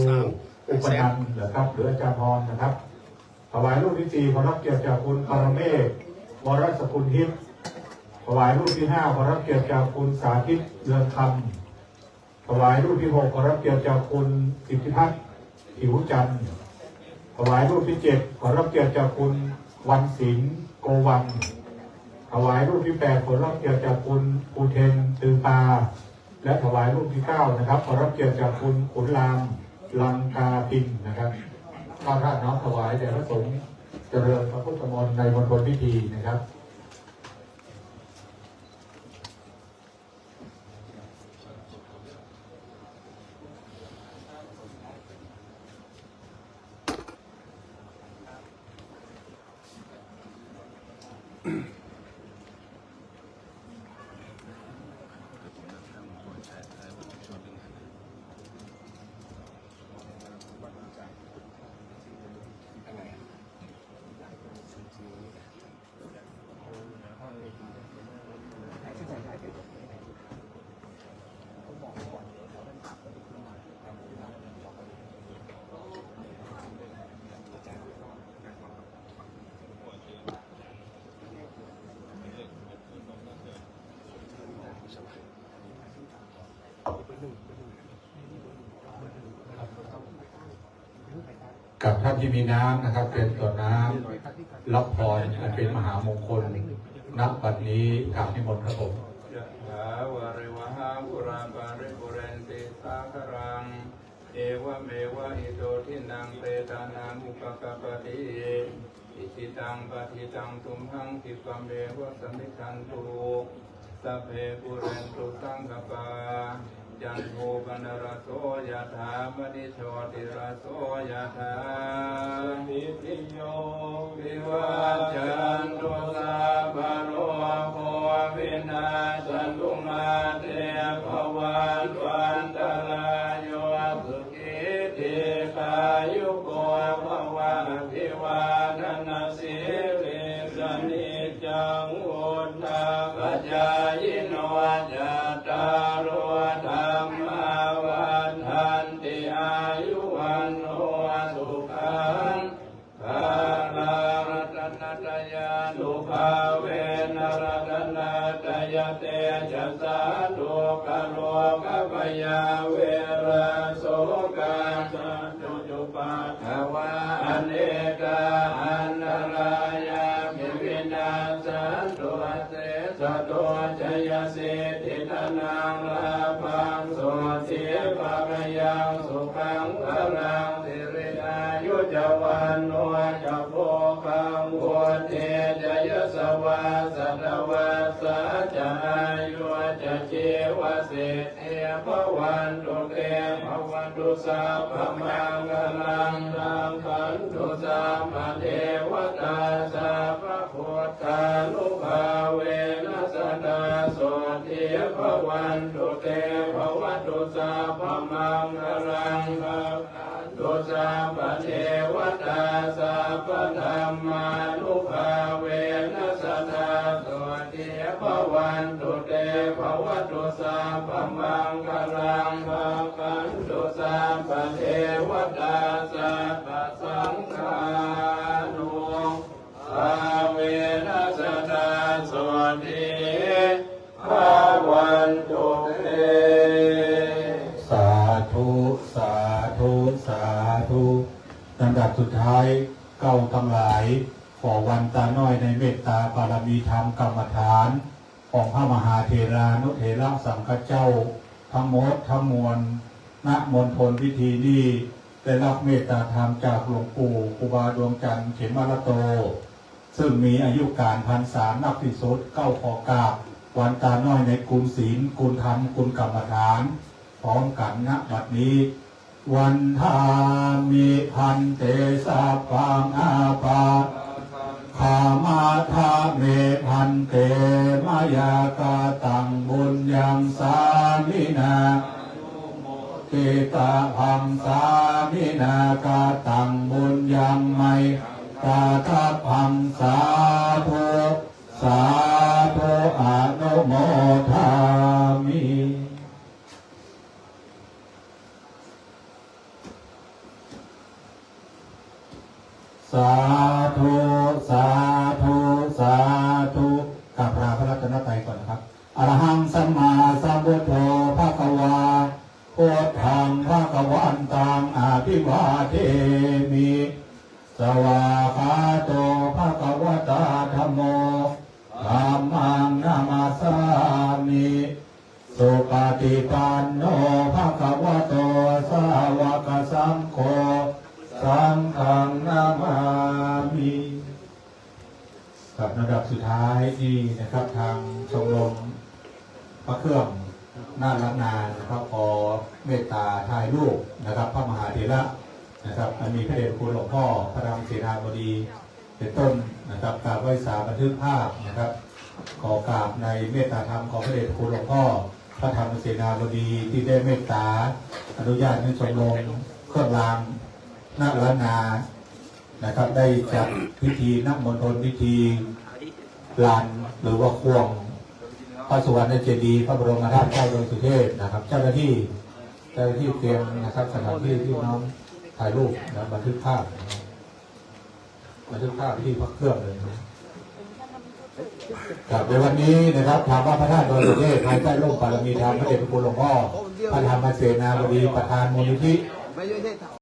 อุปนันท์นะครับ หรืออาจารย์ฮอนนะครับ ถวายรูปที่สี่ ขอรับเกียรติจากคุณปรเมศ วรสกุลทิพย์ ถวายรูปที่ห้า ขอรับเกียรติจากคุณสาธิต เรืองคำ ถวายรูปที่หก ขอรับเกียรติจากคุณสิทธิพัฒน์ ผิวจันทร์ ถวายรูปที่เจ็ด ขอรับเกียรติจากคุณวันศิลป์ โกวัง ถวายรูปที่แปด ขอรับเกียรติจากคุณภูเทน ตือปา และถวายรูปที่เก้านะครับ ขอรับเกียรติจากคุณขุนราม ลังกาพินนะครับ ข้าพเจ้าน้อมถวายแด่พระสงฆ์เจริญพระพุทธมนต์ในมณฑลพิธีนะครับ กับท่านที่มีน้ำนะครับ เตรียมต่อน้ำรับพรอันเป็นมหามงคล ณ บัดนี้กราบนิมนต์ครับผม Yathā vārivahā pūrā paripūrenti sāgaraṃ, evameva ito dinnaṃ petānaṃ upakappati. Icchitaṃ patthitaṃ tumhaṃ khippameva samijjhatu, sabbe pūrentu saṅkappā, cando paṇṇaraso yathā, maṇi jotiraso yathā. Sabbītiyo vivajjantu, sabbarogo vinassatu, mā te bhavatvantarāyo, sukhī dīghāyuko bhava. Abhivādanasīlissa niccaṃ vuḍḍhāpacāyino, cattāro dhammā vaḍḍhanti, āyu vaṇṇo sukhaṃ balaṃ. Ratanattayānubhāvena ratanattayatejasā, dukkharogabhayā verā sokā sattu cupaddavā, anekā antarāyāpi vinassantu asesato. Jayasiddhi dhanaṃ lābhaṃ, sotthi bhāgyaṃ sukhaṃ balaṃ, siri āyu ca vaṇṇo ca bhavantu te. Bhavatu sabbamaṅgalaṃ, rakkhantu sabbadevatā, sabbabuddhānubhāvena sadā sotthī bhavantu te. Bhavatu sabbamaṅgalaṃ, rakkhantu sabbadevatā, sabbadhammānubhāvena sadā sotthī bhavantu te. Bhavatu sabbamaṅgalaṃ, rakkhantu sabbadevatā, sabbasaṅghānubhāvena sadā sotthī bhavantu te. Sādhu, sādhu, sādhu. ลำดับสุดท้าย เก้าทั้งหลาย ขอวันตาน้อยในเมตตาบารมีธรรมกรรมฐาน ของพระมหาเถรานุเถระสังฆเจ้า ทั้งหมดทั้งมวล ณ มณฑลพิธีนี้ ได้รับเมตตาธรรมจากหลวงปู่ครูบาดวงจันทร์เขมรัตโต ซึ่งมีอายุการพรรษานักที่สุด เก้า ขอกราบ วันตาน้อยในคุณศีล คุณธรรม คุณกรรมฐาน พร้อมกัน ณ บัดนี้ Vandāmi bhante sabbaṃ aparādhaṃ khamatha me bhante, mayā kataṃ puññaṃ sāminā anumoditabbaṃ, sāminā kataṃ puññaṃ mayhaṃ dātabbaṃ, sādhu, sādhu, anumodāmi. Sādhu, sādhu, sādhu. กราบลาพระรัตนตรัยก่อนนะครับ Arahaṃ sammāsambuddho bhagavā, buddhaṃ bhagavantaṃ abhivādemi. Svākkhāto bhagavatā dhammo, dhammaṃ namassāmi. Supaṭipanno bhagavato sāvakasaṅgho, saṅghaṃ namāmi. ครับ ลำดับสุดท้ายนี่นะครับ ทางชมรมพระเครื่องนาคล้านนานะครับ ขอเมตตาถ่ายรูปนะครับ พระมหาเถระนะครับ อันมีพระเดชพระคุณหลวงพ่อพระธรรมเสนาบดี เป็นต้นนะครับ กราบไหว้สาบันทึกภาพนะครับ ขอกราบในเมตตาธรรมของพระเดชพระคุณหลวงพ่อพระธรรมเสนาบดี ที่ได้เมตตาอนุญาตให้ชมรมเครื่องรางนาคล้านนานะครับ ได้จัดพิธี ณ มณฑลพิธีลาน หรือว่าข่วงพระสุวรรณเจดีย์พระบรมธาตุเจ้าดอยสุเทพนะครับ เจ้าหน้าที่ เจ้าหน้าที่เตรียมนะครับ สถานที่ที่น้องถ่ายรูปนะ บันทึกภาพนะครับ บันทึกภาพที่พระเครื่องเลยนะ ครับ ในวันนี้นะครับ ทางวัดพระธาตุดอยสุเทพ ภายใต้ร่มบารมีธรรมพระเดชพระคุณหลวงพ่อพระธรรมเสนาบดี ประธานมูลนิธิ